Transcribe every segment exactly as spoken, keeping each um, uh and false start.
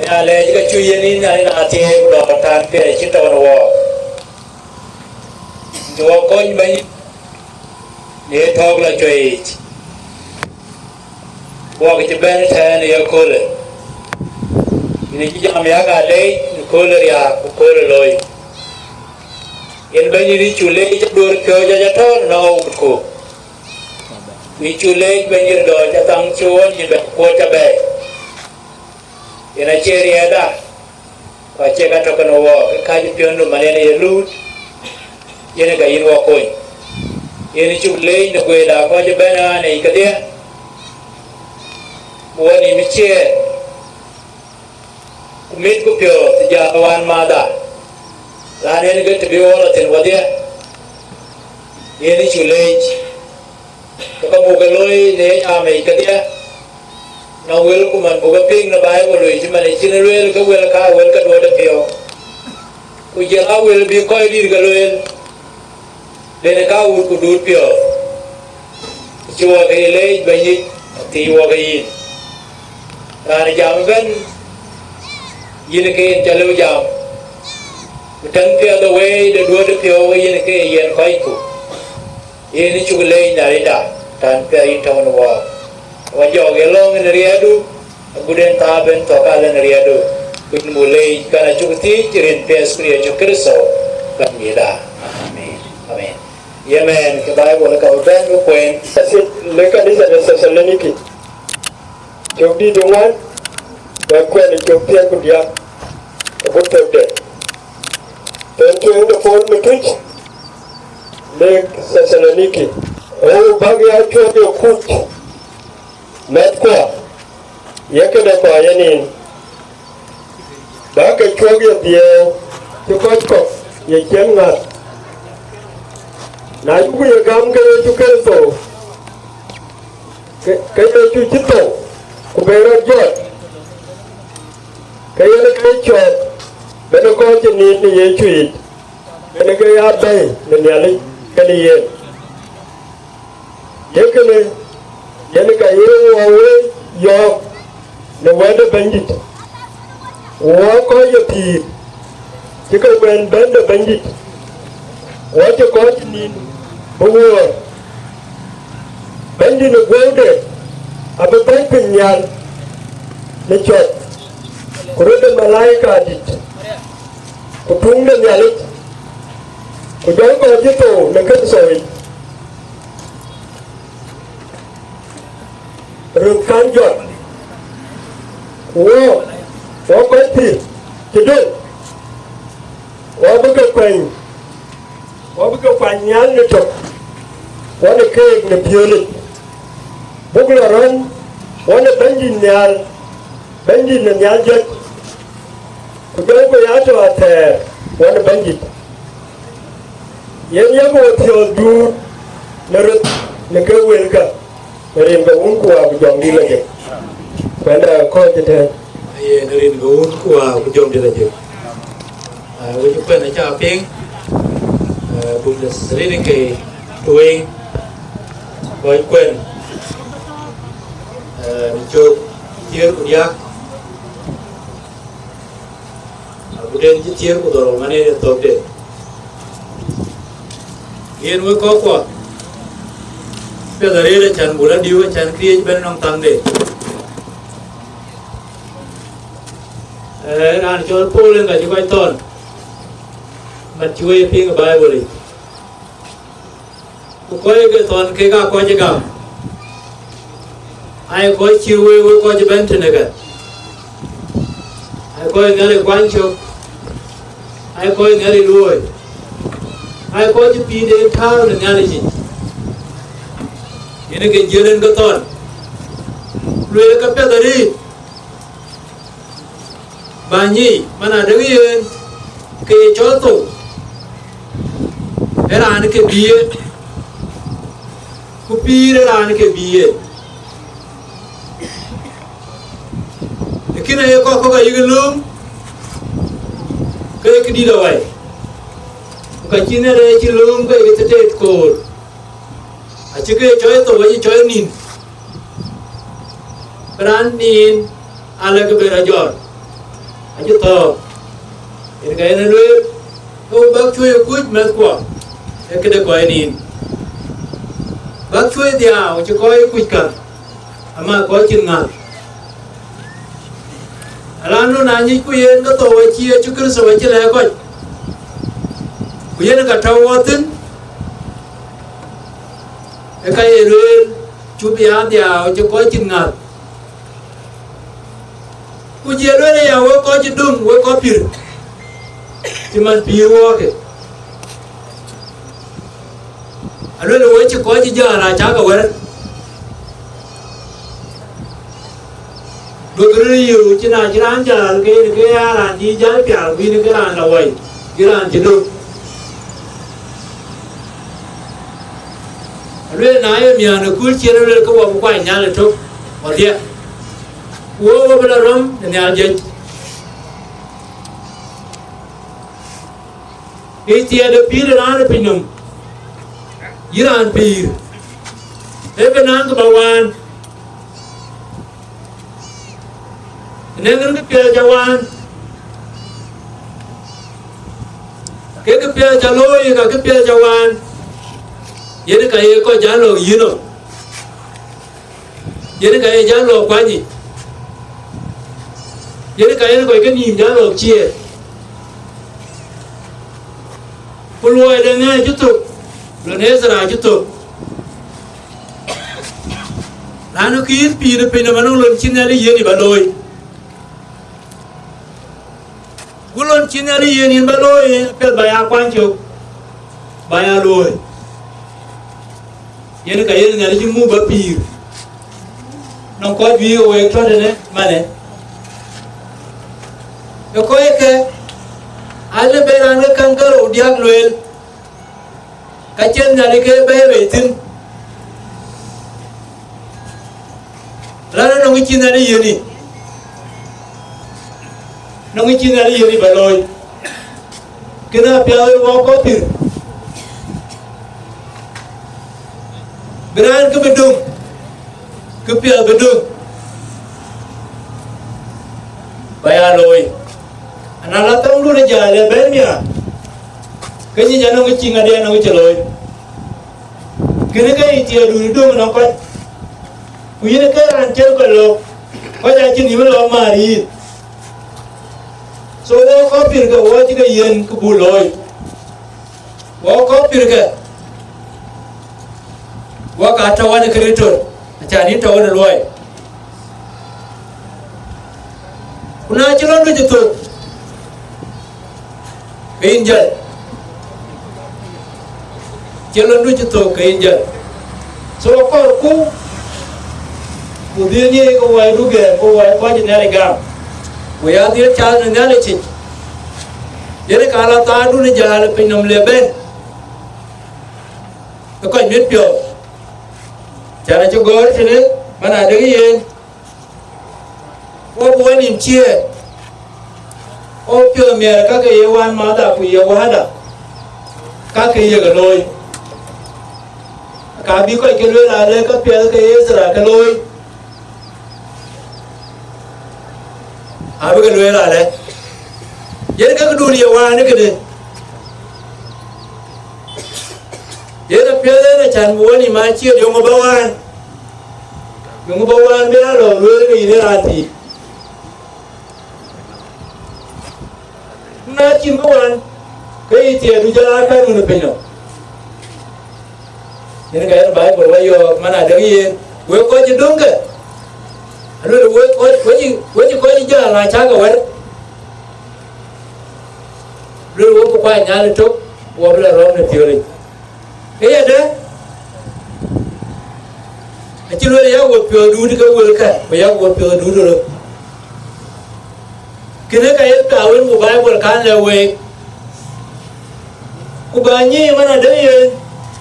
Ya lɛc ka cu yen yïn Nhialic na thiëëc ku dɔ̈ɔ̈r tän piɛth cï tɔ̈u në wɔɔk. Të wɔ kony Bɛ̈ny, në tɔ̈ɔ̈k lɔ cuëic, wɔk cï bɛ̈n tɛ̈ɛ̈n ë yeköölë. Yïn cï jam yak aa leec në köölë riääk ku köölë looi. Yen Bɛ̈ny, yïn cu leec aduöör piɔ̈ɔ̈c aca tɔ̈ɔ̈r në ɣöötku. Ku yïn cu leec Bɛ̈ny, yïn dɔ̈ɔ̈r ca thaŋ cï ɣön yïn bɛ̈n kuöc ca bɛ̈ɛ̈i. Yen acie riɛɛtda, ku acie ka tɔ̈ kenë wɔɔk, ke kääc piɔ̈ndu man yen ye luut, yen ka yïn wɔ kony. Yen cuk leec në guëëtda kɔc ëbɛ̈n ɣaan yic kedhie, ku wɔ nïïm ë ciëër, ku mitku piɔ̈ɔ̈th jal wään mathda, raan yen ke të bï wɔ lɔ thïn wɔdhie. Yen cuk leec. Ke ka buk ke looi në ye jam yic kedhie, nɔŋ wëlku man buk ke piŋ në Baibul yic, cï man ë cïn lueel ke wël ka wël ke duɔ̈ɔ̈t ë piɔ̈u, ku jël aa wël bï kɔc dït ke lueel, lenë ka wut ku duut piɔ̈ɔ̈th. Cï wɔ ke ye leec Bɛ̈ny yic, athiëc wɔ ke yïn. Raan ë jam ëbɛ̈n, yïn ke yen ca lëu jam, ku tɛ̈n piɛth ë wëi de duɔ̈ɔ̈t ë piɔ̈u, yïn ke ye yiɛ̈n kɔcku. Yen cuk leec në arida, tän piɛth yïn tɔ̈u në wɔɔk. Wɔ jɔɔk ye lɔ̈ŋ në riɛɛtdu, agut en thaar ben thök alë në riɛɛtdu, ku yïn buk leec, kɛn acuk thiëëc rin piɛth ku Yecu Kërtho, Bɛ̈nydïïtda. Amen. Amen. Ye mɛɛn ke Baibul ka bï bɛ̈n bï kueen. Lek kanitha de Thessaloniki, cök dït ë ŋuan, bɛ̈k kuɛn ë cök thiëër ku diäk, agut thökde. Thon tueŋ de Paul Matuc, lek Thessaloniki. Ɣok bäk ya cuɔ̈k ye kuc mɛ̈thkua, ye këde kɔc ë nin, bäk ke cuɔ̈k ye dhiëëu cï kɔc kɔ̈k ye ciɛ̈n ŋäth. Na yuk ye gam ke Yecu Kërtho, ke, ke Yecu cï thou, ku be rɔt jɔt, ke yen ke cɔɔk, bɛ̈n kɔc cï nin në Yecu yic, bɛ̈n ke ya bɛ̈i në Nhialic kenë yen. Ye kënë, yen ka ye wɔ we yɔ̈ɔ̈k në wɛ̈t de Bɛ̈nydït, wɔ kɔc ye pïïr cï ke wën bɛ̈n de Bɛ̈nydït, wɔ cï kɔc nin bï wöör. Bɛ̈nydït në guɔ̈ude abï bɛ̈i piny nhial në cɔ̈t, ku röt de malaika dït, Ku tuŋ de Nhialic, ku jɔl kɔc cï thou në Kërtho yic, röt kan jɔt, ku wɔ, wɔ kɔc pïïr cï döŋ, wɔ bï ke kuɛny, wɔ bï ke kuany nhial në tök, wɔ në keek në piöölic, buk lɔ rɔ̈m, wɔ në Bɛ̈nydït nhial, Bɛ̈nydït në nhial jɔt, ku jɔl ku ya tɔ athɛɛr wɔ në Bɛ̈nydït. Yen yak wo piɔ̈ɔ̈th duut në röt në ke wëlkä, në rin ke Wun ku Wä ku Jɔŋdït Lajik. Kuɛnda kɔc ëtɛ̈ɛ̈n. Aye, në rin ke Wun ku Wä ku Jɔŋdït Lajik. Ah, wek kuɛn acä piŋ, ah, buk de rin ke tueŋ, kɔc kuɛn, ah, në cök thiëër ku diäk. Abï den cï thiëër ku dhorou man ë thökde. Yen wek kɔckuɔ, piɛth arëët acän buk lɔ diu acän këriëëc bɛ̈n nɔŋ thaŋde. Ee, raan cɔl Paul en ka cï kɔc thɔn, mat cï wek piŋ ë Baibol yic. Ku kɔc ke thɔn kek aa kɔc ë gam, aa kɔc cï wek, wek kɔc ëbɛ̈n tënë ke, aa kɔc Nhialic kuany cök, aa kɔc Nhialic luööi, aa kɔc cï pïïrden tääu në Nhialic yic. Yen ke jiël en ke thɔn, lueel ke piɛth arëët. Bä nyic, man adäŋ yen ke ye cɔl thou, ë raan ke bï ye, ku pïïr ë raan ke bï ye. Lakin aye kɔc kɔ̈k ayïk lööm, ke ye këdït awai, ku ka cïn ë rɛɛc cï lööm ke ye thiëëth koor, acï ke cɔl thou, acï cɔl nïn. Bï raan niin, alë ke bï rɔt jɔt, acï thɔ̈ɔ̈k. Yen ka yen ë lueel, ke we bäk cuëëc ë kuc mɛ̈thkuɔ, ee këde kɔc niin. Bäk cuëëc dhiau cï kɔc ë kuc käŋ, ama kɔc cïn ŋäth. Alanu na nyicku yen ke thou acï Yecu Kërtho acï lɛ̈k kɔc, ku yen ka tɔ̈u wɔ thïn, ee ka ye lueel, cuk bï ya dhiau cï kɔc cïn ŋäth. Ku jël lueel aya, wek kɔc cï döŋ, wek kɔc pïïr, cï man pïïr wɔɔkë. Alueel, wek cï kɔc cï jäl, acäkë wɛ̈ɛ̈r. Duökï röt yöök cï na cï raan jäl, ke yen ke ya raan cï jäl pial, ku yïn ke raan la wai, yïn raan cï döŋ. Alueel, na ye miäk në kööl ciëën, alueel, ke wɔ bï kuany nhial ëtök, ɣɔn diɛ̈, ku wɔ, wɔ bï lɔ rɔ̈m në nhial jiëc. Ë thiɛɛt de pïïr ë raan ë piny nɔm, yïn raan pïïr, ee bï naŋ kë bä waan, ënɛŋ kë piɛth ca waan, ke kë piɛth ca looi, ka kë piɛth ca waan, yen ka ye kɔc jäl lɔ yïn nɔm. Yen ka ye jäl lɔ kuany yic, yen ka yen kɔc ke nïïm jäl lɔ ciëër. Ku luɔi de ŋɛɛc cï thök, lon Ethra cï thök. Raan kï yïn pïïr ë piny nɔm anɔŋ lon cï Nhialic yiën yï bä looi. Ku lon cï Nhialic yiën yïn bä looi, apiɛth bä ya kuany cök, bä ya looi. Yen ka yen Nhialic cï muk bä pïïr, nɔŋ kɔc juëc ke week tɔ̈ tënë manë. Ë kɔc ke, alë bë raan ke käŋ ke rou diäk lueel, ka cïn Nhialic ke bɛ̈ɛ̈i bei thïn. Raan ë nɔŋ cï Nhialic yiën yï, nɔŋ cï Nhialic yiën yï bä looi. Kënë apiɛth ë wɔ kɔc pïïr. Bï raan kë bï döŋ, kë piɛth bï döŋ, bä ya looi. Ana la thɔŋdun ë jäl ë bɛ̈n miäk, ke nyic anɔŋ cï ŋadï anɔŋ cï looi. Kënë ke ye thiɛɛtdun ë döŋ ënɔŋ kɔc, ku yïn ke raan cïn kɔc lɔ̈k, kɔc acïn yïn lɔ̈k määr yïn. So, wɔ kɔc pïr ke, wɔ cï ke yiën kë buk looi. Wɔ kɔc pïr ke, wɔ ka tɔ̈ wën ë Kërtho, acan yïn tɔ̈ wën ë luɔi. Ku na cï lɔ̈ndu cï thök, ke yïn jäl. Cï lɔ̈ndu cï thök, ke yïn jäl. So, kɔɔrku, ku dhil ŋic ke wɛ̈ɛ̈tdu gɛ̈ɛ̈r, ku wɛ̈ɛ̈t kɔc ë Nhialic gam, ku ya dhil cath në Nhialic yic. Yen ka la thaardun ë jäl ë piny nɔm le bɛ̈n, ë kɔc mit piɔ̈ɔ̈th. Can acï gɔ̈ɔ̈r tënë man adek yen. Wo bï wɔ nïïm ciëër, wo piɔ̈ɔ̈th miɛt ka ke ye wänmäthda ku ye wääda, ka ke yeke looi. Ka bï kɔc ke lueel alë ka piɛth ke Ithra ke looi, abï ke lueel alë. Yen ke këdun ye wään ë këde. Yen apiɛth en acan bï wɔ nïïm aa ciëër, yöŋö bä wään, yöŋö bä wään bï ya lɔ lueel ke yïn ë raan thii. Na cïn bï wään, ke yï thiëëdu jɔl aa kɛ̈n wun ë piny nɔm. Yen ka yen Baibul wɔ yɔ̈ɔ̈k man adek yen, wek kɔc cï döŋ ke, aluel wek kɔc, wek cï, wek cï kɔc cï jäl na cäk ke wɛ̈t. Luel wok ku kuany Nhialic tök, wɔ bï la rɔ̈m në piöölic. Ke yadë, acï luel yak wok piɔ̈ɔ̈th duut ke wëlkä, ku yak wok piɔ̈ɔ̈th duut röt. Kënë ka ye thaar wën ku Baibul kan lɛ̈k week. Ku bä nyic man adek yen,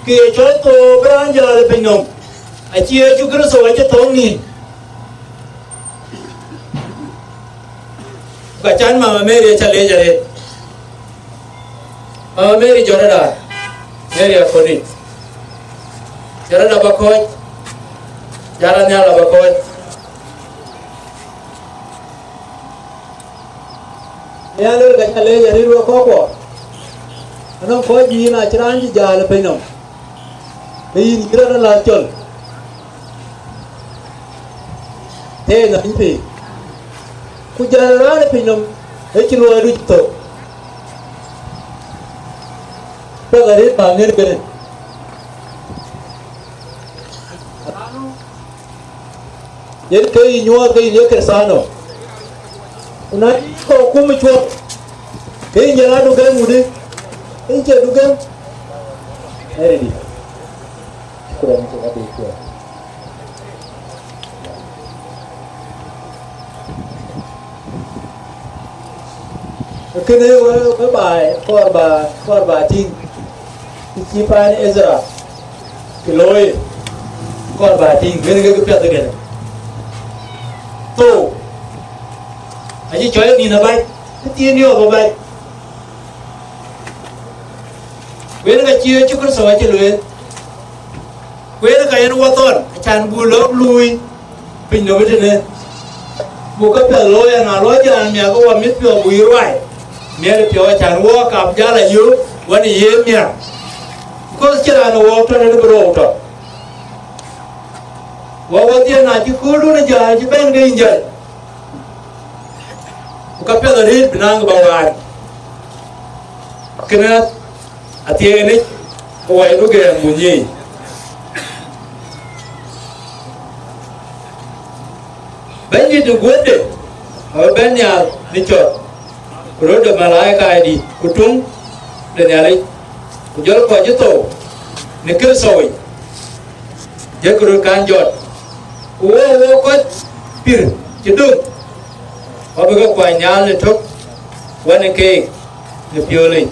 kë ye cɔl thou bï raan jäl ë piny nɔm, acï Yecu Kërtho acï thou nïïm. Ka can Mama Mary aca leec arëët. Mama Mary jɔt rɔt aa, Mary akoni. Jɔt rɔt aba kɔc, jɔt rɔt nhial aba kɔc. Nhial ë ka ca leec arëët wek kɔckuɔ. Anɔŋ kɔc bï yïn acï raan cï jäl ë piny nɔm. Ke yïn cï rɔt alath cɔl. Tëë nɔm piny. Ku jäl raan ë piny nɔm, ë cï luɔidu cï thök. Pek arëët bä ŋiɛ̈n kënë. Yen ke yï nyuɔɔth ke yïn ye Kërthiano. Ku na yï kɔɔr kum ë cuɔp, ke yïn jɔl adu gɛ̈m wudï, yïn cie du gɛ̈m. Ë rëëdï. Shukran, shukran, shukran. Kënë wë, wë baai, kɔɔr bä, kɔɔr bä tïŋ. Kë cï paan Ithra kë looi, kɔɔr bä tïŋ, kënë ke kë piɛth ëkënë. Thou acï cɔɔc nïn abac, kë thiin yɔ̈ɔ̈k abac. Wën ka cï Yecu Kërtho acï lueel. Ku yen ka yen wɔ thɔn, acan buk lɔ̈k luui piny nɔm ëtënë. Buk käpiɛth looi, ana lɔ jal miäk ke wɔ mit piɔ̈ɔ̈th buk yï ruai. Miɛt piɔ̈u acan wɔ kap jal ayök, wɔ në ye miäk. Because cïn raan ë wɔɔk tɔ̈ tënë bï rou tɔ̈. Wɔ wɔdhie na cï kööldun ë jäl cï bɛ̈n ke yïn jäl. Ku käpiɛth arëët bï naŋ bä waan. Kënë athiɛɛnic, ku waydu gɛɛm ku nyiic. Bɛ̈nydït ë guötde abï bɛ̈n nhial në cɔt, ku röt de malaikaadït, ku tuŋ de Nhialic, ku jɔl kɔc cï thou në Kërtho yic, jɔlkï röt kan jɔt. Ku wok, wok kɔc pïr cï döŋ, ku abï ke kuany nhial në tök wën ë keek në piöölic,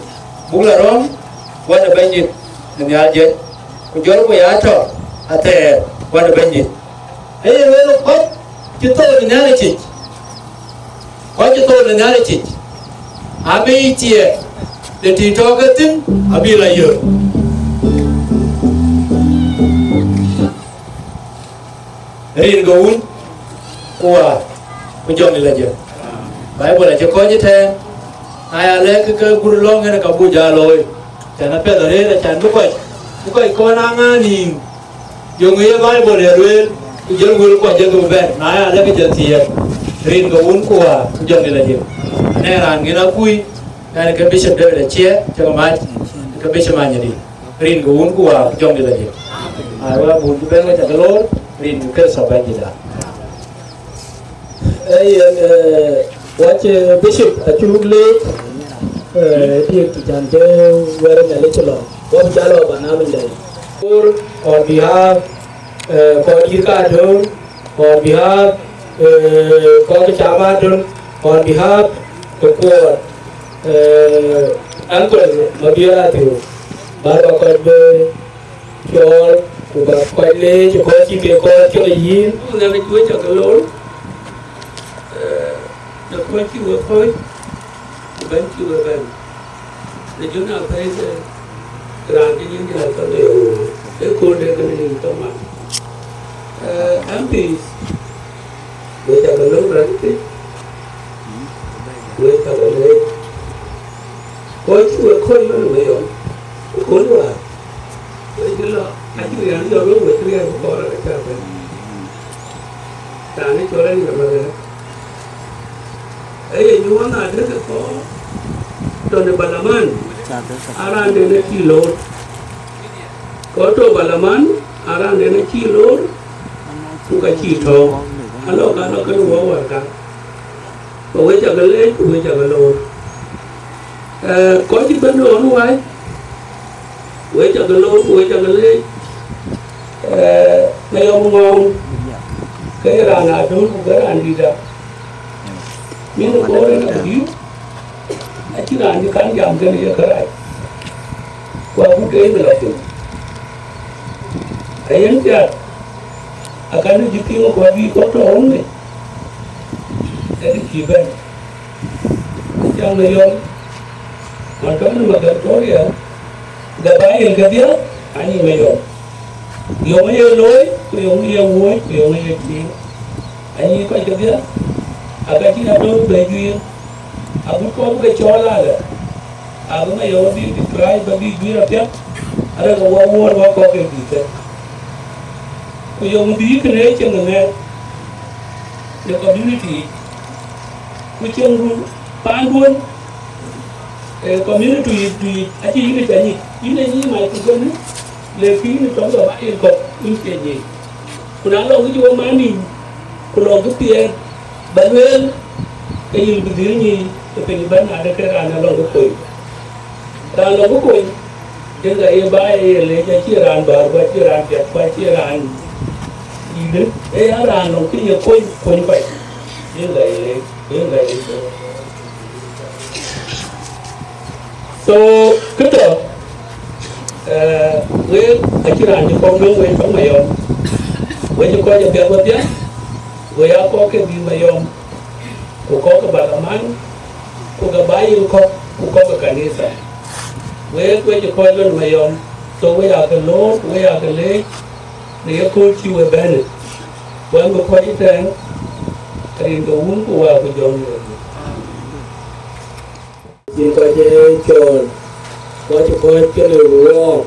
buk la rɔ̈m wën ë Bɛ̈nydït në nhial jiëc, ku jɔlku ya tɔ̈ athɛɛr wën ë Bɛ̈nydït. Ee ye lueel kɔc cï thou në Nhialic yic, kɔc cï thou në Nhialic yic, abï thiëëk de tï tɔ̈ ke thïn abï la yök. Rin ke Wun, ku Wäär, ku Jɔŋdït Lajik. Baibul acï kɔc ëtɛ̈ɛ̈n, na ya lɛ̈k ke gur lɔ̈ŋ en ka buk jal looi. Can apiɛth arëët, acan bï kɔc, bï kɔc kɔn aa ŋa nïïm. Yöŋ ye Baibul ye lueel, ku jël wël kuɔ jël bï bɛ̈n, na ya lɛ̈k ke jël thiëëk. Rin ke Wun ku Wä ku Jɔŋdït Lajik. Ane raan ŋen akui, ɛn ke Bishop David Acie, cä ke mac, ke Bishop Manyadi. Rin ke Wun ku Wä ku Jɔŋdït Lajik. Ai, wä bun cï bɛ̈n wä cä ke loor, rin ke Kërtho Bɛ̈nydïtda. Ee yen, eh, wac, eh, Bishop acuk leec, eh, diëk cï can të wɛ̈ɛ̈r Nhialic cï lɔ. Wä bï jal lɔ ba nam ndɛ̈i. Or on behalf, eh, kɔc dït ka döŋ, on behalf, eh, kɔc cam adöŋ, on behalf the court, eh, uncle Mabior Athiu, ba ba kɔc bï cɔɔl, ku ba kɔc leec, kɔc cï ke kɔc cɔl yïn. Ku Nhialic wec cä ke loor, eh, në kɔc cï we kɔc, ku bɛ̈n cï we bɛ̈n. Në jön apɛi ke raan cï nyin jäl thɔn de ɣöö, ee köölde kënë nyin thɔn man. Eh, M Ps, we cä ke loor rɛ̈t thïn, we cä ke leec. Kɔc cï we kɔc man ë Mayɔm, ë kööl wäär, we cï lɔ, acï riɛɛr jɔl we, we cï riɛɛr ku kɔɔr acä bɛ̈n. Raan ë cɔl Anin Amäthɛ̈ɛ̈t, ee ye nyuɔɔth adek ë kɔɔr tɔ̈ në Balaman, aa raanden acï loor. Kɔc tɔ̈ Balaman, aa raanden acï loor, ku ka cï tɔ̈u. Alɔ ka lɔ kënë wä wärka. Ku we cä ke leec, ku we cä ke loor. Eh, kɔc cï bɛ̈n ɣɔn wai, we cä ke loor, ku we cä ke leec. Eh, Mayɔm Ŋɔɔŋ, ke ye raan adöŋ, ku ke raan dït da. Min ë koor en abï, acïn raan cï kan jam kënë ye kërac. Ku agut ke ye bï lɔ piny. Ayen piath, akan jï piŋ, ku abï kɔc tɔ̈ ɣɔn mec, ee kë cï bɛ̈n. Acaŋ Mayɔm, ɣɔn tɔ̈ në Magatoria, gabayil kedhie, anyic Mayɔm. Yöŋ ye looi, ku yöŋ ye wuööc, ku yöŋ ye tiiŋ. Anyic kɔc kedhie, aka cïn atɔ̈u bɛ juiir, agut kɔc bï ke cɔɔl alɛ, abï Mayɔm abï describe, abï juiir apiɛth, arëk wä wuɔ̈ɔ̈r wä kɔ̈k ke bï thek. Ku yöŋ bï kënë cieŋ ŋɛk në community yic, ku cieŋ run paanduön, eh, community yic, tu yic, acï yïn ë cä nyic, yïn ë nyic mac ku gënë, le kï yïn ë tɔ̈ŋ de bayil kɔ̈k, yïn cie nyic. Ku na lɔ wïc wo man nïïm, ku lɔ kë piɛth, ba lueel, ke yïn bï dhil nyic ë piny ëbɛ̈n, na de ke raan alɔŋ kë kony. Raan lɔ bï kony, yen ka ye baai ye leec, acie raan bäär, ku acie raan piɛth, ku acie raan yïdë, ee ya raan lɔ kë ye kony, kony kɔc, yen ka ye leec, yen ka ye leec. So, kë tɔ̈, eh, wek acïn raan cï kɔm nöŋ wek tɔ̈ Mayɔm, wek cï kɔc apiɛth wedhie, wek aa kɔc ke dhil Mayɔm, ku kɔc ke Balaman, ku ke baai yen kɔ̈k, ku kɔc ke kanitha. Wek, wek cï kɔc lon Mayɔm, so wek aa ke loor, ku wek aa ke leec në ye kööl cï we bɛ̈në. Wek bï kɔc ëtɛ̈ɛ̈n, rin ke Wun ku Wä ku Jɔŋdït. Cïn kɔc ë cɔɔl, kɔc ë kɔc kënë ruɔɔk,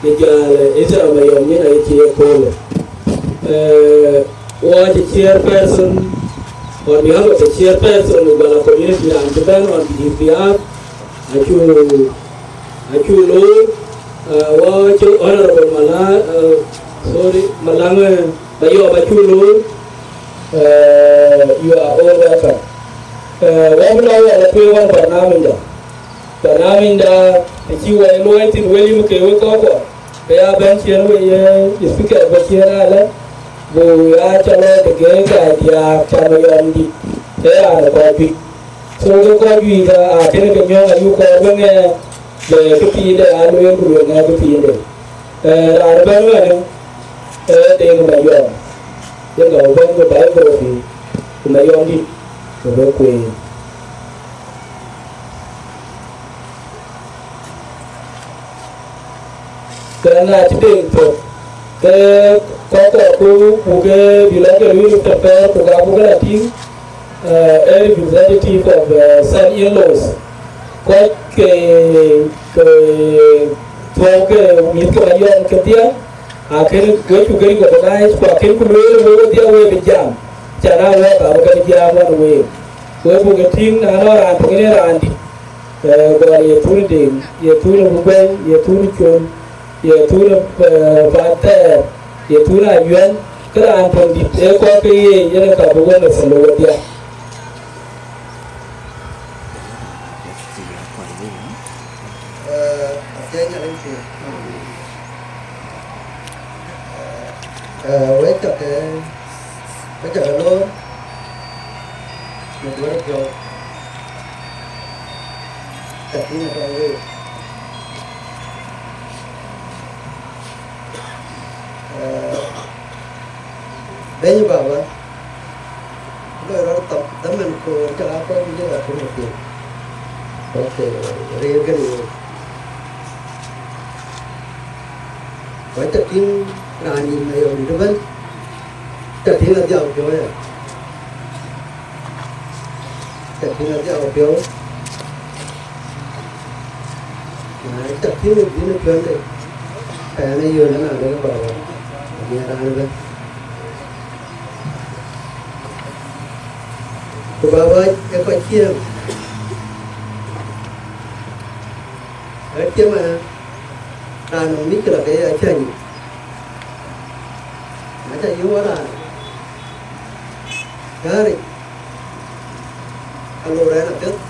ke jäl, eh, Ithra Mayɔm nyin aye cï ye köölë. Eh, wɔ cï chairperson, on behalf of the chairperson of Bala community, raan cï bɛ̈n on his behalf, acu, acu loor, eh, wɔ cï Honorable Mala, eh, sorry, Malaŋ, eh, Mayɔm acu loor, eh, you are all welcome. Eh, wɔ bï lɔ wɔ la tueŋ wan barnamijda. Barnamijda acï wɔ ye luɔi thïn, wël yïn ke wek kɔckuɔ, ke ya bɛ̈n ciëën wek ye, ye speaker bɛ̈n ciëën alë, ku ya cä lɔ de geek ka diaak cä Mayɔm dït, ke raan ë kɔc juëc. So ke kɔc juëc ka akënë ke nyɔ̈ŋ ayuk kɔɔr bï ŋɛk, le këpiinde aa lueel ku lueel ŋɛk këpiinde. Eh, raan ëbɛ̈n ëmënë, ee Deŋ Mayɔm, yen ka bï bɛ̈n ke biography ku Mayɔm dït, ke bï kueen. Ke na cï Deŋ thök, ke kɔc kɔɔrku, ku ke bï lɔ ke lueel prepare, ku ka buk ke la tïŋ, eh, ee representative of, eh, son-in-laws, kɔc ke, ke thuɔɔu ke mïth ke Mayɔm kedhie, akën wek cuk ke recognize, ku akën ku lueel wek wedhie wek bï jam, Can a wɛ̈ɛ̈t abï kën jiääk wan week. Wek buk ke tïŋ, na nɔŋ raan töŋ yen raan dït, eh, gɔl ye thun Deŋ, ye thun Bukuɛny, ye thun Col, ye thun, eh, Pan Thɛɛr, ye thun Ayuɛn, ke raan töŋ dït ee kɔc ke ye yen ka bï wek ë thël wedhia. Eh, athiɛɛny Nhialic piny. Eh, wek cä ke, wek cä ke loor në duɔ̈r piɔ̈u, cä tïŋ ë tɔŋ week. Eh, Bɛ̈ny baba, loi rɔt thɔk, dhaman koor cä aa kɔc ku jël aköl ë piŋ. Kɔc ke rëër kënë ye. Kɔc cä tïŋ raan yic Mayɔm dït ëbɛ̈n, cä tïŋ adhiau piɔ̈u aya. Cä tïŋ adhiau piɔ̈u. Na cä tïŋ ë dhïn ë tuɛŋde, ka yɛn ë yöön ëna lëk baba, amiɛt raan ëbɛ̈n. Ku baba ë kɔc ciëëm, ë ciëëm aya, raan nɔŋ mïckëla ke ya cä nyin. Na cä yöök raan gäric, ka lor ɛn apiɛth,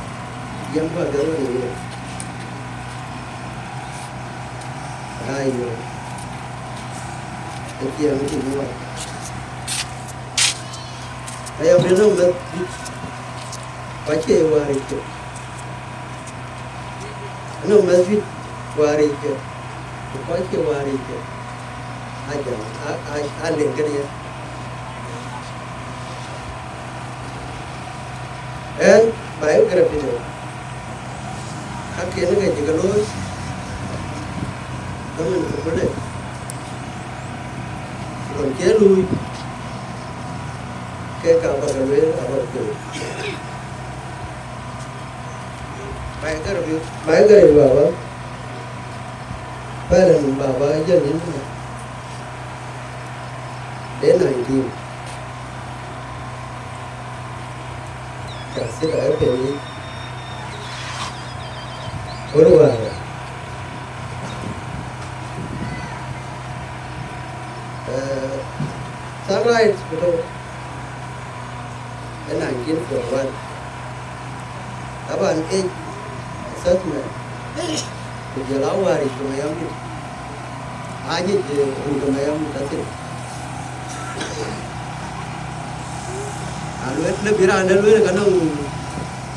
yɛm ku apiɛth wën ë yen. Ayo, ë ciɛɛŋ cï nyuɔɔth. Ayɔm de nɔm mɛth juëc, ku acie ye wäär yic kek. Anɔm mɛth juëc wäär yic kek, ku kɔc cie wäär yic kek, a jam, a, a, a leŋ kënë ye. Ɛn biography de, ka kën ke cï ke looi, dhaman thukulde, lon cï e luui, ke ka bä ke lueel abä ke lueel. Biography, biography baba, pɛlɛ nɔm baba jël nyin de nineteen. Ka thïn aa pɛ̈n yic. Wën wäär. Eh, sunrise ku tɔ̈u ë nineteen forty-one. Taban age assessment, ku jɔl a wäär yic ke Mayɔm dït. Ajic, eh, run ke Mayɔm dït athïn. Alueel, lëbï raan de lueel ka nɔŋ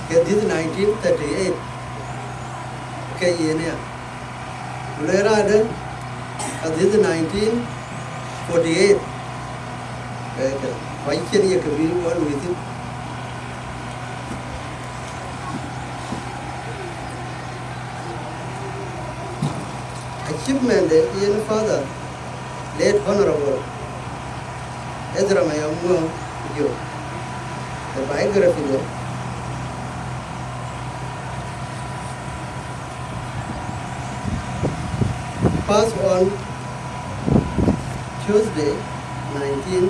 ke dhiëth nineteen thirty-eight ke yen ya. Ku le raan de ka dhiëth nineteen forty-eight, ke, ke, ku acïn ye ke bï wɔ luui thïn. Achievement de yen father, late Honorable Ezra Mayom Ngong Jok, the biography de, passed on Tuesday, nineteen,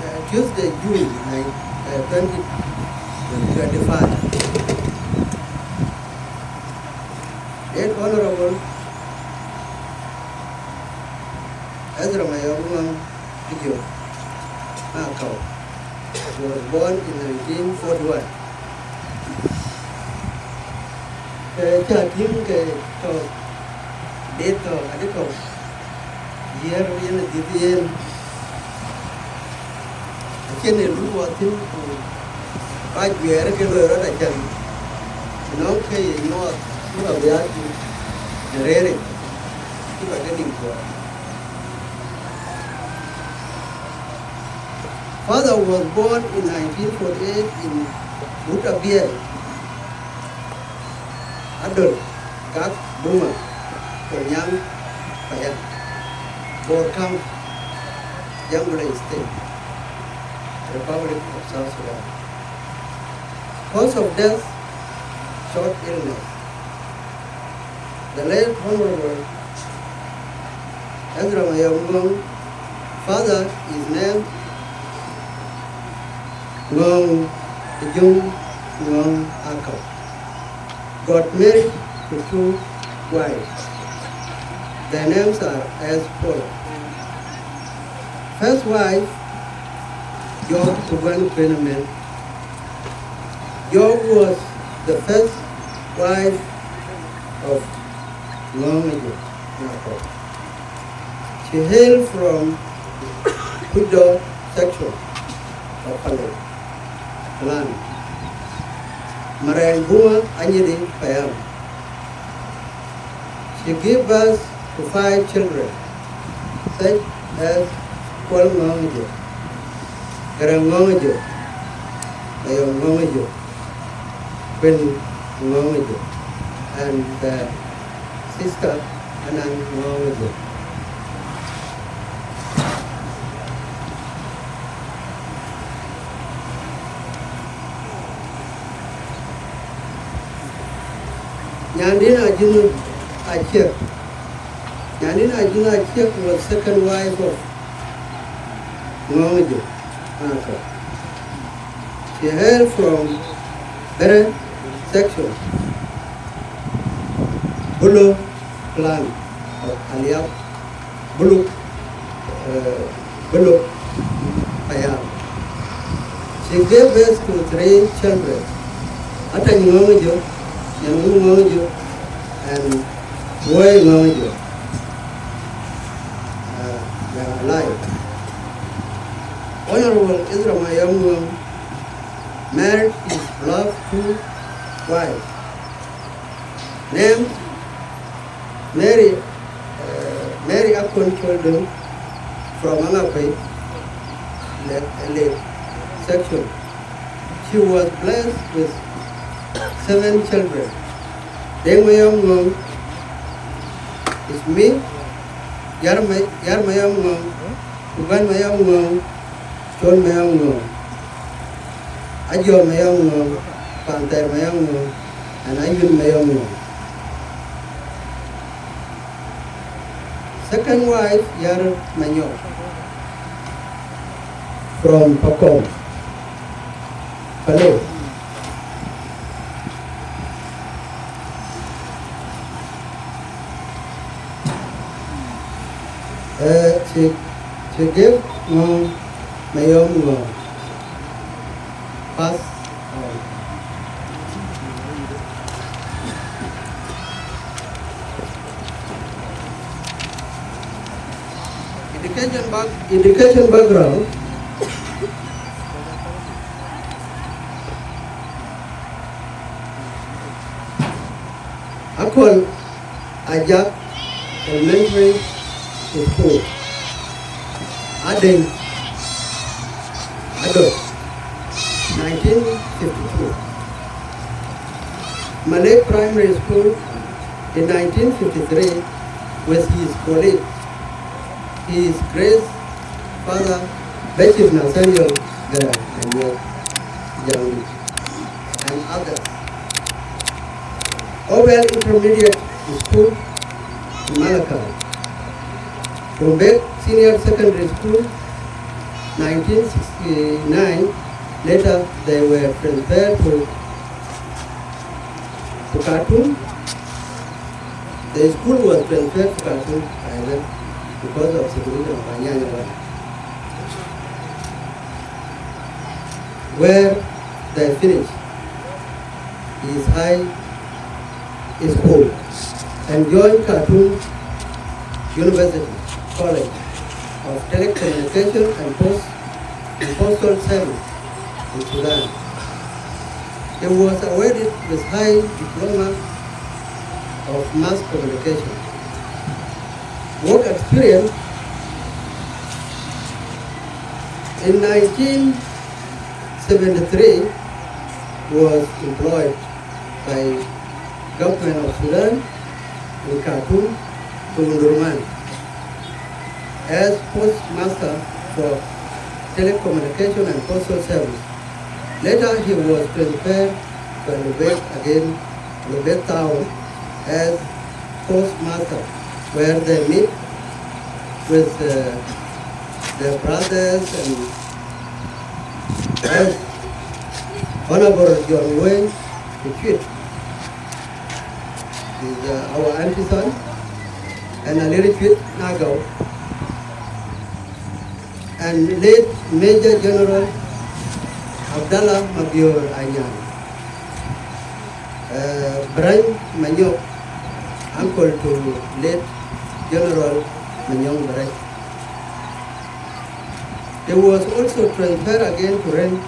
uh, Tuesday, June nine, uh, twenty twenty-five. Late Honorable Ezra Mayom Ngong Jok Makau was born in nineteen forty-one. Ke cä tïŋ ke tɔ̈, date tɔ̈, adï tɔ̈, year yen adï yen. Acïn ë luk wɔ thïn ku ba juɛɛr ke loi rɔt acan, nɔŋ ke ye nyuɔɔth cï ba biaar thïn në rëër yic, cï ba ke nïm kuɔɔr. Father was born in nineteen forty-eight in Wut Abiɛl, Adol, Gak, Buma, Kolnyaŋ, Payam, Bor County, Jonglei State, Republic of South Sudan. Cause of death, short illness. The late Honorable Ezra Mayom Ngong, father, is named Ngong Jung Ngong Akau got married to two wives. Their names are as follows. First wife, Job Tugan Kwenemen. Job was the first wife of Ngong Jung Akau. She hailed from Kudor section of Pale clan, Marang Bunga Anyidi Payam. She gave birth to five children, such as Kuol Ngong Jung, Garang Ngong Jung, Mayom Ngong Jung, Queen Ngong Jung, and the sister Anan Ngong Jung. Nyandin Ajung Achiek. Nyandin Ajung Achiek was second wife of Ngong Jung Akau. She hailed from Bere section, Bulu clan of Aliap, Bulu, uh, Bulu Payam. She gave birth to three children, Atany Ngong Jung, Nyangun Ngong Jung, and Woi Ngong Jung. Uh, they are alive. Honorable Ezra Mayom Ngong married his last two wives, named Mary, uh, Mary Akon Choldung from Angakwei, Lake, Lake section. She was blessed with seven children. Deng Mayom Ngong, Smith, Yar May-, Yar Mayom Ngong, Kugan Mayom Ngong, Chol Mayom Ngong, Ajo Mayom Ngong, Panther Mayom Ngong, and Ayun Mayom Ngong. Second wife, Yar Manyok, from Pakong, Pale. Uh, she, she gave Ngong Mayom Ngong. Pass. Education back-, education background. Akol Ajak Elementary School, Adeng, Ado, nineteen fifty-two. Malek Primary School in nineteen fifty-three with his colleague, his great father, Bishop Nathaniel Garang Anyuot Jangdi, and others. Owel Intermediate School in Malakal. Rumbek Senior Secondary School, nineteen sixty-nine. Later, they were transferred to, to Khartoum. The school was transferred to Khartoum by then because of situation of Anyanya Wala, where they finished his high school and joined Khartoum University College of Telecommunication and Post, and Postal Service in Sudan. He was awarded with high diploma of mass communication. Work experience: in nineteen seventy-three, was employed by government of Sudan in Khartoum to Omdurman as postmaster for telecommunication and postal service. Later, he was transferred to Elubet again, Elubet Town, as postmaster, where they meet with, uh, their brothers and as Honorable John Wayne Chuit is uh, our auntie son, and Alir Chuit Nagau, and late Major General Abdallah Mabior Anyang, uh, Brany Manyok, uncle to late General Manyong Brany. He was also transferred again to Reng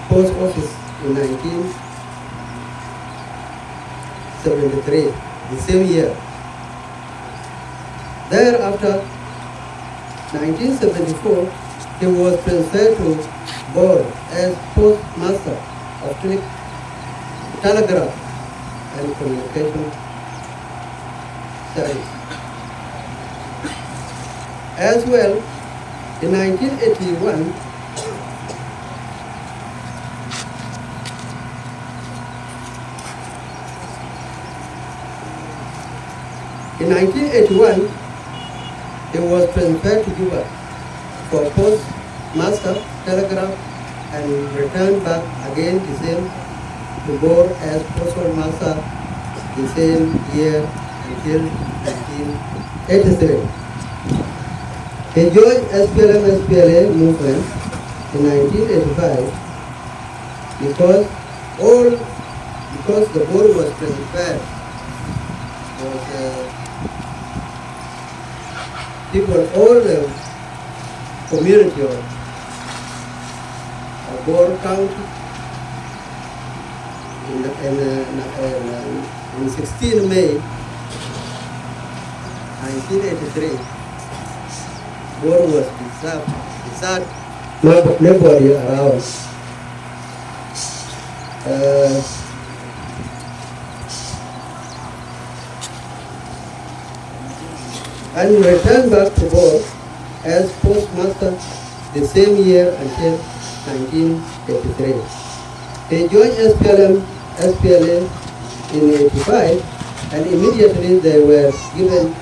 Post Office in nineteen seventy-three, the same year. Thereafter, nineteen seventy-four, he was transferred to Bor as postmaster of tele- telegraph and communication service. As well, in nineteen eighty-one, in nineteen eighty-one, he was transferred to Juba for postmaster, telegraph, and returned back again the same to Bor as postal master the same year until nineteen eighty-three. He joined S P L M S P L A movement in nineteen eighty-five because all because the Bor was transferred was uh, people all the community of, of Bor County in, in, uh, in, uh, in sixteen May nineteen eighty-three, Bor was dissolved, dissolved, no- nobody around. Uh, and returned back to Bor as postmaster the same year until nineteen eighty-three. He joined S P L M, S P L A in eighty-five, and immediately they were given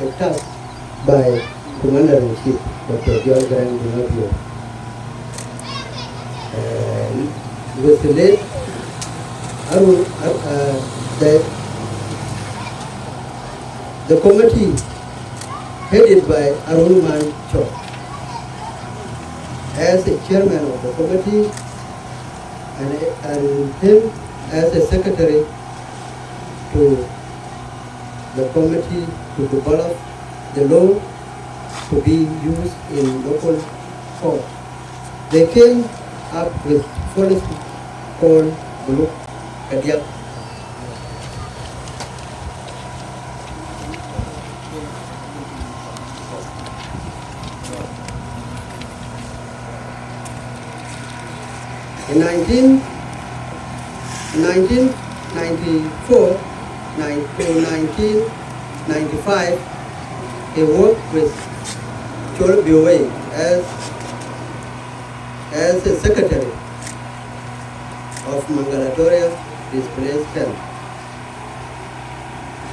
a task by Commander-in-Chief, Doctor John Garang de Mabior. Uh, with the late Arun, uh, the, the committee headed by Arun Manchok as a chairman of the committee and, and him as a secretary to the committee to develop the law to be used in local court. They came up with policy called Buluk Kadiak. In nineteen, nineteen ninety-four nine- to nineteen ninety-five, he worked with Chol Biway as, as a secretary of Mangalatoria displaced camp,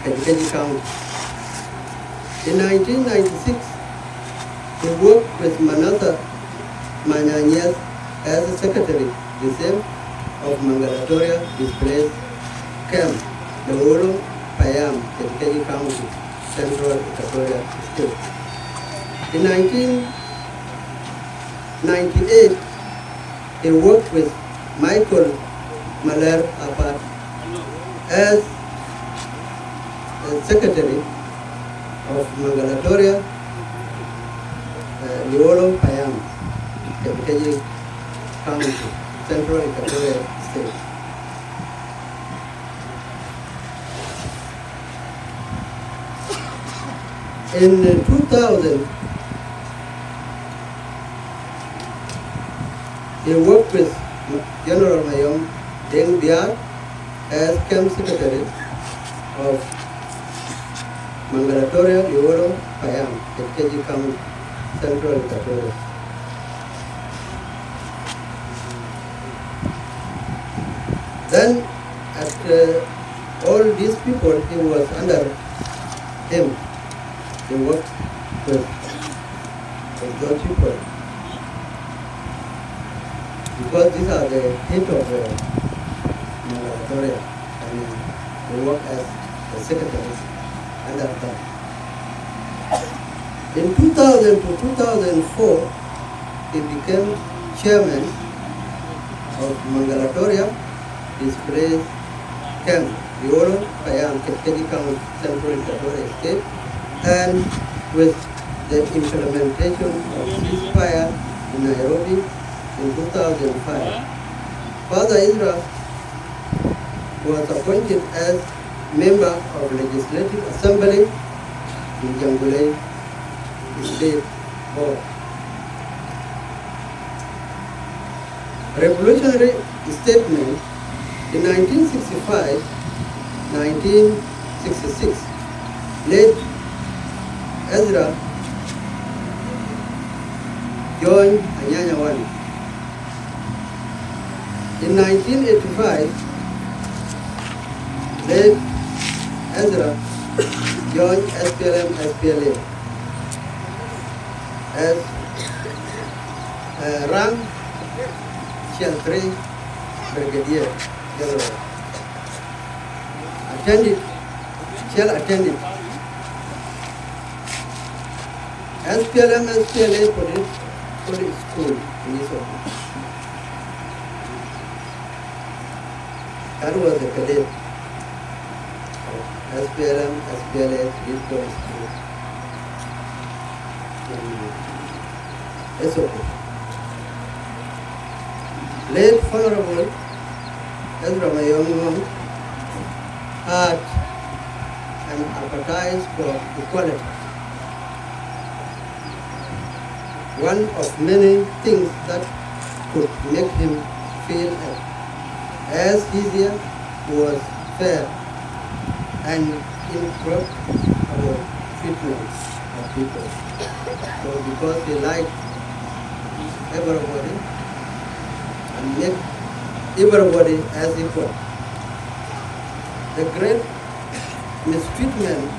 Kajukeji County. In nineteen ninety-six, he worked with Manasa Manyanyes as a secretary, the same of Mangalatoria displaced camp, the Olo Payam, Kajukeji County, Central Equatoria State. In nineteen ninety-eight, he worked with Michael Maler Apat as the secretary of Mangalatoria, uh, Liolo Payam, Kajukeji County, Central Equatoria State. In two thousand, he worked with General Mayom Deng Biar as camp secretary of Mangalatoria Liolo Payam, Kajukeji County, Central Equatoria. Then, at uh, all these people, he was under him. He worked with, with those people. because these are the head of the Mangalatoria, and he worked as the secretary under them. In two thousand to two thousand four, he became chairman of Mangalatoria displaced camp, Lowolo Payam, Kaskazii County, Central Equatoria State, and with the implementation of ceasefire in Nairobi in two thousand five. Father Ezra was appointed as member of Legislative Assembly in Jonglei State Board. Revolutionary statement in nineteen sixty-five, nineteen sixty-six, late Ezra joined Anyanya One. In nineteen eighty-five, late Ezra joined S P L M S P L A as, uh, rank Tier three Brigadier General. Attended, Shell attended S P L M S P L A Police, Police School in Ethiopia. That was the cadet of S P L M S P L A Police School in Ethiopia. Late Honorable Ezra Mayom Ngong had an appetite for equality, one of many things that could make him feel at, as his year was fair and incorruptible treatment of people. So because he liked everybody and make everybody as equal. The great mistreatment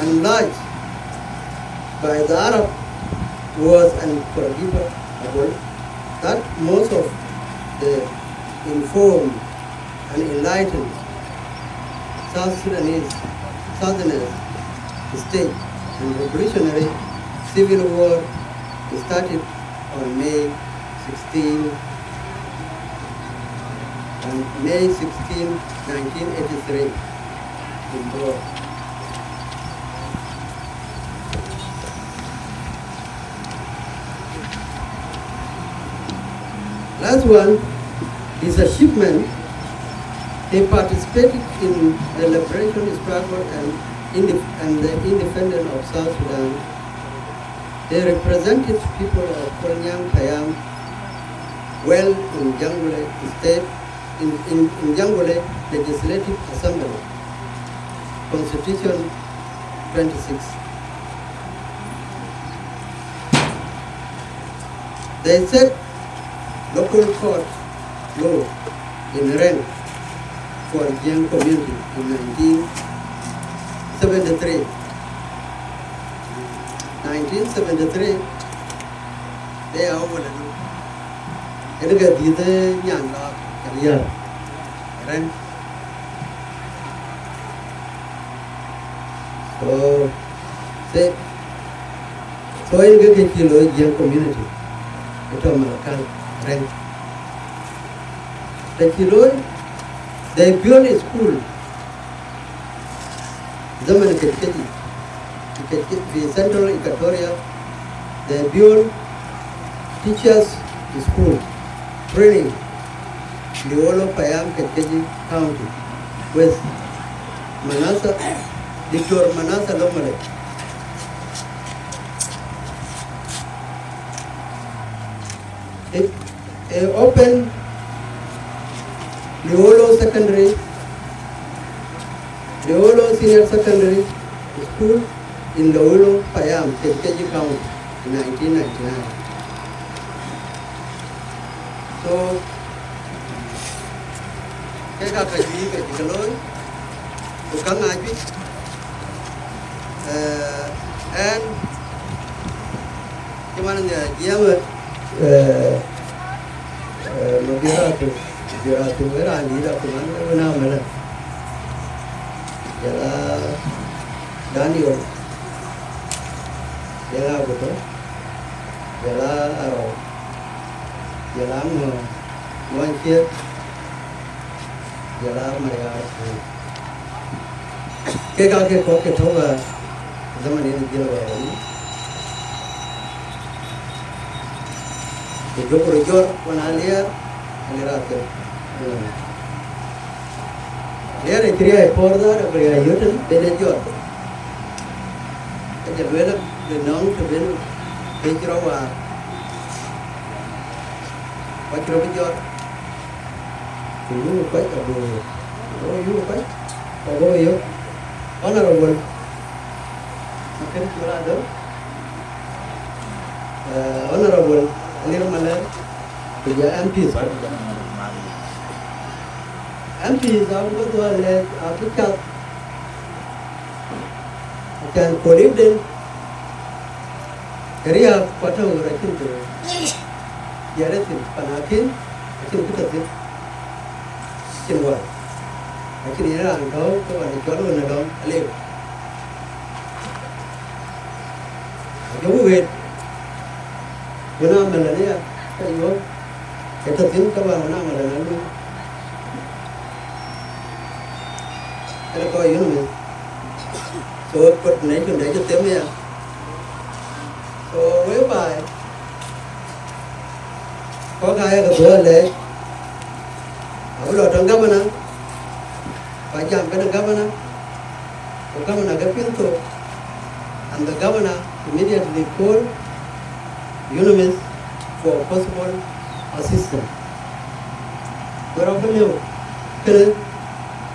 and lies by the Arab was unforgivable that most of the informed and enlightened South Sudanese, Southerners state and revolutionary civil war started on May sixteen, on May sixteen, nineteen eighty-three in Bor. Last one, his achievement, he participated in the liberation struggle and, indef- and the independence of South Sudan. He represented people of Kolnyang Payam well in Jonglei State, in, in, in Jonglei Legislative Assembly, Constitution twenty-six. They set local court law in Reng for Jiang community in nineteen seventy-three. Nineteen seventy-three, they are over the law. Ënë ke dhiëth ë nyan la Kaliar Reng. So, se, so yen ke ke cï looi Jiëŋ community, ë tɔ̈ Malakal Reng. Të cï looi, they build a school, zaman Kejkeji, Kejkeji, fi Central Equatoria, they build teachers school, training, Lowolo Payam Kejkeji County, with Manasa, Doctor Manasa Lomale. It, it opened Lowolo Secondary, Lowolo Senior Secondary School in Lowolo Payam, Kejkeji County, in nineteen ninety-nine. So, kek aa ka juëc ke cï ke looi, ku käŋ aa juëc, eh, ɛn cï man nhiaar jiɛɛm, eh, Mabior Atem, Mabior Atem, wën raan dït Atem, an, wën aa Malɛn. Jɔl a Daniel, jɔl a Aguto, jɔl a Arɔu, jɔl a Ŋɔ̈ɔ̈ŋ, Ŋɔ̈ɔ̈ŋ Ciëk, jɔl a Marial. Kek aa kek kɔ̈k ke tɔ̈u ë zaman yen ë dhil wɛɛr ëmën. Ku jɔku röt jɔt wën aa Aliɛɛr, Aliɛɛr Atem. Aliɛɛr ë cï riäi pɔ̈ɔ̈r dhar, abï riäi yöt tën, ben ë jɔt. Ka jɔ lueel, bï nɔ̈ŋ të ben, ben cï rɔt waar. Ku acï rɔt bï jɔt. Ku yöök kɔc abï, abï yöök kɔc, ku abï yök. Honorable, akën cï rɔt adöl, eh, Honorable Alier Malɛr, ku jɔ M Ps. M Ps abï bï dhuɔ̈k lɛc, abï cath, acän colleague den, riääk ku atɔ̈ ɣöt acïn të diɛɛr ë thïn, pan akïn acïn kë tɔ̈ thïn, acïn wal, acïn yen raan tɔ̈u ke wal ë cɔl ɣön ë dɔm aliu. Ajɔku ɣet, wën aa Malɛn aya, ke yuɔ̈p, ke tɔ̈ thïn ke wal wën aa Malɛn alui. Kënë kɔc yön meth. So coordination de cï them aya. So whereby kɔc aa ye ke dhuɔ̈k lɛc, abï lɔ tɔ̈ŋ governor, ku ajam kenë governor, ku governor ke piŋ thok, and the governor immediately call UNMISS for possible assistance. Ku rɔt bï lëu, kënë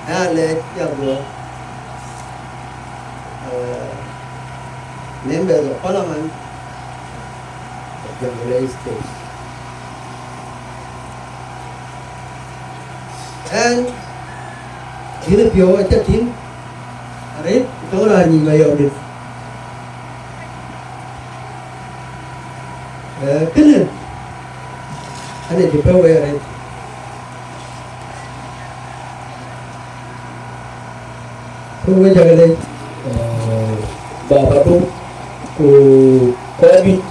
aya lɛc ya dhuɔ̈k, uh, members of parliament of Jonglei State. And yïn ë piɔ̈u acä tïŋ arëët tɔ̈ŋ raan nyic Mayɔmdït. Eh, kënë, ane cï pɛ̈u wei arëët. Ku wek cä ke lec. Eh, baba du, ku kɔc juëc,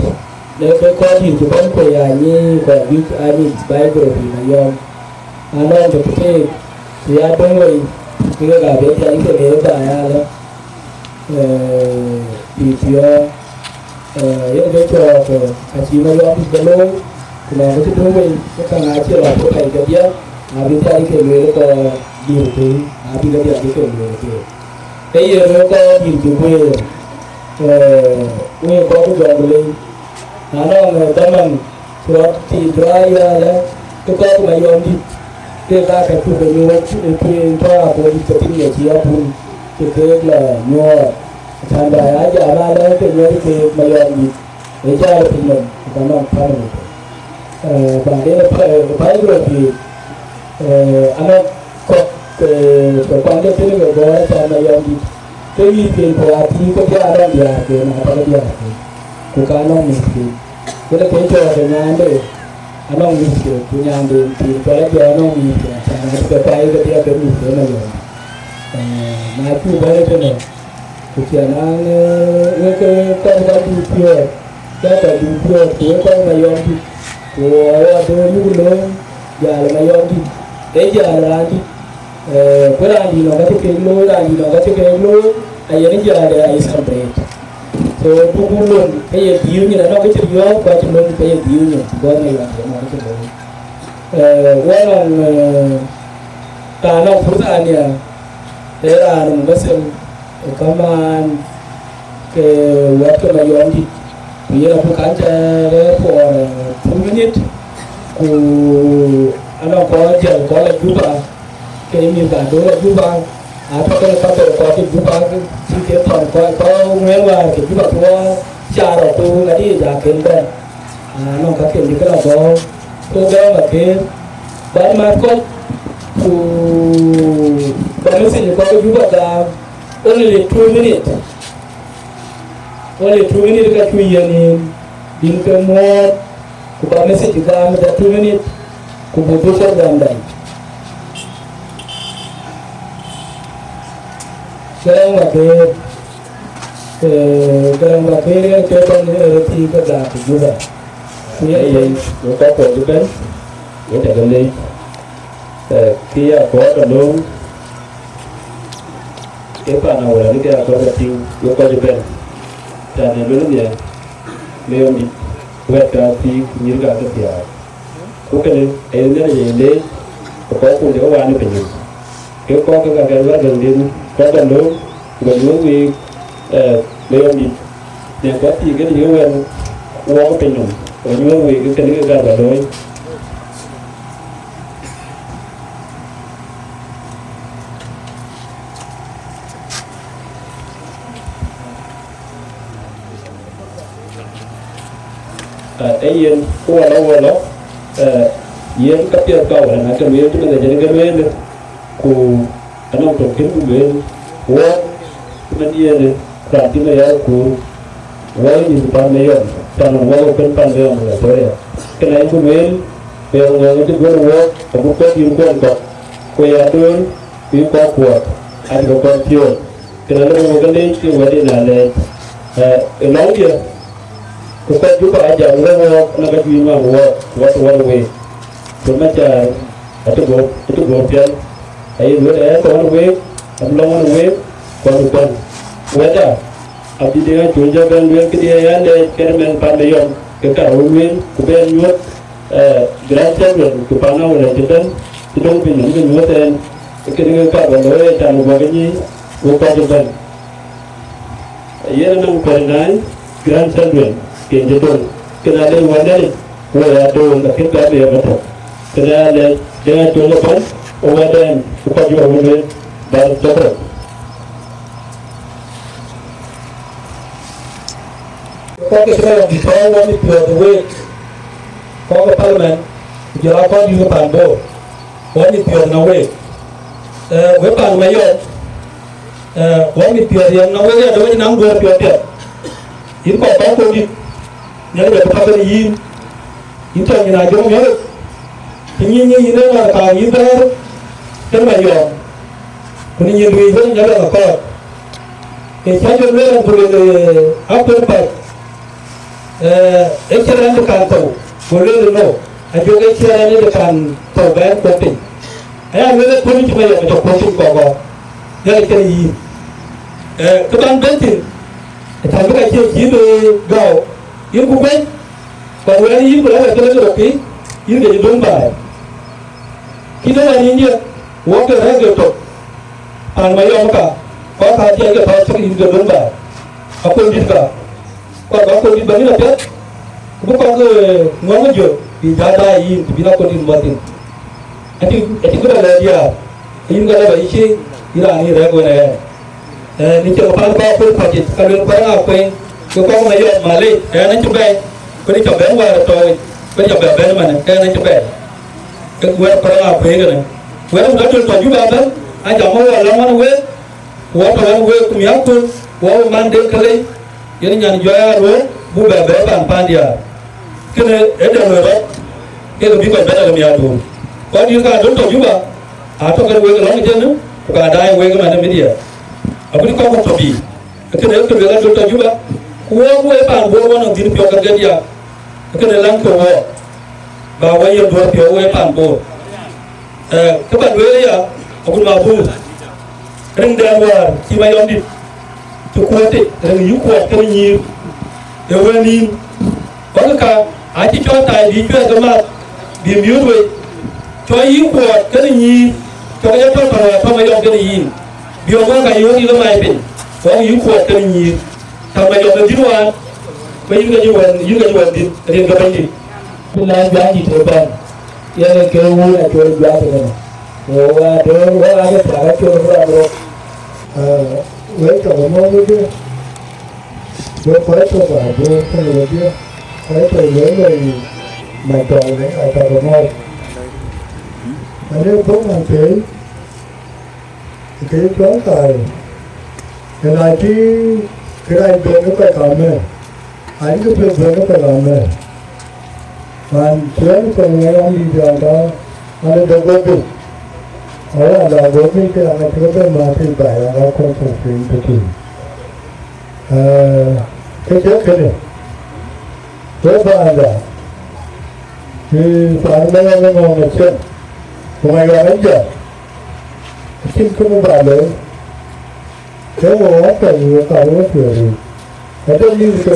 le ke kɔc dït cï bɛ̈n ku ya nyi kɔc juëc aa nyic biography Mayɔm. Anɔŋ ke tëtëëk, ku ya döŋ wei, ke ke ka bï thiac ke le ba ya lɔ, eh, bï piɔ̈ɔ̈c. Eh, yen ke cɔɔk, eh, acï Mayɔm bï ke looi, ku nɔn ke cï döŋ wei, ke käŋ acï lɔ ku pɛ̈i kedhie, abï thiac ke lueel kɔc dït piny, abï kedhie abï ke lueel ke. Ke ye röt kɔc dït cï guëër, eh, wek kɔc ku jɔŋ ku lei, na nɔŋ, eh, dhaman cï rɔt tiit rɔt ayuɛɛlë, ke kɔc ku Mayɔm dït, ke ka ke cuk ke nyuɔɔc, eh, tueŋ tɔ̈ abɔ̈ dït ke thïn ye cï abun, cï keek lɔ nyuɔɔth. Acän ba ya jam alɛ̈k ke nyuɔ̈th keek Mayɔm dït, ë jal piny nɔm, ku ba nɔm family. Eh, ba den ë pa-, ë biography, eh, anɔŋ kɔ̈k, eh, ke kuan ke thïn ke gɔ̈ɔ̈r acän Mayɔm dït. Ke wïïk ken ku aa tïŋ ke bï anɔŋ diäärken, aa tak diäärken. Ku ka anɔŋ mïthken. Kënë ke cɔɔk ke nyaande, anɔŋ mïthken, ku nyaande thiin cɔl ajɔ anɔŋ mïthken, acän acï ke kuai ke bï abï mïthken Mayɔm. Eh, na cuk bɛ̈n ëtënë, ku cïn an, eh, wek ke kɔc ka dït piɔ̈ɔ̈th, ke kɔc dït piɔ̈ɔ̈th, ku wek kɔc Mayɔm dït, ku awɔ döŋ yuk lööny, jal Mayɔm dït, ee jal raan dït, eh, ku raan dït nɔŋ ka cï kek looi, raan dït nɔŋ ka cï kek looi, ayen jal ë ai celebrate. So, duku löŋ, ke ye dhiëëu nyin, anɔŋ ke cï riɔ̈ɔ̈k, ku acï löŋ, ke ye dhiëëu nyin, ku bɔ̈ Mayɔm dït, anɔŋ ke cï looi. Eh, wɔ nɔŋ, eh, raan nɔŋ fursa ania, ee raan mumathil, ee kamaan ke wɛ̈t ke Mayɔm dït, ku yen abuk kan cä rɛ̈ɛ̈r for, eh, two minute, ku anɔŋ kɔc jäl kɔc la Juba, ke mïth ka döŋ la Juba, atɔ̈ kɔc ka bɛ̈ɛ̈r kɔc ke Juba, cï ke thɔn kɔc kɔc ŋuɛ̈ɛ̈n wäär ke Juba thuɔɔu, ca rɔt ku ŋadï ja ken bɛ̈n. Ah, nɔŋ ka ken bï ke la gɔ̈ɔ̈r, ku gɔ̈ɔ̈r la ken, bän mat kɔc, ku ba message kɔc ke Juba gam, only two minute. Only two minute ka cuk yiɛ̈n yïn, bïn ke muɔ̈ɔ̈th, ku ba message gam the two minute. Ku bï bï cïn gam dɛm. Gɛrɛŋ Makeer, ee, Gɛrɛŋ Makeer yen ke tɔ̈ në röt thii ke gäk ë Juba. Ku yen yen, wek kɔc kuɔth ëbɛ̈n, wek ca ke leec. Ee, kë ya kɔɔr tɔ̈ lööŋ, ee paan Awɛl, kë ya kɔɔr tɔ̈ tïŋ, wek kɔc ëbɛ̈n. Ca në luel nhial, Mayom dït, wɛ̈t ka thii, nyïïr ka ke thiaak. Ku kënë aye Nhialic aye leec, ku kɔc kun de ke waan ë piny nɔm. Ke kɔc ke ka ke wɛ̈t däŋ den kɔc däŋ lööm, ku bä nyuöth week, ee, Mayom dït. Ne kɔc thii kënë ye wɛ̈t wɔɔk ë piny nɔm, ku bä nyuöth week, kënë ke gär bä looi. Ee, ee yen, ku wala wala, ee, yen ka piɛth ka wala na ke lueel, cï man de jɛn ke lueel, ku anɔŋ tök kën ku lueel, wɔ, cï man yen, raan cï man ya kuur, wɔ yïn pan Mayom, pan wɔ ke kën pan Mayom la Victoria. Kënë aye ku lueel, ku ya ŋɔɔŋ cï duɔ̈r wɔ, agut kɔc yïn kuɔn kɔ̈k, ku ya duɔ̈r, ku yï kɔc kuɔɔth, acï ke kɔc piɔ̈ɔ̈th. Kënë lëu wek ke leec ke wɛ̈t yen alɛɛc. Ee, ë lɔŋdiɛ̈, ku kɔc Juba ajam lëu wɔɔk në ka juëc ŋuan wɔɔk, wɔɔk tɔ̈ wɔɔk week. Ku Macar acï guɔ̈p, acï guɔ̈p piɛl. Aye lueel ë tɔ̈ wɔɔk week, abï lɔ̈ŋ wɔɔk week, ku abï kuɛn. Wɛ̈tda, abï Deŋ Acuɔ̈l jɔ bɛ̈n lueel këdiɛ̈ ya lɛɛc kɛn mɛnh pan Mayom, ke ka röt lueel, ku bɛn nyuɔ̈th, ee, grandchildren, ku pan Awɛl cï bɛ̈n, cï döŋ piny nɔm ke nyuɔ̈th ɛn, kënë ke ka bä looi, ee can bä ke nyic, wek kɔc ëbɛ̈n. Yen anɔŋ thirty nine grandchildren, ken cï döŋ. Kënë alɛɛc wɔ Nhialic, wɔ ya döŋ, ka kën ka bï ya bä tök. Kënë alɛɛc, Deŋ Acuɔ̈l ëbɛ̈n, wɔ wɛ̈tdɛn, ku kɔc juɔ̈ɔ̈r wën wën, bä thök röt. Kɔc ke cï Mayom dït tɔ̈, wɔ mit piɔ̈ɔ̈th ë week, kɔc ke parliament, ku jɔl aa kɔc dït ke pan Bor, wɔ mit piɔ̈ɔ̈th në week. Ee, wek pan Mayom, ee, wɔ mit piɔ̈ɔ̈th yen në week, ya dë wec naŋ duɔ̈ɔ̈r piɔ̈ɔ̈th piɛth. Yïn kɔc kɔc kɔc dït, Nhialic bɛ bä tɔ̈ kenë yïn. Yïn tɔ̈ nyin Ajɔŋ miɔ̈ɔ̈th, të nyin nyin yïn ë ŋɔ̈ɔ̈r kaŋ yïn bɛ̈ɛ̈r, kën Mayom, ku në nyin riëëc wën ë Nhialic akɔɔr. Ee cä jɔ lueel ɛn ku lueel, ee, akuën pac, ee, ee cï rɛ̈ɛ̈r de kaŋ thou, go lueel ënö, ajɔk ee cï rɛ̈ɛ̈r de kaŋ thou bɛ ɛn kuɔ̈th piny. Aya lueel ë kuën cï Mayom ë tɔ̈ kuɔ̈th piny kɔ̈k ɣɔ̈k, Nhialic kenë yïn. Ee, kë bän bɛ̈n thïn, ë tɛ̈n bï ka cie cïï bï gäu, yïn ku guëny, Kɔn wɛ̈ɛ̈r yïn ku lɔ wɛ̈ɛ̈r ke lɔ rökï, yïn ke cï döŋ baai. Kïn ë wɛ̈ɛ̈r yïn diɛ̈, wok ke rɛ̈ɛ̈r ke tök, paan Mayom ka, kɔc ka diɛc ke tɔ̈ cïk yïn ke döŋ baai. Akon dït ka, kɔc bä akon dït bä yïn apiɛth, ku bï kɔc, ee, ŋuɔ̈ŋ ë jö, bï jat daai yïn, ku bïn akon dït muɔ̈th thïn. Acï, acï këdäŋ lɛ̈k diäär, yïn ke lɔ bä yï cï, yïn raan yïn rɛ̈ɛ̈k wën ë ɣɛn. Ee, në cï pan kɔc kuöl kɔc yic, ka luel kuɛ̈n aa kueŋ, ke kɔc Mayom malec, ɣɛn acï bɛ̈ɛ̈i, ku në cä bɛ̈n wäär ë tɔ̈u yic, ku në cä bɛ bɛ̈n ëmën, ke ɣɛn acï bɛ̈ɛ̈i. Ke wɛ̈ɛ̈r kuɛ̈n aa kueŋ kënë. Wɛ̈ɛ̈r ku dɔ̈ döl tɔ̈ Juba ëbɛ̈n, ajam wɔ lɔ ɣɔn week, ku wɔ tɔ̈ ɣɔn week, ku miäk kuöl, ku wɔ man den ke lec, yen nyan jɔɔc aa luööŋ, buk bɛ bɛ̈ɛ̈i pan pan diäär. Kënë ë dɛ̈t wël rɔt, kek bï kɔc bɛ̈n alë miäkduur. Kɔc dït ka döl tɔ̈ Juba, atɔ̈ kën wek lɔ̈ŋ ë jënë, ku ka daai wek ëmën ë media. Abï kɔc kɔ̈k tɔ̈ bï, kënë ë kë luel adöl tɔ̈ Juba, ku wok wek paan Bor wɔ nɔŋ dhil piɔ̈u kake diäk, kënë läŋ ke wɔ, ba wɔ yen duɔ̈ɔ̈r piɔ̈u wek paan Bor. Ee, kë bä lueel aya, agut ma buk, riŋdɛn wäär cï Mayom dït, cï kuɔ̈ɔ̈t tic, riŋ yï kuɔɔth kenë nyïïr, ë wël nïïm. Bäk ka, acï cɔɔl tai bï cuɛɛth ke math, bï miööt wei. Cɔɔl yï kuɔɔth kenë nyïïr, cɔk ye tɔ̈ tɔ̈ tɔ̈ Mayom kenë yïn. Bï ɣɔn ka yöök yï ke mac piny, ɣɔn yï kuɔɔth kenë nyïïr. Tɔ̈ Mayom ë dhïn wään, ke yïn ke cï wɛ̈n, yïn ke cï wɛ̈n dhïn, rin ke Bɛ̈nydït. Bï la Juac dït ëbɛ̈n, yen ee ke wun Acuɔl Juac ëbɛ̈n. Ee, wɔ adöör, wɔ aa ke thiak Acuɔl bï rɔt röt. Ee, wek tɔ̈ ke mɔ̈u wek, wek kɔc tɔ̈ ba Bor tɔ̈ wek dië, kɔc tɔ̈ wek lɔ yï Macɔl, wek aa tɔ̈ ke mɔ̈u. Ane bɔ̈ man pei, ke ye cɔl kaarë, ëna cï kërac bɛ̈n ë kɔc kaam mɛ̈ɛ̈r, acï ke piɛth bɛ̈n ë kɔc kaam mɛ̈ɛ̈r. An cuɛ̈ɛ̈n kɔn ŋɛc an dït an ka an ë dɔ̈k wek piny. Awär la bɔ̈ piny ke an acï ke bɛ̈n määt piny baai an ka kɔn thok piny tëtui. Ke cï kënë, wek paanda, cï paan Mayɔm ë ŋɔ̈ɔ̈ŋ ë ciɛm, ku Mayɔm ë jam, acïn kënë ba looi. Ke wo wä pɛ̈l wek ka wo piɔ̈ɔ̈th yiic. Ka de mïth ke,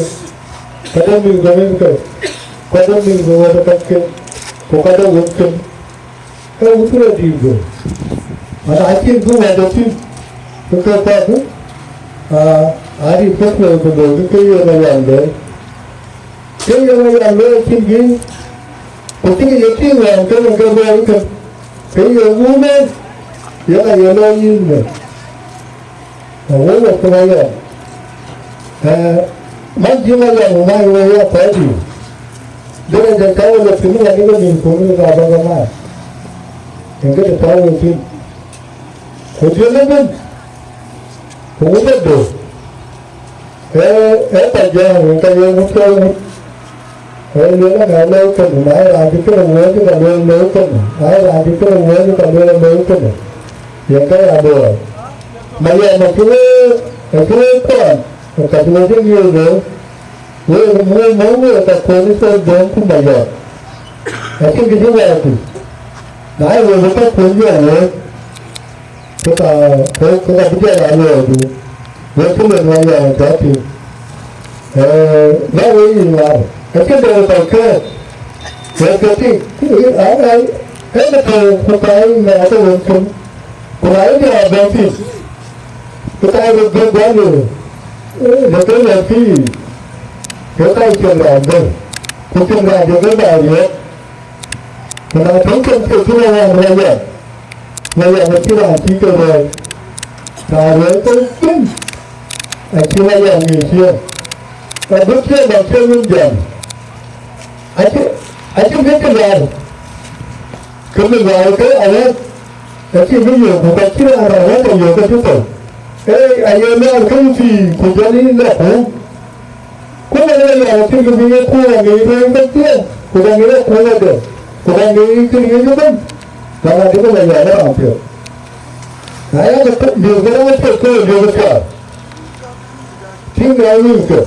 ka de mïth ke mïth ke, ku ka de mïth ke wät ë kɔcken, ku ka de wëtken, ke wut rɔt dïït gör. Mana acïn bï wɛ̈t ë tïŋ, ke ke kuath, aa, aa dït ke piɔ̈ɔ̈th ku looi ke ke yen ë ɣɔn looi. Ke yen ë ɣɔn looi acïn bï, ku cï ke ye tïŋ wään ke yen ke looi ke, ke ye wunë, yen aye looi yïn në. Awël wek ke Mayɔm. Ee, man cï Mayɔm ë mai wek ya thɔ̈ɔ̈c yiic. Dërë de ka wek lɔ thïn wän ë ke nïm kuöŋ ë ka bä ke mat. Yen ke të tɔ̈u wek thïn. Ku dhiël ëbën, ku wut ë döŋ. Ee, ee pa jɔ̈ɔ̈ŋ wek ka ye wut ke wut. Ee, lueel ënë aloi kënë, na ye raan cï kënë wuɔ̈ɔ̈c ka lueel aloi kënë, na ye raan cï kënë wuɔ̈ɔ̈c ka lueel aloi kënë, yen ke ya luɔɔi. Mayɔm acï wëë, acï wëë kuɔn, ka cï wëë cï ŋiëëc looi, wëë muk muk wëë ka kuɔn ë thok döŋ ku Mayɔm. Acïn kë cï wɛɛr tïŋ, na ye wëë bï ka kuɔn yɔ̈ɔ̈k wëë. Ke ka, ke, ke ka bï jɔl a luɔɔidu, wek cï lon wan yɔɔk tɔ tïŋ. Ee, na wek yic ŋuar, acïn dɛ kɔc kɛ̈ɛ̈k, wek ke tïŋ, ai, ai, ee ke tɔ̈u ku ka ye ŋɛk ke wek cïn, ku na ye diäär bɛ̈n tïŋ, ke ka ye röt bɛ̈n guɔ̈n ye, ee, lɔ ke lɛ̈k pïïr, ke ka ye cieŋ rac bɛ̈n, ku cieŋ rac ye ke ba riɔ̈ɔ̈k. Ku na tɔ̈ cïn thiek cïn ë ɣɔn rɔt yɛn, na yɛn acïn raan cï ke ruɔ̈ɔ̈i, raan ruɔ̈ɔ̈i thok thïn, acï rɔt yɛn ŋic ciëën. Agut ciëën lɔ ciëën wun jam, acï, acï bï ke luaar, ke bï luaar ke awär, acï bï yök, ku ka cïn raan rɔt awär ke yök ke cï thou. Ee, aye luaar ke thii, ku jɔl yïn lɔ kuum. Ku ëmën ë yɔ̈ɔ̈k acïn kë bï ŋic kuur aŋic ruëëny kedhie, ku ka ŋic akuur ade, ku ka ŋic kë ŋic ëbɛ̈n, bä ŋa dï bï lɔ yɔ̈ɔ̈k ë raan piɔ̈ɔ̈th. Na yak diëër ke raan piɔ̈ɔ̈th ke diëër ke piaar, tïŋ de awïïk ke,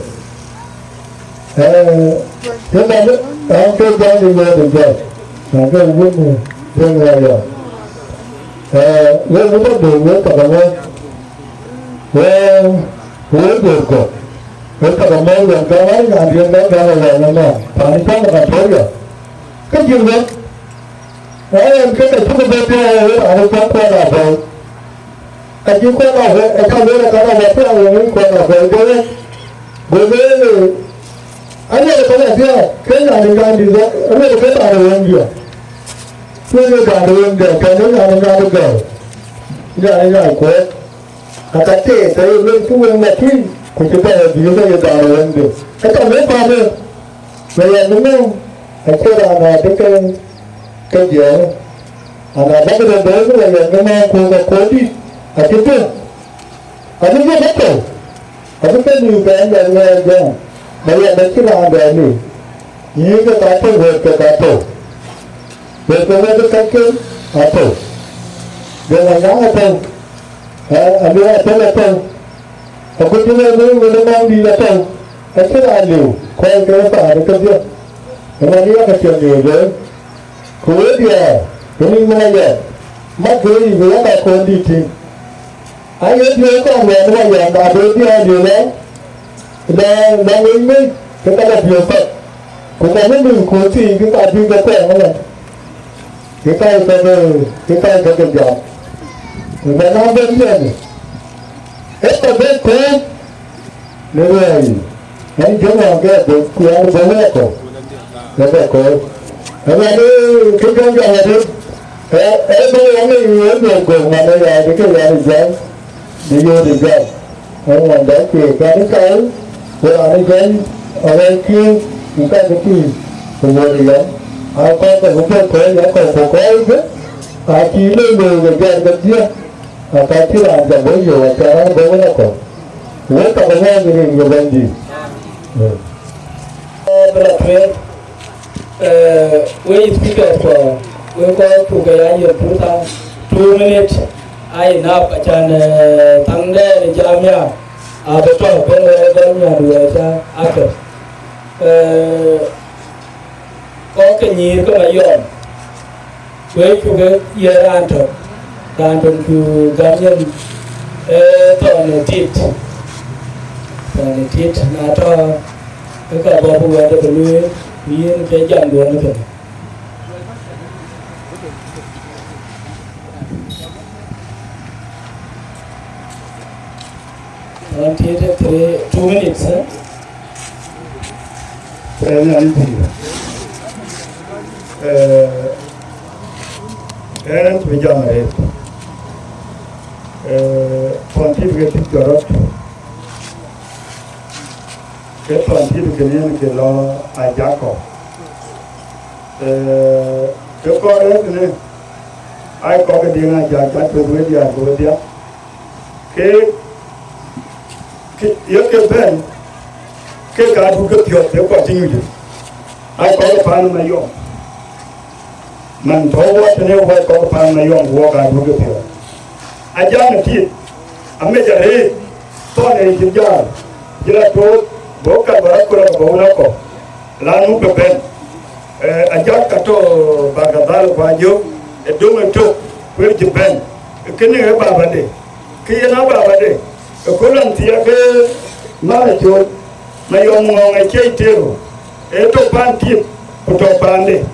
ee, ke bä raan ke jam de yɔ̈ɔ̈k de jɔ̈ɔ̈k, na ke wun de ŋuɔɔr yɔ̈ɔ̈k. Ee, wek wun tɔ̈ de wek tɔ̈ ke ŋuɔ̈ɔ̈th, wek, wek duöör kɔ̈k. Wek ka ke mɔ̈u luɛl gam wär nyandiɛ̈n bɛ gam ë luɛl ënɔɔnë, paan cɔl Equatoria. Ke jïl wek, na yen ke ke cuk bɛ piɔ̈ɔ̈c ë raan ë cɔl Kuɔl Abɔ̈u. Ka cï Kuɔl Abɔ̈u, ë ka lueel ë ka rɔt bɛ piɔ̈ɔ̈c ë wën Kuɔl Abɔ̈u, go wek, go lueel, alueel ë ka rɔt piɔ̈ɔ̈c, ke nyan ë nyan dït, alueel ke raan ë wëŋdiɛ̈. Wek ë raan ë wëŋdiɛ̈, kɛn ë nyan ë nyan ë gäu, nyan ë nyan kuɔɔth. Aka tëë ke ye luel cï wëŋ la tui, ku cï bɛ bï ke ye daan wëŋde. Ë tɔ̈ në paan ë, në ɣɛn ëmën, acie raan aa bï ke, ke jiɛɛm. Ana bäk de bɛ̈ɛ̈i bï la ɣɛn ëmën ku ke kuɔɔr dït, acï bï. Abï bï ke tɔ̈u, abï ke nïïm ke ɛn ɣɛn ŋɛɛr jɔŋ, na ɣɛn acï raan dɛ̈ liu. Yïn ke ka tɔ̈u, wëët ke ka tɔ̈u. Wëët ke wëët ë kacken atɔ̈u. Jɔŋ Anyaŋ atɔ̈u. Ë, Aliu Athel atɔ̈u. Agut cï lɔ lueel wël ë Maŋdït atɔ̈u. Acïn raan liu, kɔc ke paan ë kedhie. Ëmën yak aciɛŋ ye looi. Ku wek diäär, ke nïïm ë Mayɔm, mat ke yic, ku yak akɔ̈ɔ̈ndït tïŋ. Aye diëër kɔn wɛ̈ɛ̈t ë Mayɔm, na de diäär diëër lɔ, lɔ, lɔ ŋic mec, ke ka lɔ piɔ̈ɔ̈th path. Ku ka wën mïthkuön thii, ke ka bï ke kuɛɛŋ ëlä. Ke ka ye kɔ̈k, ke ka ye kɔ̈k ke jam. Ku bɛ na bɛ̈n yɛn, ee kɔc bɛ̈n kööt, në ruääi yic, ɣɛn jɔŋ ɣɔn ke abɔ̈, ku ɣɛn bɔ̈ wek akɔ̈u, wek akɔ̈u. Ëmën, ee, kë jɔŋ jam arëët, ee, ee, bï ɣɛn ë ɣɛn ë gɔ̈k man ë ya, bï ke ɣɛn ë jam, bï yööt ë jam. Ɣɛn ɣɔn dɛ kueer kan ë kaai, ku raan ë jam, aɣɛn kiëër, ku ka bï kuiir, ku wuɔ̈t ë yam. Aa kɔc kɔ̈k bï ke kɔ̈ɔ̈c, ya kɔ̈k ku kɔ̈ɔ̈c ke, aa cïï loi looi ke jɔt kedhie. Aka cï raan jam wek yök, aca raan bɔ̈ wek akɔ̈u. Wek tɔ̈ ke ŋɔ̈ɔ̈th rin ke Bɛ̈nydït. Ee, bï la tueŋ. Eh, we speaker kɔ, we kɔ ku ke ya yen purta two minute, ai nap acan, eh, thaŋ de jam ya, abë tɔ ben we gɔl nyan we ca akër. Eh, kɔ ke nyïïr ke Mayɔm, we cu ke ye raan tök, raan tök cu gam yen, eh, thɔn tit, thɔn tit na tɔ, ke ka bɔ̈ ku wɛ̈t ke lueel, ku yen ke jam duɔ̈n kënë. One theater, three, two minutes, eh? Ënë an pïïr. Eh, ënë an cï bï jam arëët. Eh, thɔn tit ke tit jɔt rɔt. Ke thɔn tit ke yen ke lɔ Ajakɔ. Eh, ke kɔɔr ëtënë, ai kɔc ke diëŋ Ajak, Ajak tueth wek diäär ke wedhia. Ke, ke, ye ke bɛ̈n, ke ka duk ke piɔ̈ɔ̈th, ye kɔc cï nyuc. Ai kɔc ke paan Mayɔm. Man tɔ̈u wɔ tënë wɔ kɔc ke paan Mayɔm, wɔ ka duk ke piɔ̈ɔ̈th. Ajak në tiit, amec arëët, thɔn ë cï jäl, cï la toot, bɔ̈ ka bɔ̈ rɔt ku rɔt ke bɔ̈ wun akɔ̈u. La nu ke bɛ̈n. Eh, Ajak ka tɔ Barkadhal ku Ajök, ë döŋ ë tök, kueer cï bɛ̈n. Kënë ë babade. Kë yen a babade. Ë köl an thiɛɛk ke Mala Col, Mayɔm Ŋɔŋ ë ciɛc tero. Ë tök paan tiit, ku tɔ paande.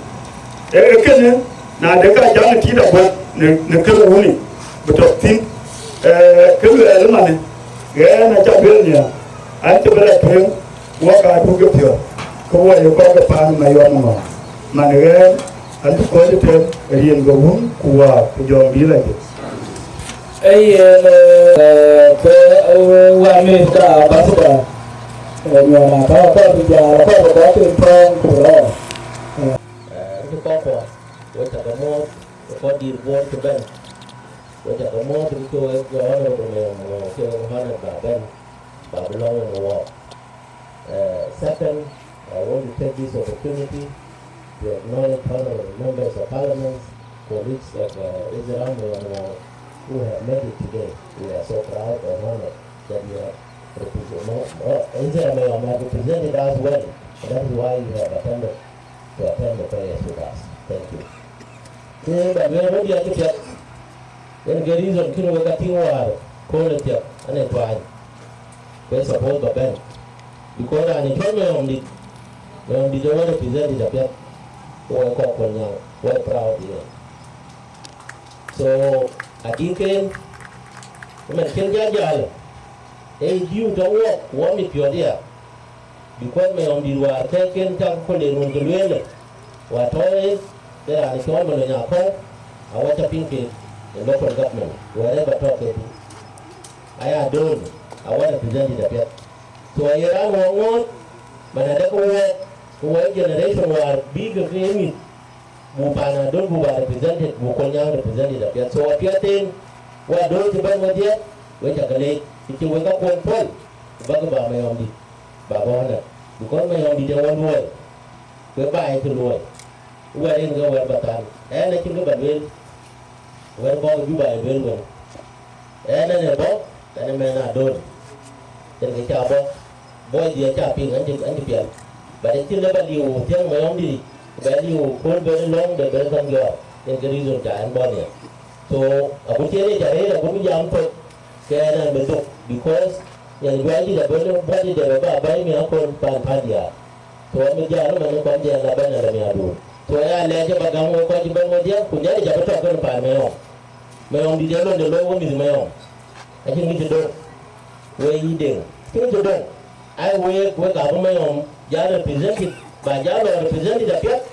Ë, ë kënë, na de ka jaŋ tiit aguɔ̈p në, në kër wuni, bï tɔ thïn. Eh, kë luɛɛl ëmanë, ɣɛn aca lueel nhial, an cï bï la tueŋ, wɔ ka duk ke piɔ̈ɔ̈th, ke wɔ ye kɔc ke paan Mayɔm Ŋɔŋ. Man ɣɛn, an cï kɔc ëtɛ̈n, ë riɛn ke wun, ku wäär, ku jɔŋdït la jël. Ee yen, eh, ke, eh, wään mïth ka ambassador, eh, nyuɔɔn akɔ̈l, akɔ̈l bï jäl, akɔ̈l bï kɔc piny tɔ̈ɔ̈ŋ ku bï lɔ. Eh, kɔc kuɔ, wek cä ke muɔ̈ɔ̈th, ke kɔc dït Bor cï bɛ̈n. Wek cä ke muɔ̈ɔ̈th, ke wek honorable, eh, ke honorable ba bɛ̈n, ba bï lɔ̈ŋ wën wɔɔk. Uh, second, I want to take this opportunity to acknowledge honorable members of parliament, colleagues of, uh, Ezra Mayom Ngong, who have made it today. We are so proud and honored that you have represented, uh, Ezra Mayom have represented us well, and that is why you have attended to attend the prayers with us. Thank you. Ke ba lueel röt ya cï piɛth, yen ke reason kën wek ka tïŋ wäär kööl ë thiɛk, an ë tuany. Ke suppose ba bɛ̈n. Because raan ë cɔl Mayom Dït, Mayom Dït ë wɔ represented apiɛth, ku wɔ kɔc Kolnyaŋ, wɔ proud yen. So, adï ken, ëmɛn cïn jal jal, ee diu tɔ wɔk, wɔ mit piɔ̈ɔ̈th ya. Bï kuɛth Mayom Dït wäär kɛ̈ɛ̈c ken cak köl en wën ke lueel, wäär tɔ en, ke raan ë cɔl Malony Akɔ̈u, awɔ cä piŋ ke ë local government, wherever tɔ ke tïŋ. Aya dööl, awɔ represented apiɛth. So aye raan wɔ ŋɔ̈ɔ̈th, man adek wɔ, ku wɔ generation wäär bï ke ke ye mïth, buk paan Adöl buk ba represented, buk Kolnyaŋ represented apiɛth. So apiɛth en, wɔ Adöl cï bɛ̈n wedhie, wek cä ke leec, ku cï wek kakuɔn pɔ̈l, ku bäkï ba Mayom Dït, ba bɔ̈ ënɔɔnë. Because Mayom Dït ee wɔ luɔi, ku ee baai cï luɔi. Wɛ̈t en ke wɛ̈t ba than, ɛn acïn kë ba lueel, wɛ̈t bɔ̈ Juba ye lueel wën. Ɛn ɛn ë bɔ̈, ɛn ë mɛnh Adöl. Yen kë ca bɔ̈, bɔ̈ diɛ̈ ca piŋ, ɛn cï, ɛn cï piɛl. But acïn lë ba liu thiëŋ Mayom Dït, ku ba liu kööl ben lɔ̈ŋ de ben käŋ jɔɔr. Yen kë reason ca ɛn bɔ̈ nhial. So, agut cï en ë ca rëër, agut bï jam thok, ke ɛn ɛn bï thok, because nyan juäc dït abël bɔ̈ dït de ba bɛ̈i mi aköl pan pan diaal. So, ɛn bï jal ëmɛn kɔn diɛɛl abɛ̈n ala miaadu. So, ya lɛc ë ba gäm wek kɔc cï bɛ̈n wedhie, ku Nhialic abï tɔ̈ kenë pan Mayom. Mayom Dït ee londe looi we mïth Mayom. Acïn kë cï döŋ. Wek yï Deŋ. Acïn kë cï döŋ. Ai wek, wek abï Mayom jal represented, ba jal lɔ represented apiɛth,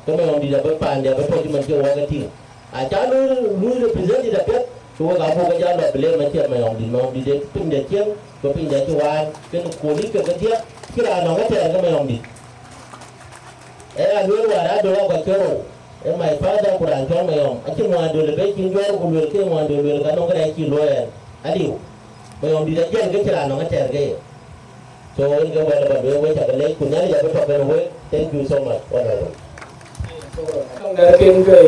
ke Mayom Dït abï paande abï tɔ̈ cï man cï wɔ ke tïŋ. Aca luui, luui represented apiɛth, ke wek abuk ke jal lɔ blame acie Mayom Dït, Mayom Dït ee pinyde cieŋ, ku pinyde cï waan, kenë kööl yic ke kedhie, cï raan nɔŋ ëtɛ̈ɛ̈n ke Mayom Dït. Ee alueel wäär Adöl akuac ke rou, ee my father ku raan cɔl Mayom, acïn muɔny Adöl ë bɛ̈i cïn jɔ̈ɔ̈r ku lueel ke muɔny Adöl lueel ka nɔŋ këdɛ̈ cï luɔi ɛn, aliu. Mayom Dït ajiɛl ke cï raan nɔŋ ëtɛ̈ɛ̈n ke ye. So, yen ke wɛ̈t ë ba lueel, wek cä ke leec, ku Nhialic abï tɔ̈ kenë wek. Thank you so much, honorable. Nɛ̈rken ke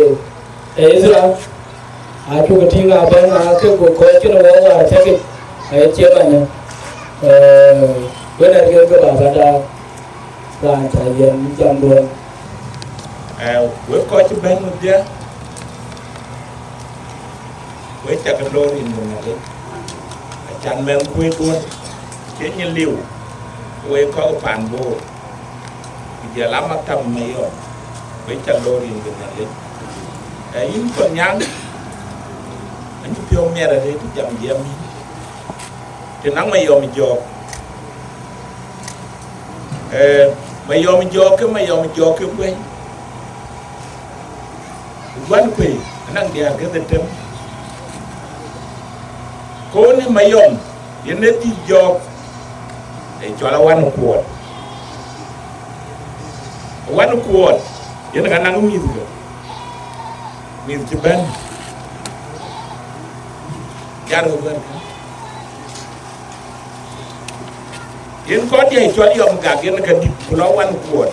Ithra, acuk tïŋ abɛ̈n, aa ke ku kɔc cïn wɔ wäär tëkic, aye cie mɛnë. Wek nɛ̈rken ke baba da, raan ca yɛn jamduɔn. Wek kɔc cï bɛ̈n wedhie, wek ca ke lor rin ke Nhialic, acan mɛnh kuëëduɔn, cie nyin liu, wek kɔc pan Bor. Ku jɔl a maktab Mayom, wek ca lor rin ke Nhialic. Ee, yïn Kolnyaŋ, anyi piɔ̈u miɛt arëët jam jiɛɛm yïn. Të naŋ Mayom jɔɔk. Ee, Mayom jɔɔk ke Mayom jɔɔk ke guɛny. Ku guan kuëi, anaŋ diäär ke dhetem. Kooni Mayom, yen ee dhil jɔɔk, ee cɔl Awan Kuɔɔt. Awan Kuɔɔt, yen ka naŋ mïthke, mïth cï bɛ̈n, jar ke guɛ̈n kä. Yen kɔc diɛ̈ cɔl Yɔm Gak, yen ka dït, ku lɔ Awan Kuɔɔt,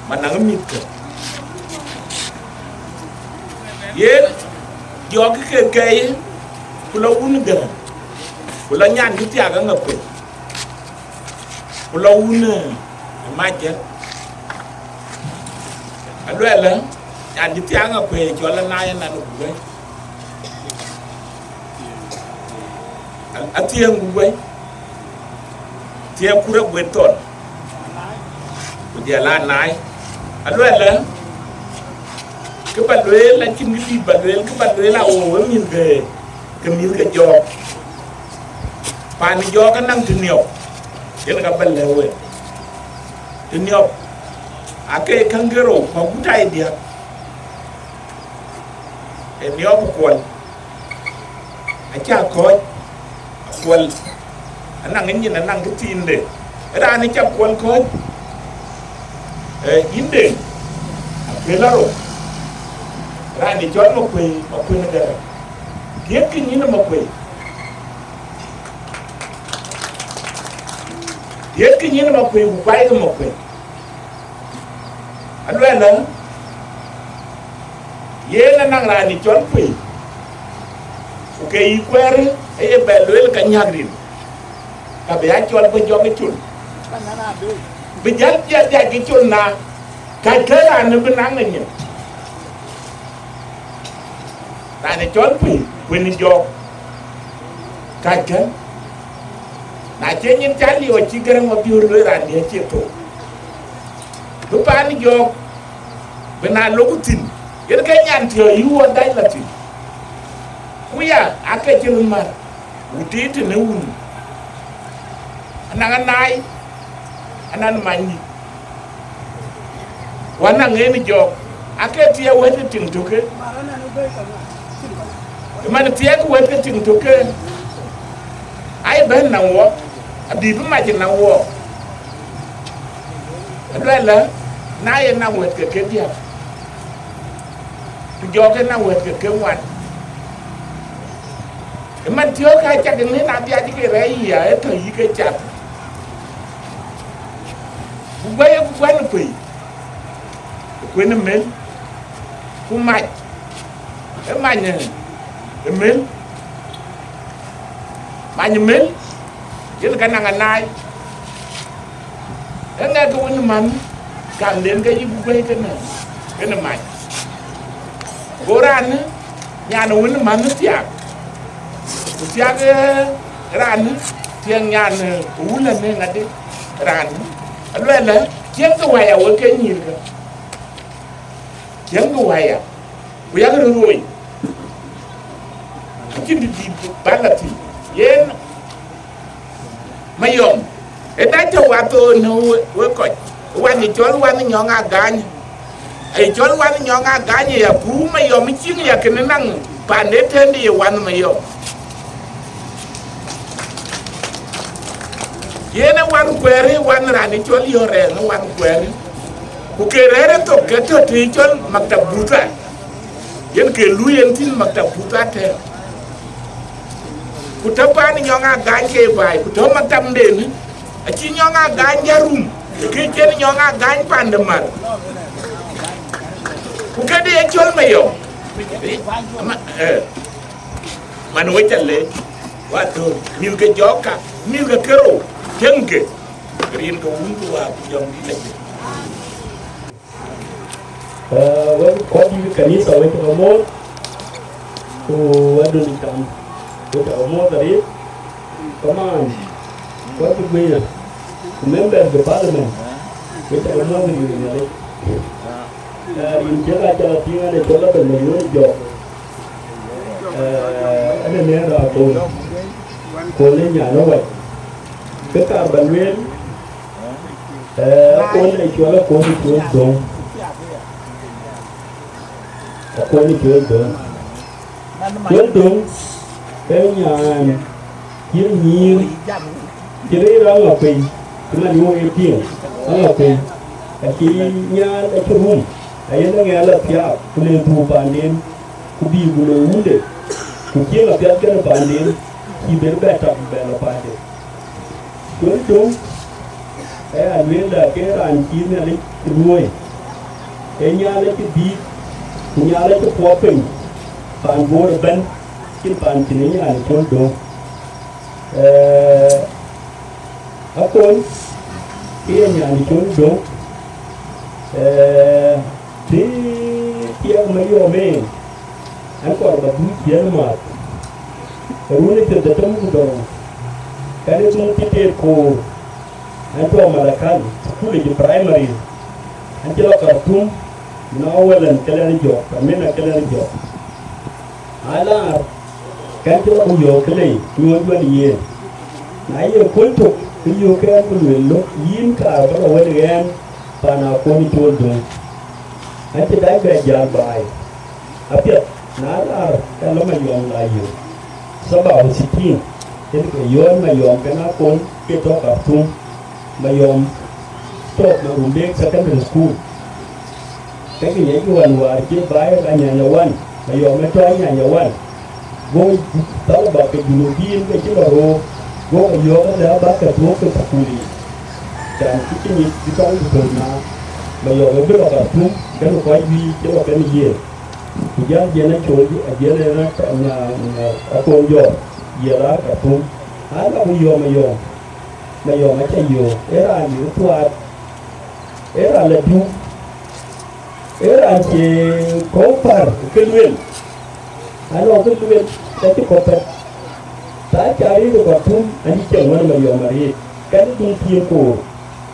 ma naŋ mïthke. Yen jɔɔk ke kɛɛi, ku lɔ wun Gäräŋ, ku lɔ nyan cï thiaak aŋa kuëi. Ku lɔ wun, eh, Macë, aluɛlë, nyan cï thiaŋ akuëë cɔl Anaai ënɔn ku guɛ̈i. A-, Athiëëŋ ku guɛ̈i. Thiëëŋ kur aguet thɔn. Ku jɔl Anaai. Aluɛlë, kë ba lueel, acïn kë dït ba lueel, kë ba lueel, awo wek mïth ke, ke mïth ke jɔɔk. Pan jɔɔk anaŋ të niɔp, yen ka bä lɛ̈k wek. Të niɔp, ake käŋ ke rou, ku agut aa ye diäk. Ë niɔp kuɔl, acä kɔ̈ɔ̈c, akuɔl, anaŋ nyin, anaŋ kë thiinde. Raan ë cä kuɔl kɔ̈ɔ̈c, ee, yïn Deŋ, apël arou. Raan ë cɔl Makuëi, Makuëi në Gäräŋ. Dhiëëtkï nyin ë Makuëi. Dhiëëtkï nyin ë Makuëi, ku kuaikï Makuëi. Aluɛlë, yen anaŋ raan ë cɔl Kuëi, ku ke yï kuɛɛrë, aye bɛ lueel ka nyäk rin, ka bï a cɔl bï jɔk ë col. Bï jäl dhiac, dhiac ë col na, ka kë raan ë bï naŋ ë nyin. Raan ë cɔl Kuëi, Kuëi në jɔɔk. Kackä, na cie nyin cä liɔɔc cï Gäräŋ Mabiöör lueel raan diɛ̈ cie thou. Bï paan jɔɔk, bï na lok thïn, yen ke nyan thiɔ̈k yï wɔ dac la thïn. Ku ya, ake cï röt mar, ku tiit tënë wun. Anaŋ Anaai, anaŋ Manyï. Wän aŋeen jɔɔk, ake thiëëk wɛ̈t ke tiŋ tökë. Ëman thiëëk wɛ̈t ke tiŋ tökë. Ai bɛ̈n naŋ wɔ, abï bï mac naŋ wɔ. Aluɛlë, na ye naŋ wɛ̈t ke ke diäk, ku jɔɔk ke naŋ wɛ̈t ke ke ŋuan. Ëman thiɔ̈k ka cak ŋën adhiac ke rɛ̈c yï, ë tɔ̈ yï ke cath. Ku guɛ̈i ku guɛ̈n Kuëi, Kuëi në Mel, ku mac, ë many ë Mel, many Mel, yen ka naŋ Anaai. Ë ŋɛk ke wën man, kamden ke yï ku guɛ̈i kënë, kënë mac. Go raan nyan wën man thiaak, ku thiaak, eh, raan thiëŋ nyan, eh, wulë në ŋadï raan. Aluɛlë, tiëŋkï waya wek ke nyïïrkë. Tiëŋkï waya, ku yak röt woi. Acïn dït dït ba la thïn. Yen Mayom, ë dac tɔ̈ wath ɣöö në we, we kɔc, wan ë cɔl wan ë nyɔŋ agany, ë cɔl wan ë nyɔŋ agany ë ya pur Mayom ë ciŋ ya kënë naŋ pande tënde ye wan Mayom. Yen ë wan kuɛɛrë, wan raan ë cɔl yɔ̈ɔ̈r rɛɛŋ ë wan kuɛɛrë, ku ke rɛ̈ɛ̈r ë thok ke tɔ̈ të cɔl maktab butha, yen ke luui yen thïn maktab butha tɛ̈ɛ̈n. Ku tɔ̈ paan nyɔŋ agany ke baai, ku tɔ̈ maktamden, acï nyɔŋ agany ja rum, ke cïn nyɔŋ agany pande mar. Ku këdï ye cɔl Mayɔm. Ama, eh, man wec alec, wa thöl, mïth ke jɔɔk ka, mïth ke kerou, tiɛŋkë, rin ke wun ku wa ku jɔŋdït acï. Eh, wek kɔc dït kanitha wek ke moth, ku adun cam, wek ke moth arëët, kaman, kɔc guiir, ku members of parliament, wek ke moth arëët. Eh, rin ciɛk aca la piŋ an, ë cɔl abɛn ë yööc jɔk. Eh, ɛn ë nɛ̈ɛ̈r Akon, Akon ë nyan ë wac. Kë kaar ba lueel, eh, Akon ë cɔl Akon ë cɔl Döŋ. Akon ë cɔl Döŋ. Cɔl Döŋ, ee nyan, ye nyïïr, cï rëër aŋa pei, cï man wok ye piŋ, aŋa pei, acï nyaal acï rum, ayen aŋɛɛl athiaak, ku le dhuk paanden, ku bï ku loi wunde, ku cieŋ apiath kënë paanden, cï ben bɛ tak bɛ lɔ paande. Cɔl Döŋ, aya lueel da ke raan cï Nhialic luöi, ee nyaal acï biic, ku nyaal acï puɔ̈k piny, paan Bor ëbɛ̈n, cïn paan cïn ë nyan cɔl Döŋ. Eh, Akon, ke ye nyan cɔl Döŋ, eh, të thiɛɛk Mayɔm en, an, kɔɔr ba dhuk ciëën maath. Run ë thiërdhetem ku dhorou, kɛn ë dhuk cï teet koor, an, tɔ̈ Malakal, thukul yic primary, an, cï lɔ Khartoum, na wël ɛn ke lɛn jɔk, amina ke lɛn jɔk. Alaar, kɛn cï lɔ ku yɔ̈ɔ̈k kë lei, nyuɔɔth wɛl yen. Na ye kööl tök, ke yöök ke ɛn ku lueel lok, yïn kaar ba lɔ wɛl ɣɛn, paan Akon cɔl Döŋ. An cï dac bɛ jäl baai. Apiɛth, na laar, ke lɔ Mayɔm la yöök. Saba u sitini, yen ke yööc Mayɔm kɛn Akon ke tɔ̈ Khartoum. Mayɔm tɔ̈ Rumbek Secondary School. Ke kë ŋiɛckï wään wäär cï baai Anyanya wan, Mayɔm ë tɔ̈ Anyanya wan. Go thalaba ke Junubin ke cï lɔ roor, go ke yɔ̈ɔ̈k ëlë abäk ke tuɔ̈ɔ̈k ke thukul yiic. Can cï cïn yic cï tɔŋ ku thöl na, Mayɔm ë bï lɔ Khartoum, kën kɔc wïï cï lɔ kën yen. Ku jäl jiɛn acol, ajiɛl en Akon jɔɔr, jiɛl aa Khartoum. Aa lɔ ku yɔ̈ɔ̈k Mayɔm. Mayɔm acä yöök, ee raan dït thuaat, ee raan la diu, ee raan cie kɔ̈u pär ke lueel, anɔŋ ke lueel ka cï kɔ̈u pɛ̈t. Thaa cä riëëc ë Khartoum, anï cieŋ wën Mayɔm arëët, kɛn ë duŋ thiëëk koor,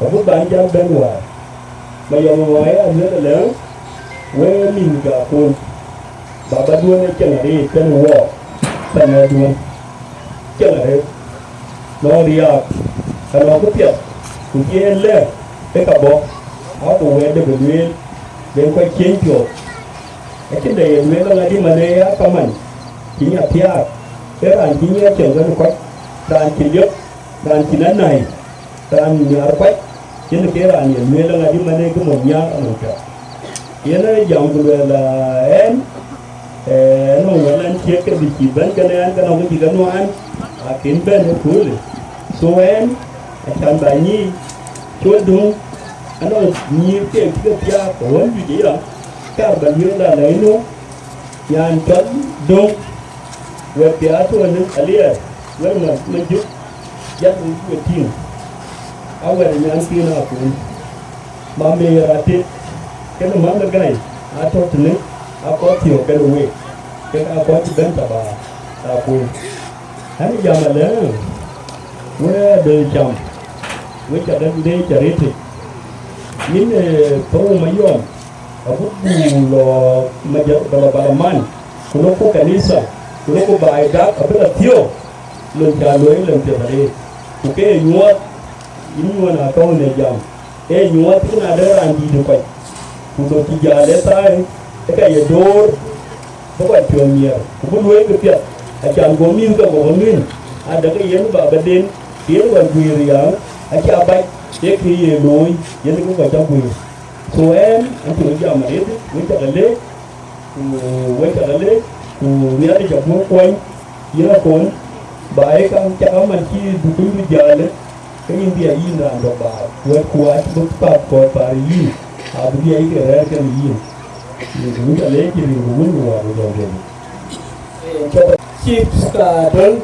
agut ban jäl bɛ̈n wäär. Mayɔm ë ɣɔɔc aya lueel ëlë, wek mïth ke Akon, babaduön ë cieŋ arëët tënë wɔɔk, pɛ̈nɛduön. Cieŋ arëët, nɔŋ riääk, ka nɔŋ këpiɛth, ku cï en lɛ̈k ë ka bɔ̈, aku wɛ̈tde bï lueel, ben kɔc ciëny piɔ̈ɔ̈th. Acïn dɛ ye lueel aŋadï man ee ya kaman, cï nya thiaak, ke raan cï nyiɛɛr cieŋ wën kɔc, raan cï liep, raan cïn anäi, raan nhiaar kuac, yen ke raan ye lueel aŋadï man ee kë mony nhiaar anɔŋ piɛth. Yen ë jam ku lueel, aa, ɛn, ee, nɔŋ wël ɛn thiëëk ke bï cïï bɛ̈n kënë ɛn, ke nɔŋ kë cï ke nuaan, akën bɛ̈n ë köölë. So ɛn, acan bä nyiic, col Döŋ, anɔŋ nyïïr ke cï ke thiaak, ke wën juëc aya, kaar bä lueel ala ënö, nyan cɔl Döŋ, wɛ̈t piath tuɔɔnë aliɛɛr, wɛ̈t ma, ma jök, jat wek tïŋ, awɛ̈t ë nyan thiin akun. Mamer atit, kënë mɔ̈n ë gäi, atɔ̈ tënë, akɔ̈th thiɔ̈k kënë week, kek akɔ̈th cï bɛ̈n taba, akun. Ɣɛn jam alë, we adöl cam, we ca däk leec arëëtic. Yïn, ee, thou Mayɔm, agut buk lɔ maja-, bala, bala man, ku lok ku kanitha, ku lok ku baai dak, abï la thiɔ̈k, lon ca luɔi lon piɛth arëët. Ku ke ye nyuɔɔth, yïn nyuɔɔn akɔ̈u në jam. Ee nyuɔɔth cïn adɛ̈ raan dïït ë kɔc, ku do cï jäl ë thaai, ë ka ye door, bï kɔc piɔ̈ɔ̈th miɛɛr, ku bï luɔ̈i bï piɛth, acan go mïth ke gɔk ŋïn, adɛ̈ ke yen baba den, ke yen wɛ̈t guiir riääk, acä bac, ee kë ye looi, yen ke kɔc cä guiir. So ɛn, an cï röt jam arëët, wek cä ke leec, ku wek cä ke leec, ku Nhialic abuk kuɔny, yïn Akon, ba ee kaŋ cak aman cï dukunydu jäl, ke yïn bï ya yïn raan dɔ̈k baai, wɛ̈tku acï bï path kɔ̈th paar ë yïn, abï bï ya yï ke rɛ̈ɛ̈r kenë yïn. Wïc alec cï rïŋ wun wär wïc alec. Chief ka Adöl,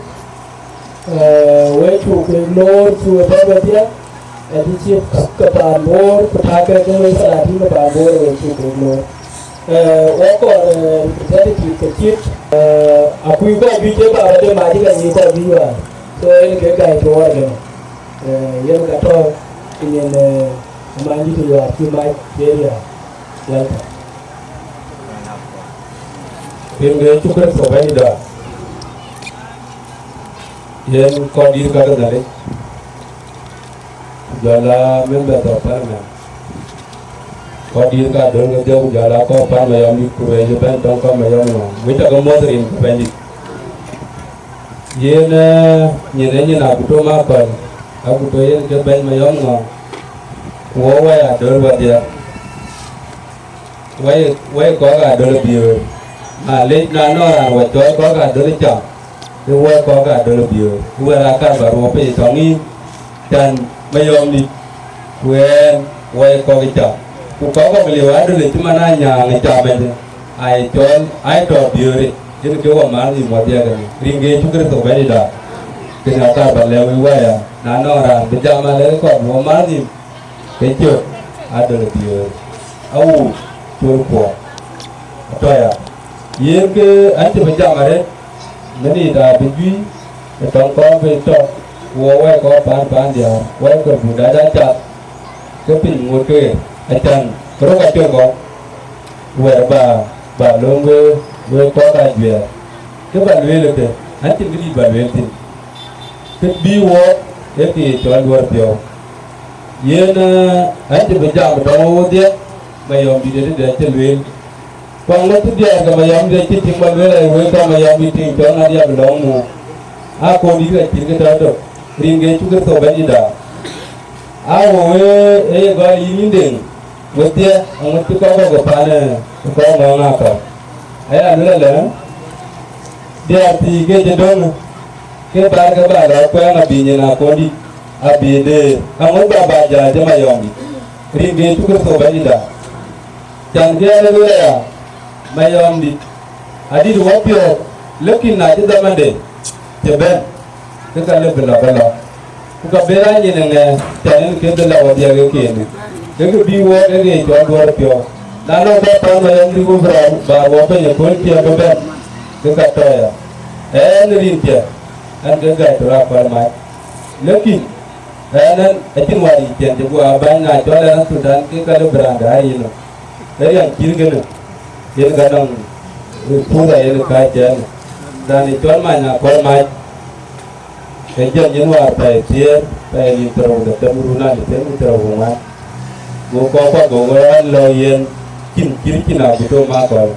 eh, we cuk ke loor cuk ë bɛ̈n wedhie, ë cï chief ke paan Bor, ku takkë ke we salatin ke paan Bor we cuk ke loor. Eh, wɔ kɔɔr, eh, representative ke cït, eh, akuc kɔc juëc ke baba de mac ke nyin kɔc juëc wäär. So, yen ke gäi tuɔɔr kënë. Eh, yen ka tɔ̈ ë nyin, eh, man juëc yuaar cï mac area. Welcome. Rin ke Yecu Kërtho Bɛ̈nyda, yen kɔc dït ka ke Nhialic, ku jɔl aa members of parliament, kɔc dït ka Adöl kedhie, ku jɔl aa kɔc paan Mayɔm dït, ku ruëëc ëbɛ̈n tɔŋ kɔc Mayɔm ënɔɔnë, wek cä ke muɔ̈th rin ke Bɛ̈nydït. Yen, eh, nyin ee nyin Aguto Makɔl, Aguto yen ke bɛ̈ny Mayɔm ŋɔ̈ɔ̈ŋ, ku wɔ wai Adöl wadhia. Wai, wai kɔ̈k Adöl Abiöör. Malec, na nɔŋ raan wä cɔɔl kɔ̈k Adöl cam, ke wai kɔ̈k Adöl Abiöör. Ku wɛ̈t aa kar bä ruɔp piny tɔŋ yïn, cän Mayɔm dït, ku ɛn wai kɔ̈k cam. Ku kɔ̈k kɔ̈k liu Adöl cï man aa nyääŋ ë cam ëdë, aa ye cɔl, aa ye tɔ Abiöör yic, yen ke wä määr nhïïm wadhia kënë. Rin ke Yecu Kërtho Bɛ̈nyda, kënë aa kar bä lɛ̈k wek waya, na nɔŋ raan bï jam alɛ̈k kɔc bï wä määr nhïïm, ke cök Adöl Abiöör, awuuc col kuɔ. Atɔ̈ ya, yen ke an cï bï jam arëët, minit abï juëc ë tɔŋ kɔn bï tɔ, ku wɔ wɛ̈i kɔn paan, paan diäär, wɛ̈i kɔc bï dac aa cath, ke piny ŋot ke ɣer, acän röt ka cök kɔn, wɛ̈ɛ̈r bä, bä lööm wek, wek kɔc ajuɛɛr. Kë bä lueel ëtë, an cïn kë dït bä lueel thïn. Kë bï wɔɔk ee kë ye cɔl duɔ̈ɔ̈r piɔ̈u. Yen, eh, an cï bï jam tɔŋ wodhie, Mayɔm dït ëtëde acï lueel. Ku aŋot cï diäär ke Mayɔm dït acï tïŋ bä lueel, ai wek ka Mayɔm dït tïŋ cɔl ŋa diäk lɔ̈ŋ mu. Aa kɔn dït ka cïn kë tɔ̈ tök, rin ke Yecu Kërtho Bɛ̈nyda. Aa wo wee ee ye gɔl yïn yïn deŋ, wodhie aŋot cï kɔc kɔ̈k ke pan, eh, kɔc ŋɔ̈ɔ̈ŋ aa kɔ̈k. Aya lueel alë, diäär thii ke cï döŋ, ke bär ke bä lɔ kuɛɛŋ abï nyin akɔndït, abï deer, aŋot bä bä jäl cï Mayɔm dït, rin ke Yecu Kërtho Bɛ̈nyda. Cän ke en ë lueel aya, Mayɔm dït, adït wä piɔ̈ɔ̈th, lakin na cï dhamande cï bɛ̈n, ke ka lëu bï lɔ ke lɔ. Ku ka bï raan nyin ë ŋɛɛr, cän en ke bï lɔ wä diäk ë kenë. Ke kë bï wɔɔk ë ke cɔl duɔ̈ɔ̈r piɔ̈u. Na nɔŋ bä paan Mayɔm dït ku bï raan bä wä piny ëkööl cï abï bɛ̈n, ke ka tɔ ya. Ɛn rin piɛth, ɛn ke gäi tɔ akɔl mac. Lakin, ɛn ɛn acïn wäär yic cɛn cï guɔ abäny na cɔl ɛn Thudan ke ka lëu bï raan däär yïn nɔm. Ë riɛm cït kënë, yen ka nɔŋ purtha yen kääc cɛn. Raan ë cɔl Many Akɔl Mac, ke jɔl nyin wäär pɛɛi thiëër, pɛɛi nïn thiërrou de them, run aa de them ku thiërrou ku ŋuan. Go kɔc kuɔ go ɣɔn lɔ yen cïn cït cïn Aguto Makɔl.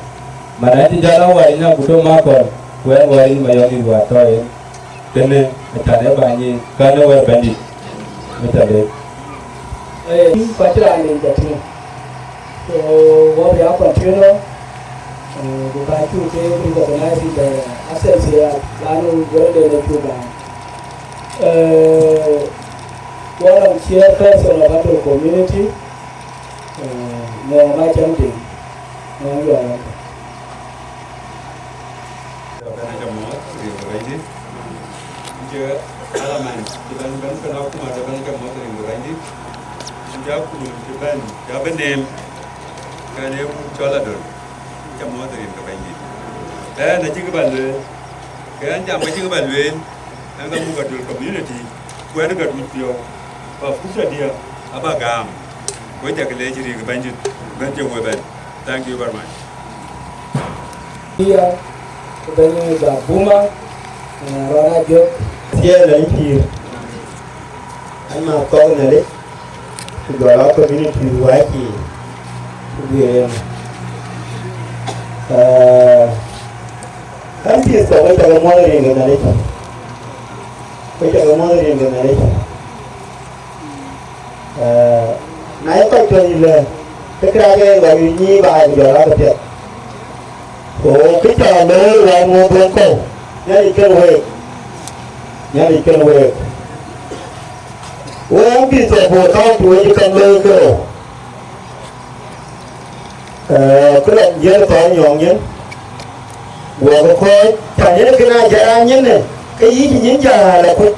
Man aa cï jäl a wäär nyin Aguto Makɔl, ku ɛn wäär nyin Mayɔm dït wäär tɔ yen. Kënë acan ë bäny ë kän ë wɛ̈ɛ̈r Bɛ̈nydït, ë ca leec. Eh, ku acïn raan nin ca tïŋ. So, wɔ bï a continue, eh, ku ka cuk ke recognize in the absence here, lanu wɛ̈ɛ̈rden ë cuk bäny. Eh, wɔ nɔŋ chairperson of Adöl community, eh, Ŋɔŋ Macam Deŋ, Ŋɔŋ Yual. Bɛ̈n acä mɔ̈ɔ̈th rin ke Bɛ̈nydït. Cï parliament cï bɛ̈n bɛ̈n kënë akuma de bɛ̈n acä mɔ̈ɔ̈th rin ke Bɛ̈nydït. Cï akuma cï bɛ̈n cï bï neem, kɛn ee wun cɔl Adöl, acä mɔ̈ɔ̈th rin ke Bɛ̈nydït. Ɛn acï kë bä lueel, ke ɛn jam acï kë bä lueel, ɛn ka muk Adöl community, ku ɛn ka duc piɔ̈u. Ba fursa diɛ̈ aba gam. Ku cä ke leec rin ke Bɛ̈nydït, bɛ̈n cï wek bɛ̈n. Thank you very much. Iya, ku bɛ̈ny Buma, eh, rɔn a jök. Thiëël ɛn pïïr, ɛn ma kɔ̈k Nhialic, ku jɔl a community ruääi cï, ku duëër yen. Eh, ɛn pïïr thok, wek cä ke muɔ̈th rin ke Nhialic. Wek cä ke muɔ̈th rin ke Nhialic. Eh, na ye kɔc piɔ̈ɔ̈th yï lëë, ke kërac ke yen gɔl yï nyïïn baai ku jɔl a ke piɛth. Ku kë cä looi wään ŋuɔ̈th dhuɔ̈n kɔ̈u, Nhialic kën week, Nhialic kën week. Wek ɛn pïïr thok ku wek kaunti wek cï käŋ looi ke rou. Ee, ku lɔ yen thɔɔr nyɔŋ nyin, guɔ ke kɔ̈ɔ̈c, cän yen kën a jɔt raan nyin, ke yï cï nyin jäl akuc.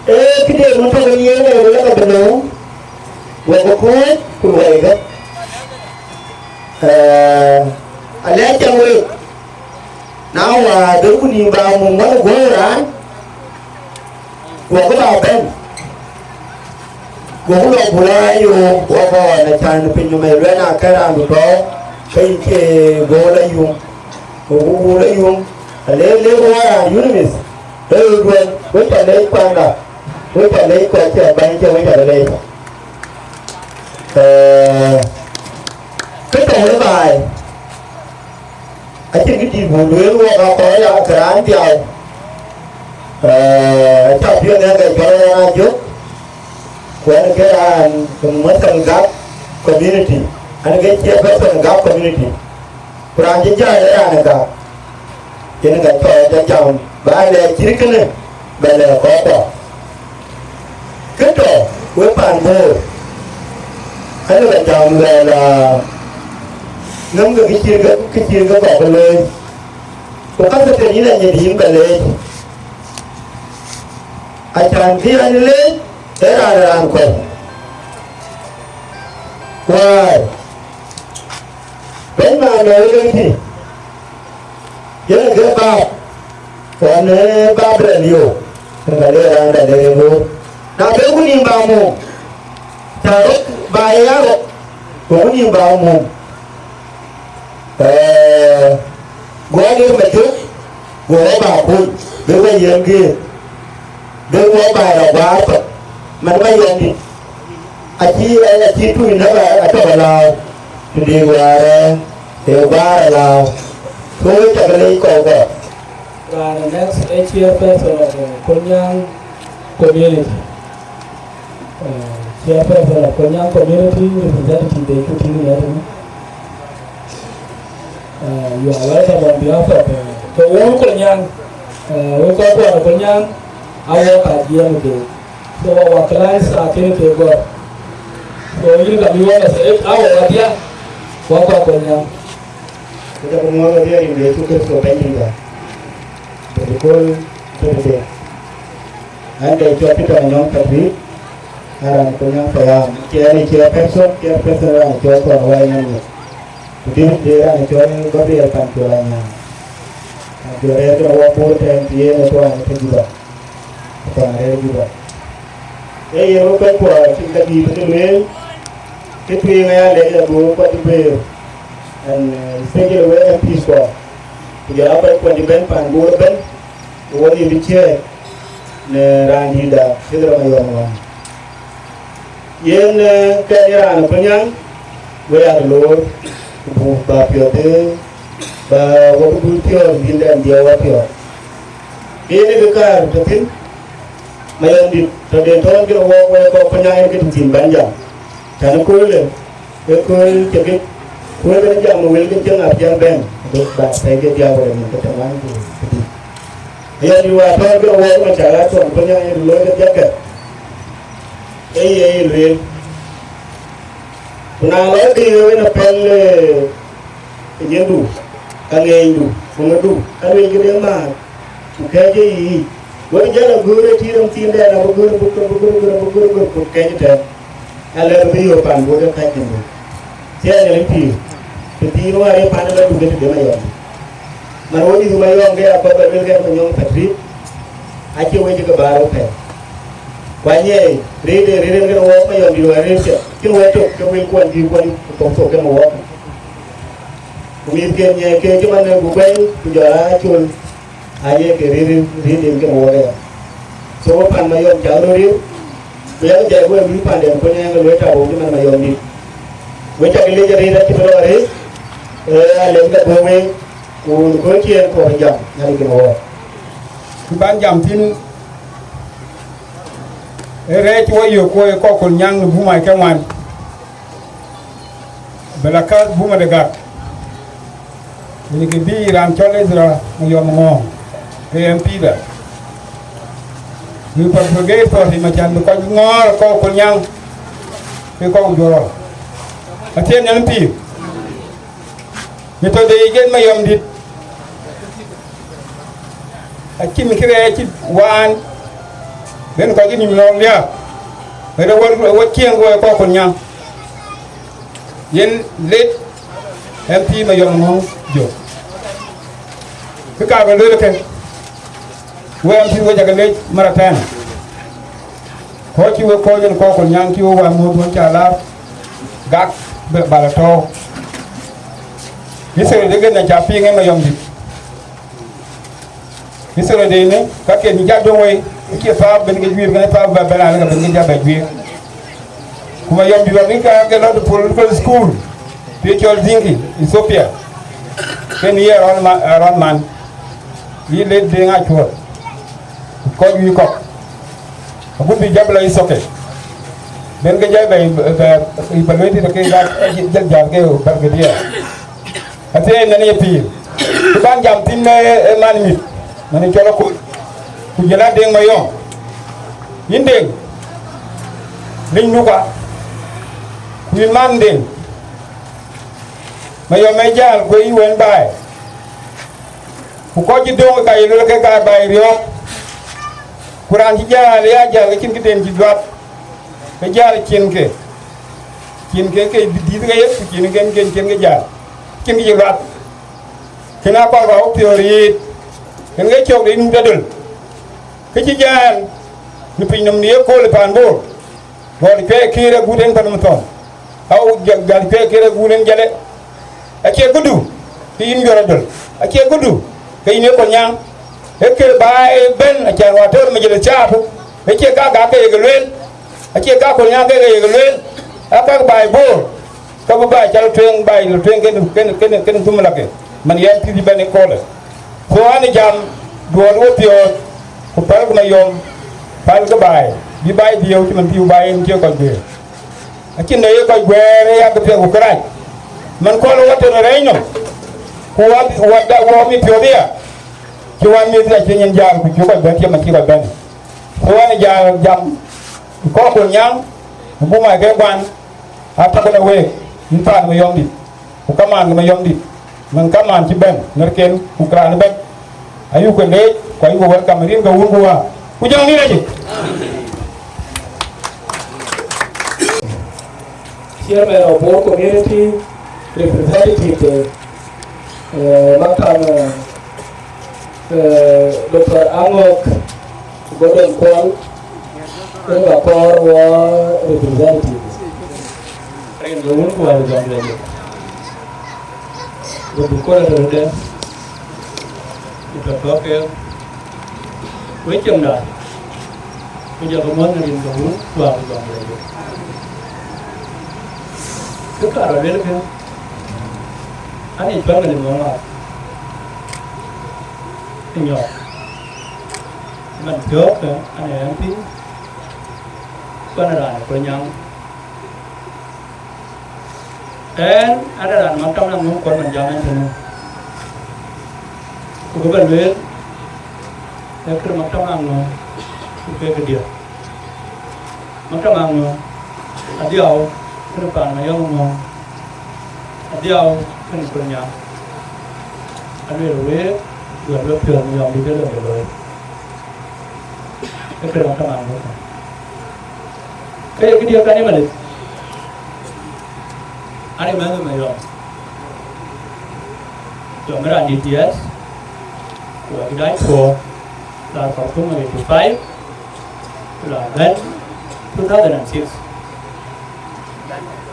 Ee, këde mun tök en yen ë lɔ ke bï lööm, guɔ ke kɔ̈ɔ̈c, ku luɔikë. Ee, alɛɛc cam week, na wäär döŋku nïïm ba mum wën ë guɔ̈ɔ̈r raan, guɔ ke ba bɛ̈n. Goku lɔ bula yo, wa ba wan a cän piny nɔm ë luɛn a kɛ̈r raan du tɔ̈, ke yïn cie goku la yum. Goku goku la yum, a le le wa raan yun mith, ë duel, we ca lec panda, we ca lec kɔc cɛ bäny cɛ we ca lec. Ee, kë tɔ̈u ë baai, acïn kë dït buk lueel wok a kɔc ya kë raan dhiau. Ee, acä piɔ̈n ë ke cɔl ɣɛn a jök, ku ɣɛn ke raan Western Gap community, ɣɛn ke cie Western Gap community, ku raan cï jäl ë raan ë Gap. Yen ka cɔl ca jam, ba lɛɛr cït kënë, ba lɛɛr kɔc kɔ̈k. Kë tɔ̈ wek paan Bor, ka lëu ba jam luɛɛl, aa, nɔm ke kë cït ke, kë cït ke kɔ̈k looi. Ku ka ke tën yïn anyïn yïn ba leec. Acän kë yɛn leec, ee raan raan kuɛth. Wäär, bɛ̈ny maan lɔ wek ë tï, yen ke baap, ɣɔn ë baap rɛl yo, yen ka le raan rɛl ë rëër. Na beku nïïm ba mum, cä rɔt ba ye ya rɔt, beku nïïm ba mum. Ee, guɔ lir Majök, guɔ ba kuc, bï we yiɛ̈n gëër, bï we ba rɔt guaar thok, man Mayɔmdït. Acï, acï tuc näk atɔ̈ alääu, të dï wäär ë guaar alääu. Ku we cak lec kɔ̈u kɔ̈k. Raan next ë chairperson of the Kolnyaŋ community. Uh, chairperson of Kolnyaŋ community, representative de ku tïŋ ëtënë. Uh, you are welcome on behalf of, uh, the whole Kolnyaŋ. Uh, we kɔc kuan Kolnyaŋ, a wok a jiɛɛm ke. So our clients are kën ke gɔ̈ɔ̈r. So yïn ka bï wok a se, a wok a dia, wok a Kolnyaŋ. Ku jɔku muɔ̈ɔ̈th ë Yecu Kërtho Bɛ̈nydït. Bï kööl tëde. Ɣɛn de cɔl Peter Manyɔŋ Patrick, aa raan Kolnyaŋ payam. Cie ɣɛn ë chairperson, chairperson raan cɔl Thɔn Wai Nyan Miɛt. Ku deputy de raan cɔl Gabriel Pancol Anyaŋ. Pancol rɛɛr kënë wɔ Bor tɛ̈ɛ̈n, ku yen ë Thɔn ë tɔ̈ Juba. Thɔn rɛɛr Juba. Ee yen wek kɔc kuɔ cïn ka dïït ke lueel, kë tueŋ aya lɛc ago kɔc ë Bor, and, eh, especially wek M Ps kuɔ. Ku jɔl aa kɔc kuɔ cï bɛ̈n paan Bor ëbɛ̈n, ku wɔ nïïm bï ciɛɛc në raandïïtda Kidhar Mayɔm Ŋɔ̈ɔ̈ŋ. Yen, eh, kɛn ye raan ë Kolnyaŋ, we yak loor, ku buk ba piɔ̈ɔ̈th, eh, ba wok bï piɔ̈ɔ̈th bï dɛn dhiau wa piɔ̈ɔ̈th. Yen ë kë kaar tɔ̈ thïn, Mayɔmdït, tɔ̈ den tɔ̈ɔ̈n kën wok wek kɔc Kolnyaŋ yen kë tïŋ thïn bän jam. Cän ë köölë, ë kööl cï gëc, ku ë kën jam ë wël ke cïn apiɛth bɛ̈n, ba pɛ̈i ke dhiau wek mïth ke tɛ̈ ŋuan ku këdï. Ayɔmdït, wa tɔ̈ɔ̈r kën wok ëmën cak aa tuɔm Kolnyaŋ yen looi ke dhiakkë, ee ye ye lueel. Ku na lɔ ke ye wen apɛl, eh, ë nyiɛndu, ka ŋenydu, ku ŋötdu, ka luel këde määr, ku kɛ̈ɛ̈c ë yiic. Wek jäl agöör ë tïït rem thiindɛn, abï gör, abï gör, abï gör, abï gör, abï gör, ku kɛ̈ɛ̈c ëtɛ̈ɛ̈n. Alɛ̈k bï yök paan Bor ke kɛ̈c thïn. Thiɛɛn ë pïïr, të thiin wäär ye paan ë lɔ duk ë tëde Mayɔm. Man wɔ mïth Mayɔm ke ya kɔ̈k bɛ luel kɛn Manyɔŋ Patrick, acie wec ke bäär wɔ pɛ̈i. Ku anyɛ rëër de rëër en kën wɔ Mayɔmdït wɔ rëër cɛ, cïn wɔ tök ke wël kuɔn bï kuɔn thok thok kën wɔ. Ku mïthken nyɛɛi ke cï man ë buk bɛ̈i, ku jɔl aa col, aye ke rëër, rëër den kën wɔ aya. So, wɔ pan Mayɔm cak röt rëër, ku yak jai wek luui panden Kolnyaŋ ë luɔi tap wok cï man Mayɔmdït. Wek cak leec arëët acï bï lɔ arëët, ee, alɛc ka duɔ̈k week, ku në kööl cï en kɔɔr jam, Nhialic kën wɔ. Ku ban jam thïn, ee rɛɛc wɔ yök wɔ ye kɔc Kolnyaŋ në buma ke ŋuan. Bɛ la käth buma de gak. Yen ke bï raan cɔl Ezra Mayɔm Ŋɔ̈ɔ̈ŋ, ke M P da. Bï propagate for him, acän bï kɔc ŋɔ̈ɔ̈r kɔc Kolnyaŋ, ke kɔc juɔ̈ɔ̈r. Athiɛɛn nyan pïïr. Mi tɔ̈ de yic en Mayɔmdït, acïn kërɛɛc cï waan, ben kɔc ke nïm lɔ̈ɔ̈k liääp, ë rɔt wär wär cieŋ wɔ ë kɔc Kolnyaŋ, yen late M P Mayɔm Ŋɔ̈ŋ Jok. Kë ka bɛ lueel ke, we M P we ca ke lec mara tɛ̈n. Kɔc cï we kɔc en kɔc Kolnyaŋ cï we wä muɔ̈th wën ca laar, gak bɛ bal tɔ̈ɔ̈u. History de gen na ca piŋ en Mayɔmdït. History de ni, ka ke ni ca döŋ wei, ë cie thaap ben ke juiir, kën thaap bɛ bɛ̈n alë ka ben ke ja bɛ juiir. Ku Mayɔmdït wär ni ka ke lɔ de political school, pi cɔl Zinki, Ethiopia. Ke ni ye rɔn ma-, rɔn man. Yï late Deŋ Acuɔɔr. Kɔc wïï kɔ̈k. Agut bï jam lɔ Ethiopia. Ben ke jai bɛ, bɛ, bɛ lueel tït ke gat, jël jal ke bɛ̈r ke diɛɛr. Athiɛɛi nɛn ye pïïr. Ku ban jam thïn ë, ë man mïth, man ë cɔl akol. Ku jël a Deŋ Mayɔm. Yïn Deŋ, riny nuka. Ku yïn man Deŋ. Mayɔm ë jäl, ku yï wën baai. Ku kɔc cï döŋ ka ye luel ke ka baai riɔ̈ɔ̈k. Ku raan cï jäl, ya jäl, ke cïn këden cï dhuat. Ke jäl cin ke. Cin ke ke dït ke ye, ku cin ke, ke, cin ke jäl. Cin ke cï luath. Kën a kɔc rɔt piɔ̈ɔ̈r yiit. Kën ke cök de nu tadöl. Ke cï jäl, në piny nɔm në ye kööl ë paan Bor. Gɔl cuɛɛk kër agut en pan mthɔn. Au, jal, jal cuɛɛk kër agut en jale. Acie këdu, ke yïn jɔt adöl. Acie këdu, ke yïn ye Kolnyaŋ. Ee kër baai ëbën, acan wa tɔ̈ mejël caap. Acie ka gak ke ye ke lueel. Acie ka Kolnyaŋ ke ye ke lueel. Aa ka baai Bor. Ka bï baai cal tueŋ, baai lɔ tueŋ kën, kën, kën, kën thum lake. Man yɛn pïïr bɛ̈n ë köölë. So an jam duɔɔl wo piɔ̈ɔ̈th, ku pälkï Mayɔm, pälkï baai, bï baai dhiëëu cï man pïu baai en cie kɔc guëër. Acïn de ye kɔc guëër ë yak piɛth ku kërac. Man kɔl wo tën rɛɛc nɔm, ku wa, wa da, wa mi piɔ̈ɔ̈th ya, cï wan mïth ya cï nyin jäl, ku cï kɔc bɛ̈n cï man cï kɔc bɛ̈n. So an jam, jam, kɔc Kolnyaŋ, ku buk mac ke guan, atakë në week, yïn paan Mayɔmdït. Ku kamaan ke Mayɔmdït, man kamaan cï bɛ̈n, ŋärken, ku këraan ëbɛ̈n. Ayuku leec, ku ayuku welcome, rin ke wun ku wäär. Ku jɔŋ nin acï. Chairman of Bor Community, representative, eh, eh, maktam, eh, eh, Doctor Aŋök, Gordon Kuɔl, yen ba kɔɔr wɔ representative. Rin ke wun ku wäär jɔŋ de jɔŋ. Ku bï kɔɔr röt de, ku tɔ̈ tɔ̈ ke, wek cieŋda, ku jɔ ke muɔ̈th në rin ke wun ku wäär jɔŋ de jɔŋ. Kë ka rɔt luel ke, an ë cuɛl ke lim ŋɔŋ ŋaak. Ë nyɔk. Man piɔ̈ɔ̈k ke, an ë M P, ku an ë raan ë Kolnyaŋ. Ɛn, an ë raan man tɔŋ na ŋöŋ kuɔl man jam ɛn tënë. Ku kë bɛ lueel, ee kërë man tɔŋ na ŋöŋ, ku kek këdiɛ̈. Maktam aŋö, adhiau, kënë paan Mayɔm ŋö, adhiau, kënë Kolnyaŋ. Alueel week, duɔ̈t wepiɔ̈ɔ̈th Mayɔmdït ë lɔ looi. Ë kënë maktam aŋö. Ke ye këdiɛ̈ kan ë Malith. An ë mɛnh Mayɔm. Jɔ mï raan D T S, ku acï dac puɔ̈u, la Khartoum eighty five, ku la bɛ̈n two thousand and six.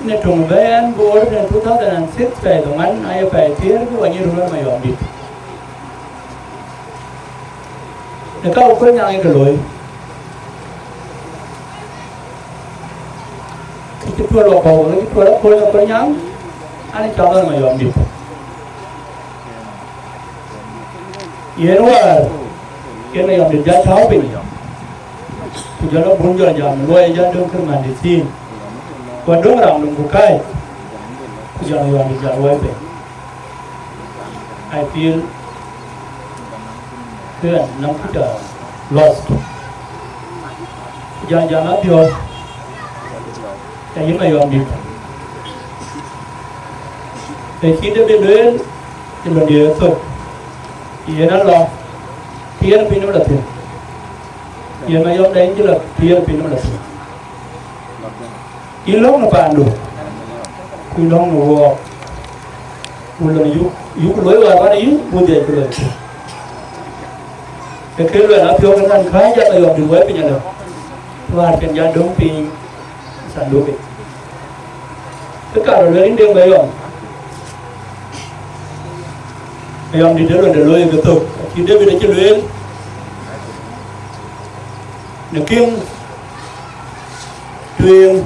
Në töŋ bɛ̈n Bor në two thousand and six, pɛɛi dhoŋuan, aye pɛɛi thiëër ku wanyï röt Mayɔmdït. Në ka Kolnyaŋ ye ke looi. Kë cï tuɔl wakɔ̈u, kë cï tuɔl aköl në Kolnyaŋ, an, ë cä lɔ Mayɔmdït. Yen wäär, yen Mayɔmdït jɔ cääu piny, ku jɔ lɔ bun jɔ jam luɔi jɔ döŋ kë muhandisiin, ku adöŋ ram döŋ ku kääc, ku jɔ Mayɔmdït jɔ luɔi piny. I feel ke ɣɛn nɔm kuc a lost. Ku jɔ jam apiɔ̈ɔ̈th, ke yïn Mayɔmdït. Ke cï David lueel, Lon ye thok, yen alɔ, tiɛɛr piny nɔm la thïn. Yen Mayɔm da yïn cï lɔ, tiɛɛr piny nɔm la thïn. Yïn lɔ̈ŋ në paandu, ku yïn lɔ̈ŋ në wɔɔk. Ku lon yuk, yuk looi wäär wan yïn, ku dhiɛc ku lon. Ke ke luɛl apiɔ̈u ke nɔn kääc jal Mayɔm dït wɛ̈ɛ̈r piny alë. Wäär cïn jal döŋ piny. Sanduki. Ke ka rɔt lueel yïn Deŋ Mayɔm. Mayɔm dït ë londe looi ke thök. Acï David acï lueel në King tueŋ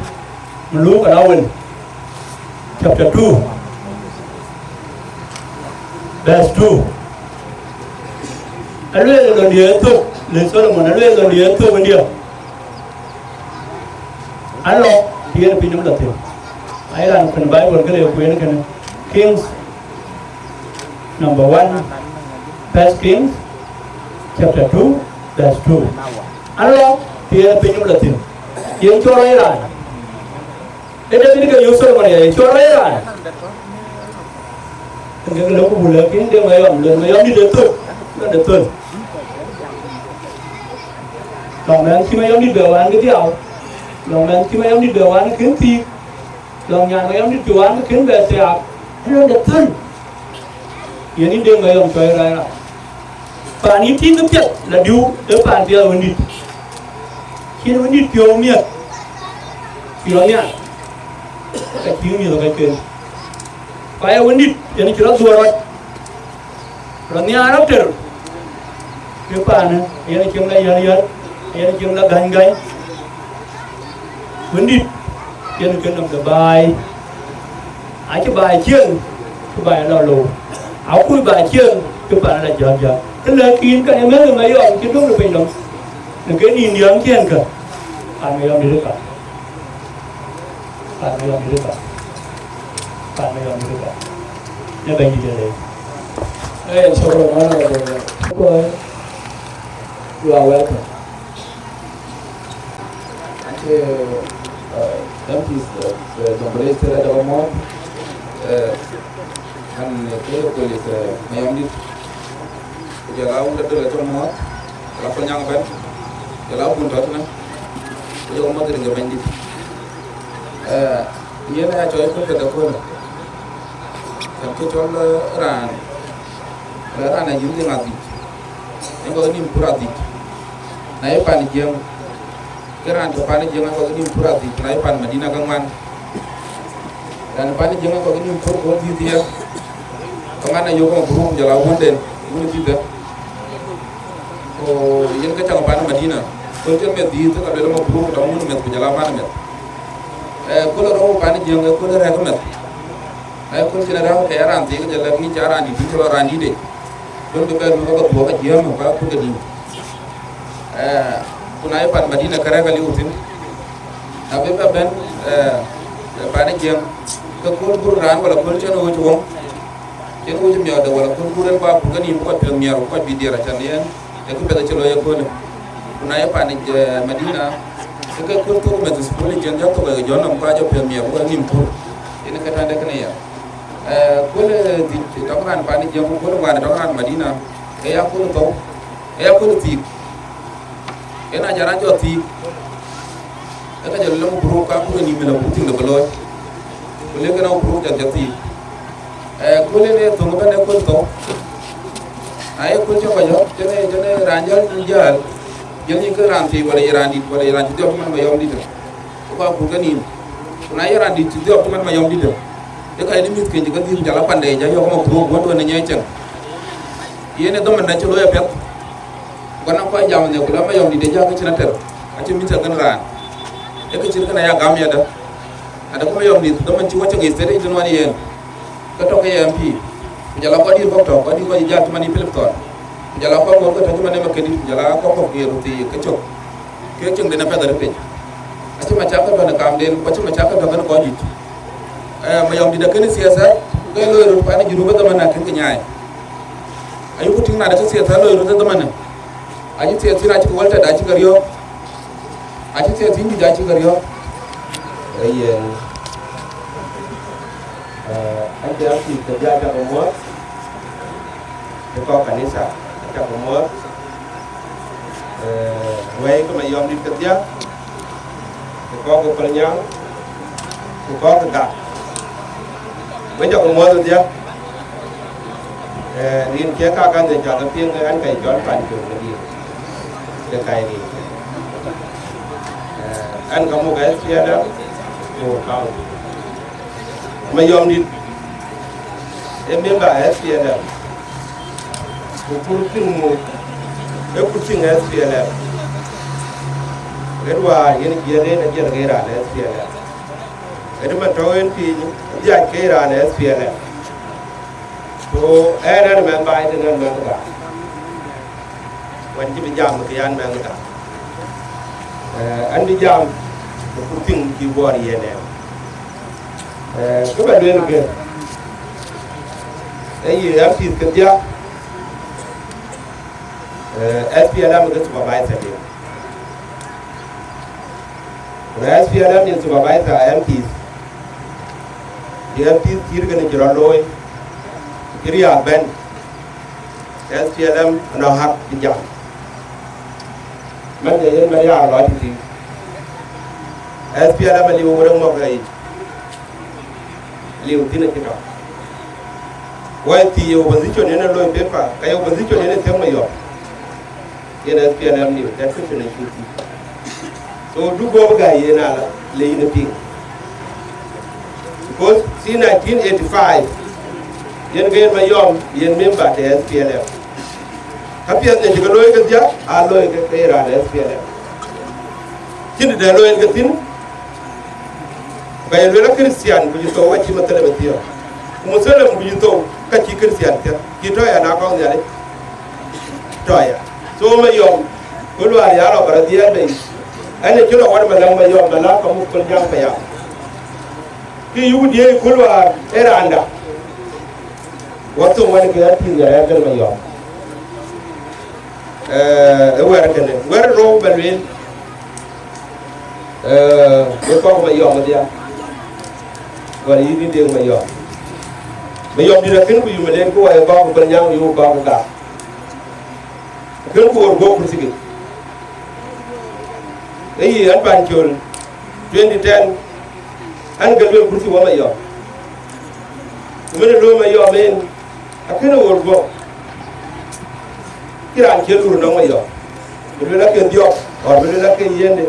në Luuk ala wën, chapter two, verse two. Alueel londe ë thök, le Solomon, alueel londe ë thök ëndië. Alɔ, tiɛɛr piny nɔm la thïn. Ai raan kën Bible këde kueen kënë. Kings number one, First Kings chapter two, verse two. Alɔ, tiɛɛr piny nɔm la thïn. Yen cɔl rɔi raan. Ë David ke yök Solomon ya, yen cɔl rɔi raan. Ënke ke lok ku bul, lakin Deŋ Mayɔm, lon Mayɔm dït ë thök, lon de thöl. Lɔŋ mɛnh cï Mayɔm dït bɛ wään ke dhiau, lɔŋ mɛnh cï Mayɔm dït bɛ wään kën thiik, lɔŋ nyan Mayɔm dït cï wään kën bɛ thiaak, ë lon de thöl. Yen yïn Deŋ Mayɔm cɔl rɔi raan. Paan yï tïŋ ke piɛth la diu, ë paan piɛth Wëndït. Cïn Wëndït piɔ̈u miɛt, cï rɔt nhial, ka cï miɛt ka cuen. Ku aye Wëndït yen cï rɔt dhuɔɔr rɔt, rɔt nhial rɔt tër, ke paanë yen cieŋ la yär yär, yen cieŋ la gäny gäny. Wëndït yen kën nɔm de baai. Acï baai cieŋ, cï baai lɔ lou. Akuc baai cieŋ, cï paan la jäl jäl. Të lɛ̈k yïn ka ëmënë Mayɔm cï döŋ de piny nɔm. Në ke nïn diäŋ ciɛɛn kä, paan Mayɔm dït ë ka. Paan Mayɔm dït ë ka. Paan Mayɔm dït ë ka. Në Bɛ̈nydït ë leec. Hey, shukran, honorable. You are welcome. Acie, eh, M Ps, eh, eh, Jonglei State ada ba muɔ̈ɔ̈th, eh, an, eh, ke police, eh, Mayɔm dït. Ku jɔl a wun de döl acɔl muɔ̈ɔ̈th, jɔl a Kolnyaŋ ëbɛ̈n, jɔl a bun tɔ̈ tënë, ku jɔl a muɔ̈ɔ̈th rin ke Bɛ̈nydït. Eh, yen aya cɔɔc kɔc ke de köölë. Cän ke cɔl, eh, raan, eh, raan ayï Jiëŋ adhic. Yen kɔc nïm pur adhic. Na ye pan Jiëŋ, ke raan tɔ̈ pan Jiëŋ yen kɔc nïm pur adhic, na ye pan Madina ke ŋuan. Raan pan Jiëŋ yen kɔc nïm pur kɔn dhiëth ye. Ke man ayök Mabruk jɔl a wunden, wun dhiëthë. Ku yen ke cak pan Madina. Kööl cïn meth dhiëth, ka luel Mabruk tɔ̈ wun meth ku jɔl a man meth. Eh, kööl rou pan Jiëŋ, eh, kööl rɛ̈k meth. Ai, kööl cïn rɛ̈k ke ya raan thii, ke jɔl lɛ̈k yïn ca raan dït, yïn cï lɔ raan dït yic. Kööl bï bɛ̈n mï ka ke thuɔɔk ka jiëëm, ka pur ke dït. Eh, ku na ye pan Madina ke rɛ̈k aliu thïn. Na bï bɛ bɛ̈n, eh, pan Jiëŋ, ke kööl bur raan wala kööl cïn ɣööc wöŋ, cïn ɣööc miɔɔrde wala kööl bur en ba pur ke nïïm, bï kɔc piɔ̈ɔ̈th miɛt, ku kɔc bï diɛɛr, acan yen, ee kë piɛth acï looi ëköölë. Ku na ye pan, eh, Madina, ke ke kööl thok meth thukul, cïn jɔ thok ke jɔl nɔm, ka jɔ piɔ̈ɔ̈th miɛt, ku ka nïïm pur. Yen ke tɔ̈nde kënë ya. Eh, kööl, eh, dhic tɔŋ raan pan Jiëŋ, ku kööl ŋuan tɔŋ raan Madina, ke ya kööl thou, ke ya kööl thiik. Yen a jɔ raan jɔ thiik, ke ka jɔ lɔ Mabruk, ka pur nïïm ëlë, ku thiëŋde bï looi. Ku lek yen Mabruk jɔ jɔ thiik. Eh, kööl yen ee thöŋ ëbɛ̈n ee kööl thou. Na ye kööl cï kɔc jɔ, cïn ee, cïn ee raan jäl, jäl, jäl nyin ke raan thii, wala ye raan dït, wala ye raan cï dhiɔp cï man Mayɔm dït. Ku ka pur ke nïïm. Ku na ye raan dït cï dhiɔp cï man Mayɔm dït, ke ka yen mïth ke cï ke dhiëth, jɔl a pande, jɔ yɔ̈k Mabruk, wën wën ë nyiɛc cieŋ. Yen ee dhamanda cï looi apiɛth. Ku anɔŋ kɔc jam nhiëër, ku lɔ Mayɔm dït ë jäl ke cïn ater, acïn mïth akën raan. Ee kë cït kënë aya gam yadë. Adë ku Mayɔm dït, dhaman cï wacä ŋic thëëi tën wan yen, ke tɔ̈ ke ye M P, ku jɔl a kɔc dït kɔ̈k tɔ̈, kɔc dït kɔc jal cï man yï Philip Thɔn. Ku jɔl a kɔc ŋuɔ̈t ke tɔ̈ cï man ë Makëdït, ku jɔl a kɔc kɔ̈k ke röt thii ke cök. Ke cieŋden apɛth arëët piny. Acï macakë tɔ̈ në kamden, ku acï macakë tɔ̈ kenë kɔc juëc. Eh, Mayɔm dït akënë siasa, ke loi röt pan ë Junub ë dhaman akën ke nyaai. Ayuku tïŋ na de ke siasa loi röt ë dhaman. Acï thiëëth thïn, acï ke wal tɛ̈t, acï ke riɔ̈ɔ̈k. Acï thiëëth thïn juëc, acï ke riɔ̈ɔ̈k. Ee yen, eh, ɛn ke M P ke bï a cak muɔ̈ɔ̈th. Ke kɔc kanitha, acä ke muɔ̈ɔ̈th, eh, wɛ̈i ke Mayɔm dït kedhia, ke kɔc ke Kolnyaŋ, ku kɔc ke Gak. Wek cä ke muɔ̈ɔ̈th wedhia, eh, rin cie ka kan de cä ke piŋ, an, ka ye cɔl Pancol kedhie, ke ka ye rin. Eh, an, ka muk S P L M, Bor County. Mayɔm dït, ee member S P L M, ku kur thïn muk, ee kur thïn S P L M. Ɣet wäär yen jiël en ajiël ke raan S P L M. Ɣet man tɔ̈u en piny, dhiac ke raan S P L M. So, ɛn ɛn mɛn baai tënë ɛn mɛn ka. Wën cï bï jam kë yan mɛn ka. Eh, an bï jam, ku piŋ cï Bor yen ɛn. Eh, kë bä lueel kë, ee ye M Ps kedhia, eh, S P L M ke supervisor diu. Ku na S P L M ye supervisor M Ps, ye M Ps cït kënë cï rɔt looi, cï riääk bɛ̈n, S P L M anɔŋ hak bï jam. Mɛn de yen mɛn ya lɔ tïtï. S P L M aliu wërë mɔ̈k yic. Liu thïn acï tɔ̈. Why the opposition yen a loi paper, ka ye opposition yen a thiëk Mayɔm. Yen S P L M liu, that question is too deep. So du guɔ̈p gäi yen ala, le yïn a piŋ. Because since nineteen eighty-five, yen ke yen Mayɔm, yen member të S P L M. Ka piɛth në cï ke looi kedhia, a looi ke ke raan S P L M. Cïn të dɛ looi en ke thïn, Ba ye luel a Christian ku cï thou acï Mathalem ë thiɔ̈k. Ku Mathalem ku cï thou ka cï Christian thiɔ̈k. Cï tɔ̈ ya na kɔŋ Nhialic. Tɔ̈ ya. So Mayɔm, ku luaar ya lɔ ba rɔ dhiɛɛl bei. Ɛn ë cï lɔ wat Maläŋ Mayɔm, ba la ka muk Kolnyaŋ payam. Kë yuk diëëi ku luaar ë raanda. Wä thou wɛ̈t ke ya tïŋ ya rɛ̈ɛ̈r gël Mayɔm. Eh, ë wɛ̈t kënë. Wɛ̈t rou ba lueel. Eh, wek kɔ̈k Mayɔm adhia. Wala yïn dï Deŋ Mayɔm. Mayɔm dït akën ku yum alen ku wai kɔ̈k ku bɛ̈n nyaŋ yum kɔ̈k ku gak. Akën ku wor guɔ̈p kursi kë. Ë yï an Pancol twenty ten, an ke luel kursi wä Mayɔm. Ku mën ë looi Mayɔm en, akën wor guɔ̈p. Cï raan cie lur nɔŋ Mayɔm. Bï luel ake dhiɔp, or bï luel ake yiënde.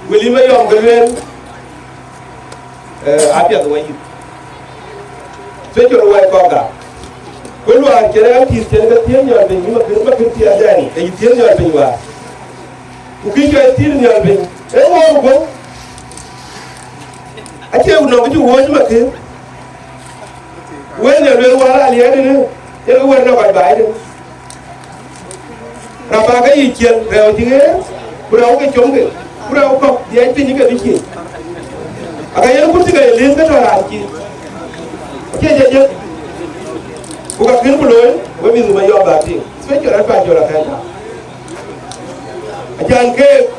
Wël yï Mayɔm ke lueel, eh, apiɛth wä yïth. Special wai kɔ̈k gak. Ku luaar cïn raan tïth cïn ke thiëëc nyɔl piny, yï Makër, Makër thiëëc adɛn, ke yï thiëëc nyɔl piny wäär. Ku kï cɔl thiëëc nyɔl piny, ee wor guɔ̈p. Acie nɔŋ kë cï wuɔ̈ɔ̈c Makër. Wël ë luel wäär aliɛɛt ënë, yen ke wɛ̈t nɔ̈k kɔc baai tënë. Raan ba ke yic ciël, rɛɛu cï ɣeer, ku rɛɛu ke comke, ku rɛɛu kɔ̈k dhiɛc piny ke bï cieŋ. Aka yen kursi ke ye liŋ ke tɔ̈ raan cï. Acie jɛ jek. Ku ka kën ku looi, we mïth Mayɔm ba tïŋ. Special advice jɔl akɛn ka. Acan keek,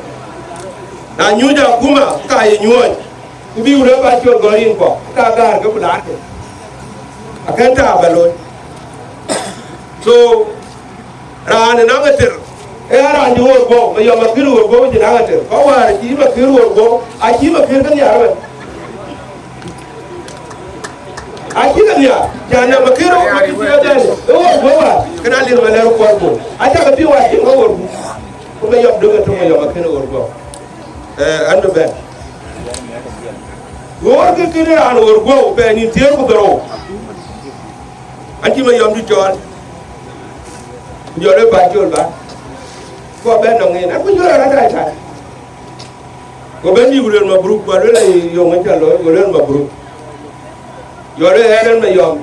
na nyuc akuma, ka ye nyuɔɔc. Ku bï wun ë Pancol gɔ̈ɔ̈r yïn kɔ̈k, ka gäär ke ku laarkë. Akën taap ba looi. So, raan ë naŋ ater, ee raan cï ɣöör guɔ̈u, Mayɔm akën ɣöör guɔ̈u cï naŋ ater. Kɔc wäär cï Makër ɣöör guɔ̈u, acï Makër ke nhiaar ëmën. Acï ke nhiaar, cän na Makër ɣöör guɔ̈u cï cï adɛn, ë ɣöör guɔ̈u wäär, kën a lir Malɛr kuɔl bol. Acä ke piŋ wäär cïn ke ɣöör guɔ̈u. Ku Mayɔm döŋ ë tök Mayɔm akën ɣöör guɔ̈u. Eh, an bï bɛ̈n. Ɣöör kë kënë raan ɣöör guɔ̈u pɛɛi nïn thiëër ku dhorou. An cï Mayɔm dït cɔɔl. Ku jɔl ë Pancol ba. Ku abɛ̈n nɔŋ en. An ku jɔl arɛ̈t ai tai. Ku bɛ̈n dï ku luel mabruk, ku aluel aye yöŋ ë cä looi, ku luel mabruk. Jɔl ë ɣɛn an Mayɔm.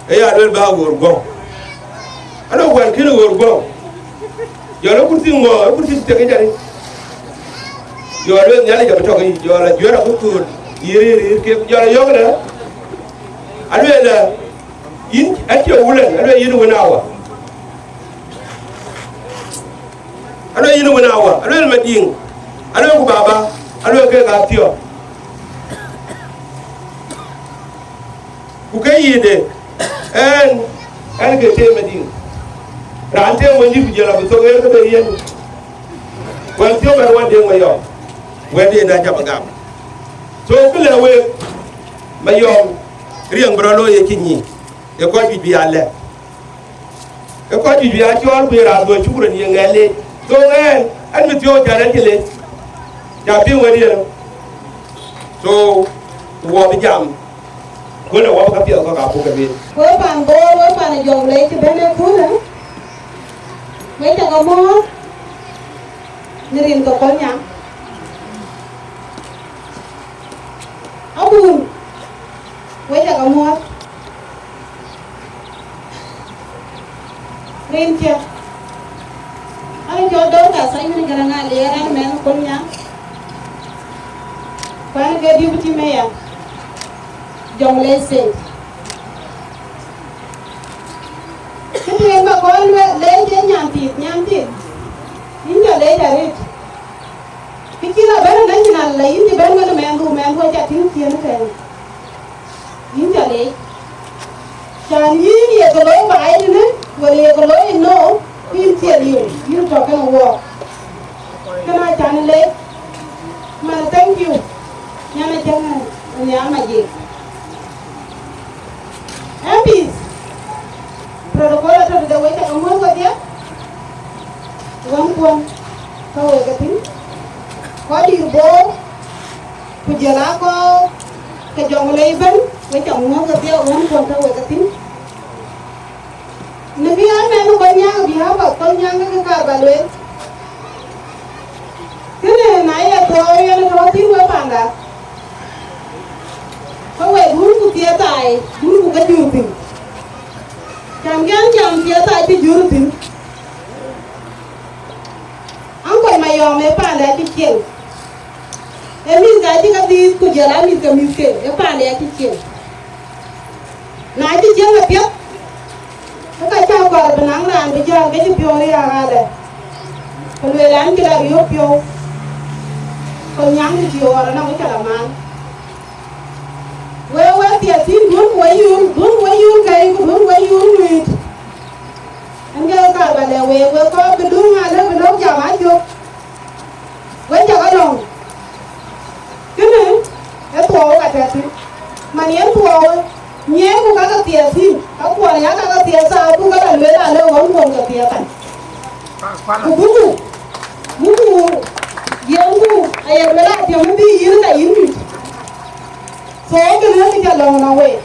Ë ya luel bä ɣöör guɔ̈u. Alo wɛn kën ɣöör guɔ̈u. Jɔl ë kurthi ŋö, ë kurthi tek ë jari. Jɔl ë Nhialic abï tɔ̈ ke yic, jɔl ajuɛɛr abï kööl, yï rïïr rïïr kek, jɔl ayɔ̈k ëlë. Alueel, yïn acie wulën, alueel yïn wën awa. Alueel yïn wën awa, alueel Madiŋ, alueel ku baba, alueel kek athiɔ̈k. Ku ke yïde, ɛn, Ɛn ke tem adïŋ. Raan tem Wëndït ku jɔl abï thok ɣer ke be yen. Wën thiɔ̈k ɛn wën Deŋ Mayɔm. Wën de na ca bï gam. So kë lë wek Mayɔm, riɛŋ bï rɔt looi ye cï nyic. Ë kɔc juëc bï ya lɛ̈k. Ë kɔc juëc bï ya cɔɔl ku ye raan dhuɔ̈k cuk rɔt ye ŋɛ̈l leec. So ɛn, ɛn bï thiɔ̈k ca rɛ̈t cï leec. Ca piŋ wën yen. So, wɔ bï jam. Ku le wɔ bï ka piɛth kɔ̈k abuk ke bï. Wek pan Bor, wek pan Jɔŋlei cï bɛ̈n ë köölë, wek cä ke muɔ̈ɔ̈th në rin ke Kolnyaŋ. Abun, wek cä ke muɔ̈ɔ̈th. Rin cä, an cɔl Dorcas Ayuen Garaŋ Aliɛɛr, an mɛnh Kolnyaŋ. Ku an ke deputy mayor, Jɔŋlei State. Kë tueŋ ba kɔn leec ë nyan thith, nyan thith, yïn jɔ leec arëët. Kë cï la bɛ̈n national la yïn cï bɛ̈n wën mɛnhdu, mɛnhdu aca tïŋ ciëën ëtɛ̈ɛ̈n. Yïn ca leec. Can yïn ye ke looi baai tënë, wala ye ke looi no, ku yïn thiel yïn, yïn tɔ̈ kenë wɔɔk. Kënë acan leec. Man, thank you. Nyan acäŋ nhial Majiëk. M Ps, protocol atɔ̈ tëde wek, cä ke muɔ̈th wedhie. Wänkuɔn tɔ̈ wek ke thïn. Kɔc dït Bor, ku jɔl aa kɔc ke Jɔŋlei ëbɛ̈n, wek cä muɔ̈th wedhie, wänkuɔn tɔ̈ wek ke thïn. Në bï an mɛnh Kolnyaŋ bï hap a Kolnyaŋ ke kë kaar ba lueel. Kënë na ye thuɔɔu yen tɔ̈ thïn wek panda, ke wek dun ku thiëëth ai, dun ku ke jur thïn. Can kɛn jam thiëëth ai cï jur thïn. Ankol Mayɔm ë panda acï cieŋ. Ë mïth ka cï ke dhiith ku jɔl a mïth ke mïthke, ë panda acï cieŋ. Na cï cieŋ apiɛth, ke ka cä kɔɔr bï naŋ raan bï jäl ke cï piɔ̈u riääk alɛ, ku lueel an, cï la riöp piɔ̈u, ku nyaŋ cï ɣɔn anɔŋ cä la maan. Wek, wek thiathin, duɔ̈n wek yöl, duɔ̈n wek yöl kɛ̈i, ku duɔ̈n wek yöl ŋuëët. Ɛn ke kaar ba lɛ̈k week, wek kɔɔr bï döŋ alë bï lɔ̈k jam acök. Wek cä ke lɔ̈ŋ. Kënë ë thuɔɔu ka tɛ̈ thïn. Man yen thuɔɔu, nyiɛɛiku ka ke thiathin, ka kuɔn aya ka ke thiatha, abuk ke la lueel alë ɣɔn kuɔn ke thiatha. Ku buku, buku, diɛɛmku, aye lueel a tiɛm bï yïn ka yïn mït. So, kënë kë cä lɔ̈ŋ nɔŋ wek,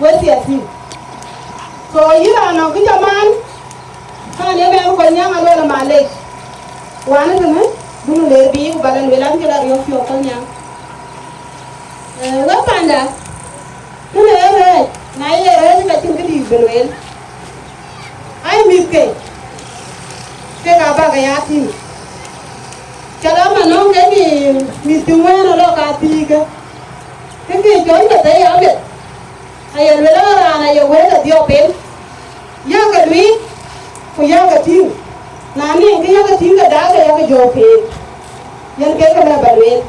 wek thiathin. So, yïn raan nɔŋ kë cä man, kan ye mɛnh Kolnyaŋ aluɔl malec. Wan ë tënë, dun ler bï ku ba la lueel an, cï la riɔ̈k piɔ̈u Kolnyaŋ. Eh, wek panda, kënë ee rɛ̈ɛ̈c, na ye rɛ̈ɛ̈c ka cïn këdï bï lueel. Ai mïthke, kek aa bäk aya tïŋ. Cä la man nɔŋ kek mïth cï ŋuɛ̈ɛ̈n alɔ ka thiikä. Kë ke cɔl ke thëi abet, aye lueel an, raan aye wëëk adhiɔp en, yakë luiik, ku yakë tïŋ. Na niŋ kë yakë tïŋ, ke daakë yakë jɔɔk keek. Yen kek kë lɛ̈k ba lueel.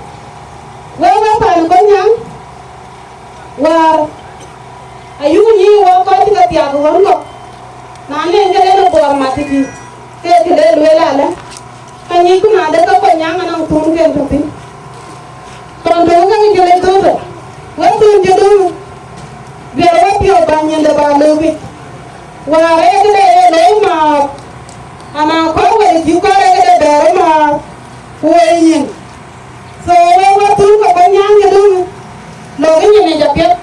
Wek, wek paan Kolnyaŋ, wäär ayuk nyic wok kɔc cï ke thiaak ɣɔn kɔ̈k, na nɛn ke len ë Bor mat tëtï, ke kë le lueel alë, ka nyicku na de ke Kolnyaŋ anɔŋ thunken tɔ̈ thïn. Tɔn töŋ ke ke le dhöötë, wek thun cï döŋ, duɛ̈r wepiɔ̈ɔ̈th bä nyin de bä lëu bic. Wäär ee këde ye looi määth, ama kɔ̈k wek cï kɔ̈k ee këde bɛ̈ɛ̈r määth, ku wek nyin. So wek wä thun ke Kolnyaŋ ke döŋ, lɔ ke nyin ë jɔ piɛth,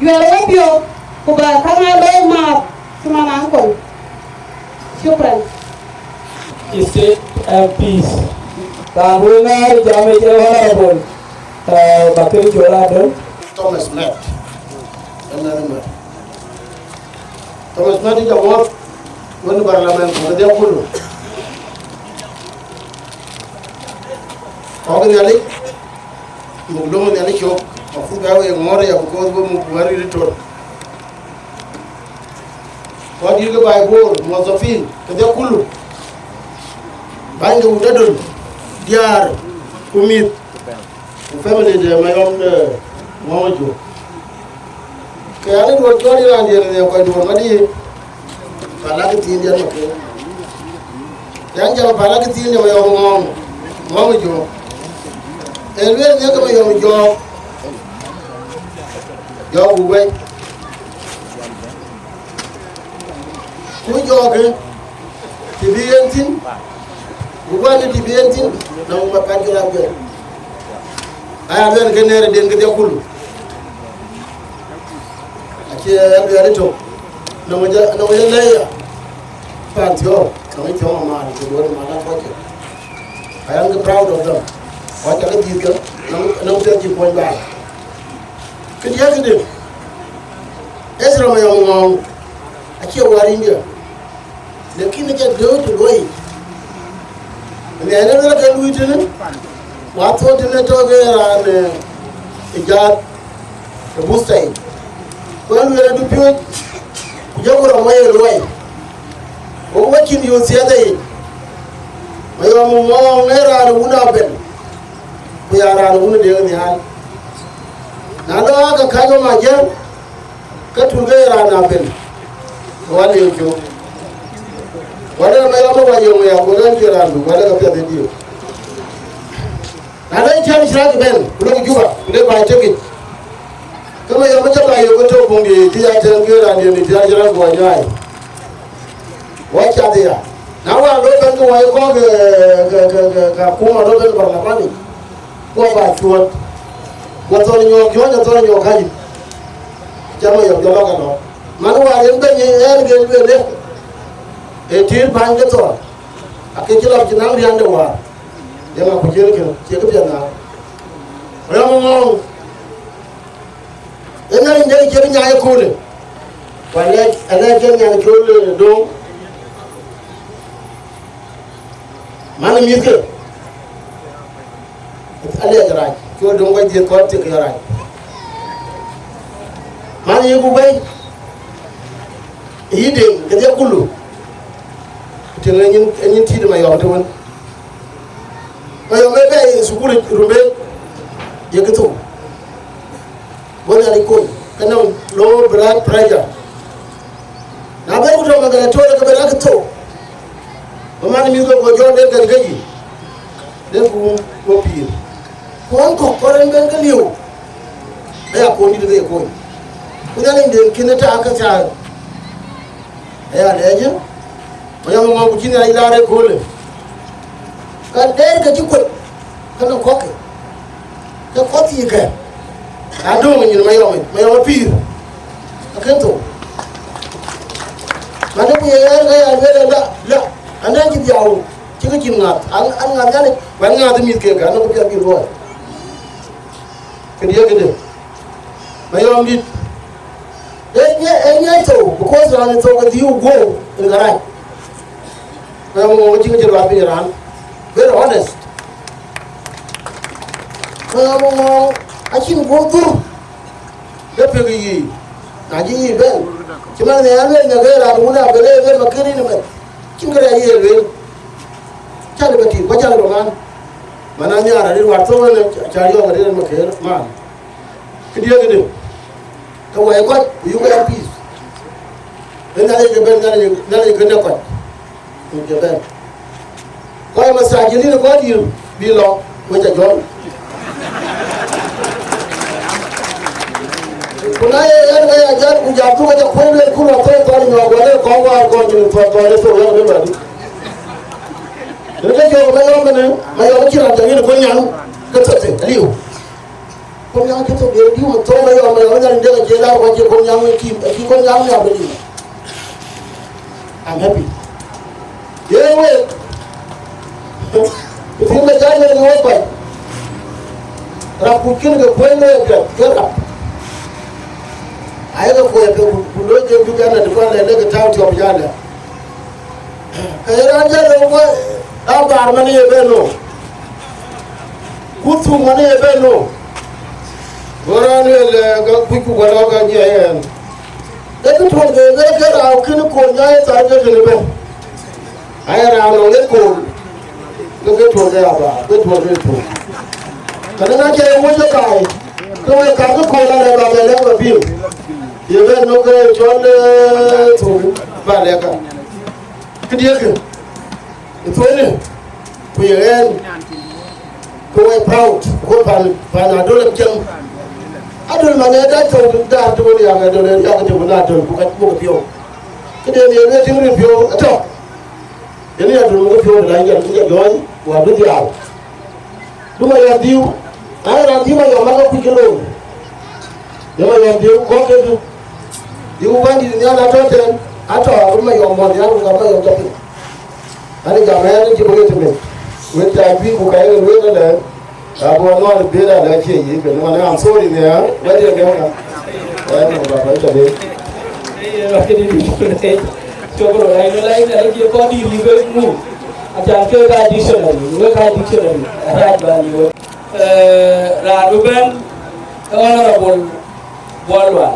juɛɛr wepiɔ̈ɔ̈th, ku bä käŋ aa looi määth cï man ankol. Shukran. State M Ps. Raan wën ŋäär jam ë cï honorable, eh, Bakir Col Adol. Thomas Met. Ëmɛn ëmɛn. Thomas Mati Jamot, wën parliament ku kedhie kulu. Kɔ̈k Nhialic, muk löŋ Nhialic cök, mafruid bä we ŋɔ̈ɔ̈r ya, because we muk wär rit tɔ̈. Kɔc dït ke baai Bor, muwathafin, kedhie kulu. Bäny de wut Adol, diäär, ku mïth, ku family de Mayɔm de Ŋɔ̈ɔ̈ŋ Jok. Ke an, duɔ̈t cɔl ë raan diɛ̈n ë kɔc duɔ̈t madï, pälakï thiin diɛ̈n ma ke. Ke an, jam pälakï thiin diɛ̈n ma yɔm ŋɔ̈ɔ̈ŋ, ŋɔ̈ɔ̈ŋ ë jɔ̈ɔ̈k. Ee lueel nhiëk ke ma yɔm jɔ̈ɔ̈k, jɔ̈ɔ̈k buk wɛ̈c. Ku jɔ̈ɔ̈kë, të bï en thïn, ku guɔ në të bï en thïn, nɔŋ ba pan cï rap guɛl. Aya lueel ke nɛ̈ɛ̈r den kedhie kulu. Acie lueel ëtök. Nɔŋ jɔ, nɔŋ jɔ lɛ̈i ya. Pan thiɔ̈ɔ̈k, nɔŋ thiɔ̈ɔ̈k amaan, ku duɔ̈t amaan akɔc. I am proud of them. Kɔc ca ke dhiëth ke, nɔŋ, nɔŋ piɛth cï kuɔny baai. Këdiɛ̈ këdï, Ezra Mayɔm Ŋɔ̈ɔ̈ŋ, acie wäär India. Lakin aca gëu të luɔi. Nhialic ë luel ke luui tënë, ku athou tënë tɔ̈ ke raan, eh, ë jaath ë booster yic. Ku ë lueel adu piööc, ku jɔku rɔt wɔ ye luɔi. Ku wɔ cïn yöth thiëëth yic. Mayɔm Ŋɔ̈ɔ̈ŋ ee raan ë wun Abel, ku ya raan ë wun ë Deŋ Nhial. Na lɔ aa ke kääc wɔ ma jiël, ke tul ke ye raan Abel, ke wɔ liu cök. Wɔ lek Mayɔm ë wa yöŋ ya, ku lek cie raandu, wɔ lek apiɛth ë diu. Na le cän cï rac bɛ̈n, ku lok Juba, ku le baai tëkic. Ke Mayɔm ë cä baai yök ë tök puŋ dï, cï ya tɛ̈n ke raan diɛ̈n dï, cï rac raan guɔ nyuai. Wɔ cath ya. Na wään lɔ bɛ̈n ke wɔ ye kɔ̈k ke, ke, ke, ke, ke akuma lɔ bɛ̈n barlamani. Ku aba cuɔt. Ku athɔn nyɔɔk jɔ̈ɔ̈ny, athɔn nyɔɔk kacï. Cä Mayɔm jɔ lɔ ka lɔ. Man wään yen bɛ̈ny ë ɣɛn ke lueel ë, ë tïït bäny ke thɔn. Akë cï lɔ cï naŋ riände wäär. Yen aku ciël kën, cie këpiɛth na. Rɛm ŋɔ̈ɔ̈ŋ. Ë Nhialic dek cï bï nyaai ëköölë. Ku alɛc, alɛc cï nyan col, eh, döŋ. Man ë mïthke. Alɛc rac, col döŋ kɔc dhiëth kɔn thiek ke rac. Man ë yeku bɛ̈i. Ë yï Deŋ, kedhie kulu. Ku tïŋ ë nyin, ë nyin tïït Mayɔm të wën. Mayɔm ë bɛ̈i thukul Rumbek, ye kë thou. Go Nhialic kony, ke nɔŋ low blood pressure. Na ben ku tɔ̈ Magadithoria ke ben akë thou. Bï man mïth ke go jɔ den gɛ̈n ke yic. Den ku wum wo pïïr. Ku ɣɔn kɔ̈k kɔn en ben ke liu. Aya kony dït ke ye kony. Ku Nhialic den kën ë taak ke cä aya lɛɛc ë. Mayɔm ŋɔ̈ɔ̈ŋ ku cïn aya laar ëköölë. Ka dɛɛr ke cï kuec, ke nɔŋ kɔ̈kkë. Ke kɔ̈th yiic kë. Adöŋ nyin Mayɔm, Mayɔm ë pïïr. Akën thou. Mane ku ye ɣɛɛr ke ya lueel ë la, la, anɛn cï dhiau, cï ke cïn ŋath. An, an ŋath Nhialic, wɛn ŋath ë mïth keek, anɔŋ kë piɛth bï luɔi. Këdiɛ̈ këdë. Mayɔm dït. Ee nyɛ, ee nyɛ thou, because raan ë thou ke dhiu guöör in garac. Mayɔm ŋɔ̈ɔ̈ŋ acï ke cï luath piny raan. Very honest. Mayɔm ŋɔ̈ɔ̈ŋ acïn guöör dhur. Ke pek yiic. Na cï yiic bɛ̈n. Cï man nhial lueel nya ke raan wun Abel ë bɛ̈n ma kënë në mɛn. Cïn kërɛɛc ye lueel. Cä lë bɛ tïŋ, ku cä lë bɛ man. Man anhiaar arëët wäär thou ënë, cä yɔ̈ɔ̈k arëët ë ma kënë man. Këdiɛ̈ këdë. Ke wɛɛc kɔc, ku yuk ɣɛɛr peace. Ë Nhialic ke bɛ̈n, Nhialic, Nhialic kënë kɔc. Ku ke bɛ̈n. Kɔc masajidin kɔc dïïr bï lɔ, wec a jɔl. Ku na ye ɣɛn ke ya jat, ku jat thuk, ke jɔ kuël lueel, ku lɔ thou thɔn nyɔɔk, wala kɔn wäär kɔn cïn thɔn thɔn ë thou ɣɛn ëbɛ̈n bɛ̈n. Ënë ke jɔɔk Mayɔm ënë, Mayɔm acïn raan cä ŋic ë kony nyaŋ, ke thou thïn, aliu. Kon nyaŋ cï thok de diu thok Mayɔm, Mayɔm nyan de ke lar ko cï kon nyaŋ cï, cï kon nyaŋ nyaŋ de. I'm happy. Ye we. Ku tin me jai ne wo bai. Rap ku kin ke kwen ne ke ke rap. Ai ke ko ke ku lo ke du kan de ko le le ke tau tio jale. Ke raan jɔ lɔ wɔ, a bar man ye ben no. Ku thuk man ye ben no. Go raan lueel, eh, ka kuc ku gɔl ka nyiɛɛi ɛn. Ke kë tuɔl ke, ke, ke rau kën kony nyaai thar ke kën ben. Ai raan nɔŋ ye kony. Ke kë tuɔl ke a bar, ke tuɔl ke tuɔl. Ka na cɛ ye wec ye baai. Ke wek ka ke kony la lɛ ba bɛ lɛ̈k ba piŋ. Ye bɛ̈n nɔ̈k ke cɔl, eh, thok ba lɛ̈k ka. Këdiɛ̈kë, ë thuëënë, ku ye ɣɛn, ke we proud, ku pan, pan Adöl ë piɛŋ. Adöl man ë dac thok, dac thok wën yak Adöl, ë yak thok wën Adöl, ku ka buk piɔ̈u. Këden yen ë tïŋ rït piɔ̈u ëtök. Yen ya dun muk piɔ̈u la jɛl, jɛl jɔɔny, wa bï dhiau. Du Mayɔm dhiu, na ye raan dhiu Mayɔm, aka kuc ke looi. Ye Mayɔm dhiu, kɔ̈k ke du. Dhiu wandït nhial atɔ̈ tɛ̈n, atɔ̈ abï Mayɔm mɔ̈l nhial, ku ka Mayɔm tɔ̈ piny. Ani jam ɛn cï bï ɣet tëmec. Wek ca juëc ku ka ye lueel ëlɛ, abu anɔɔr bï la lɛ̈k cie yic, ben wan, I'm sorry, ne, wɛ̈t ye gɛ̈m ka. Ɛn, baba, ca bï. Cobro, ai no lai na ki ko di ri be mu. Acan ke ka dictionary, we ka dictionary. Raj ba ni we. Eh, raan bï bɛ̈n, ke Honorable Bol Lual.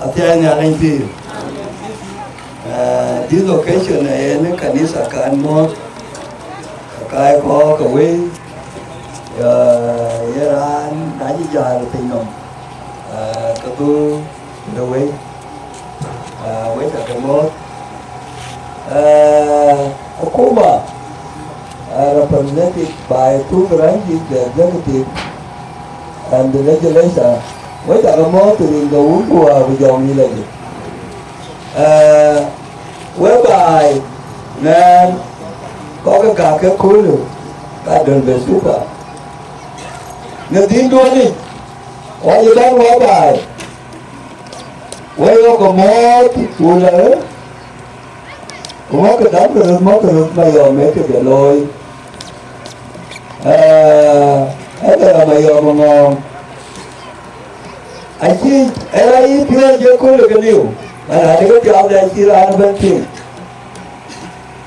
Athiɛɛi Nhialic pïïr. Eh, this occasion, eh, yen kanitha kan muɔ̈th, ka kai kɔ̈k ke wei, eh, ye raan na cï jäl piny nɔm, eh, ke dhuk de wei, eh, wek ca ke muɔ̈th. Eh, akuma, eh, represented by two branches, the executive and the legislature, wek ca ke muɔ̈th rin ke wun ku wäär ku jɔŋ yï lajik. Eh, whereby, man, kɔc ke gäk ke köölë, ka döl bɛ super. Në dhiënduɔ̈n yic, wɔ ye bɛ̈n whereby, wek yɔ̈k ke muɔ̈th ku lɛ, ku mɔ̈kkë dam ke röt, mɔ̈kkë röt Mayɔm ë kë bï looi. Eh, ë bɛ rɔm Mayɔm ŋɔ̈ɔ̈ŋ. Acï, ë raan yï piɔ̈ɔ̈c ye köölë ke liu, man adï ke piath de acï raan ëbɛ̈n piŋ.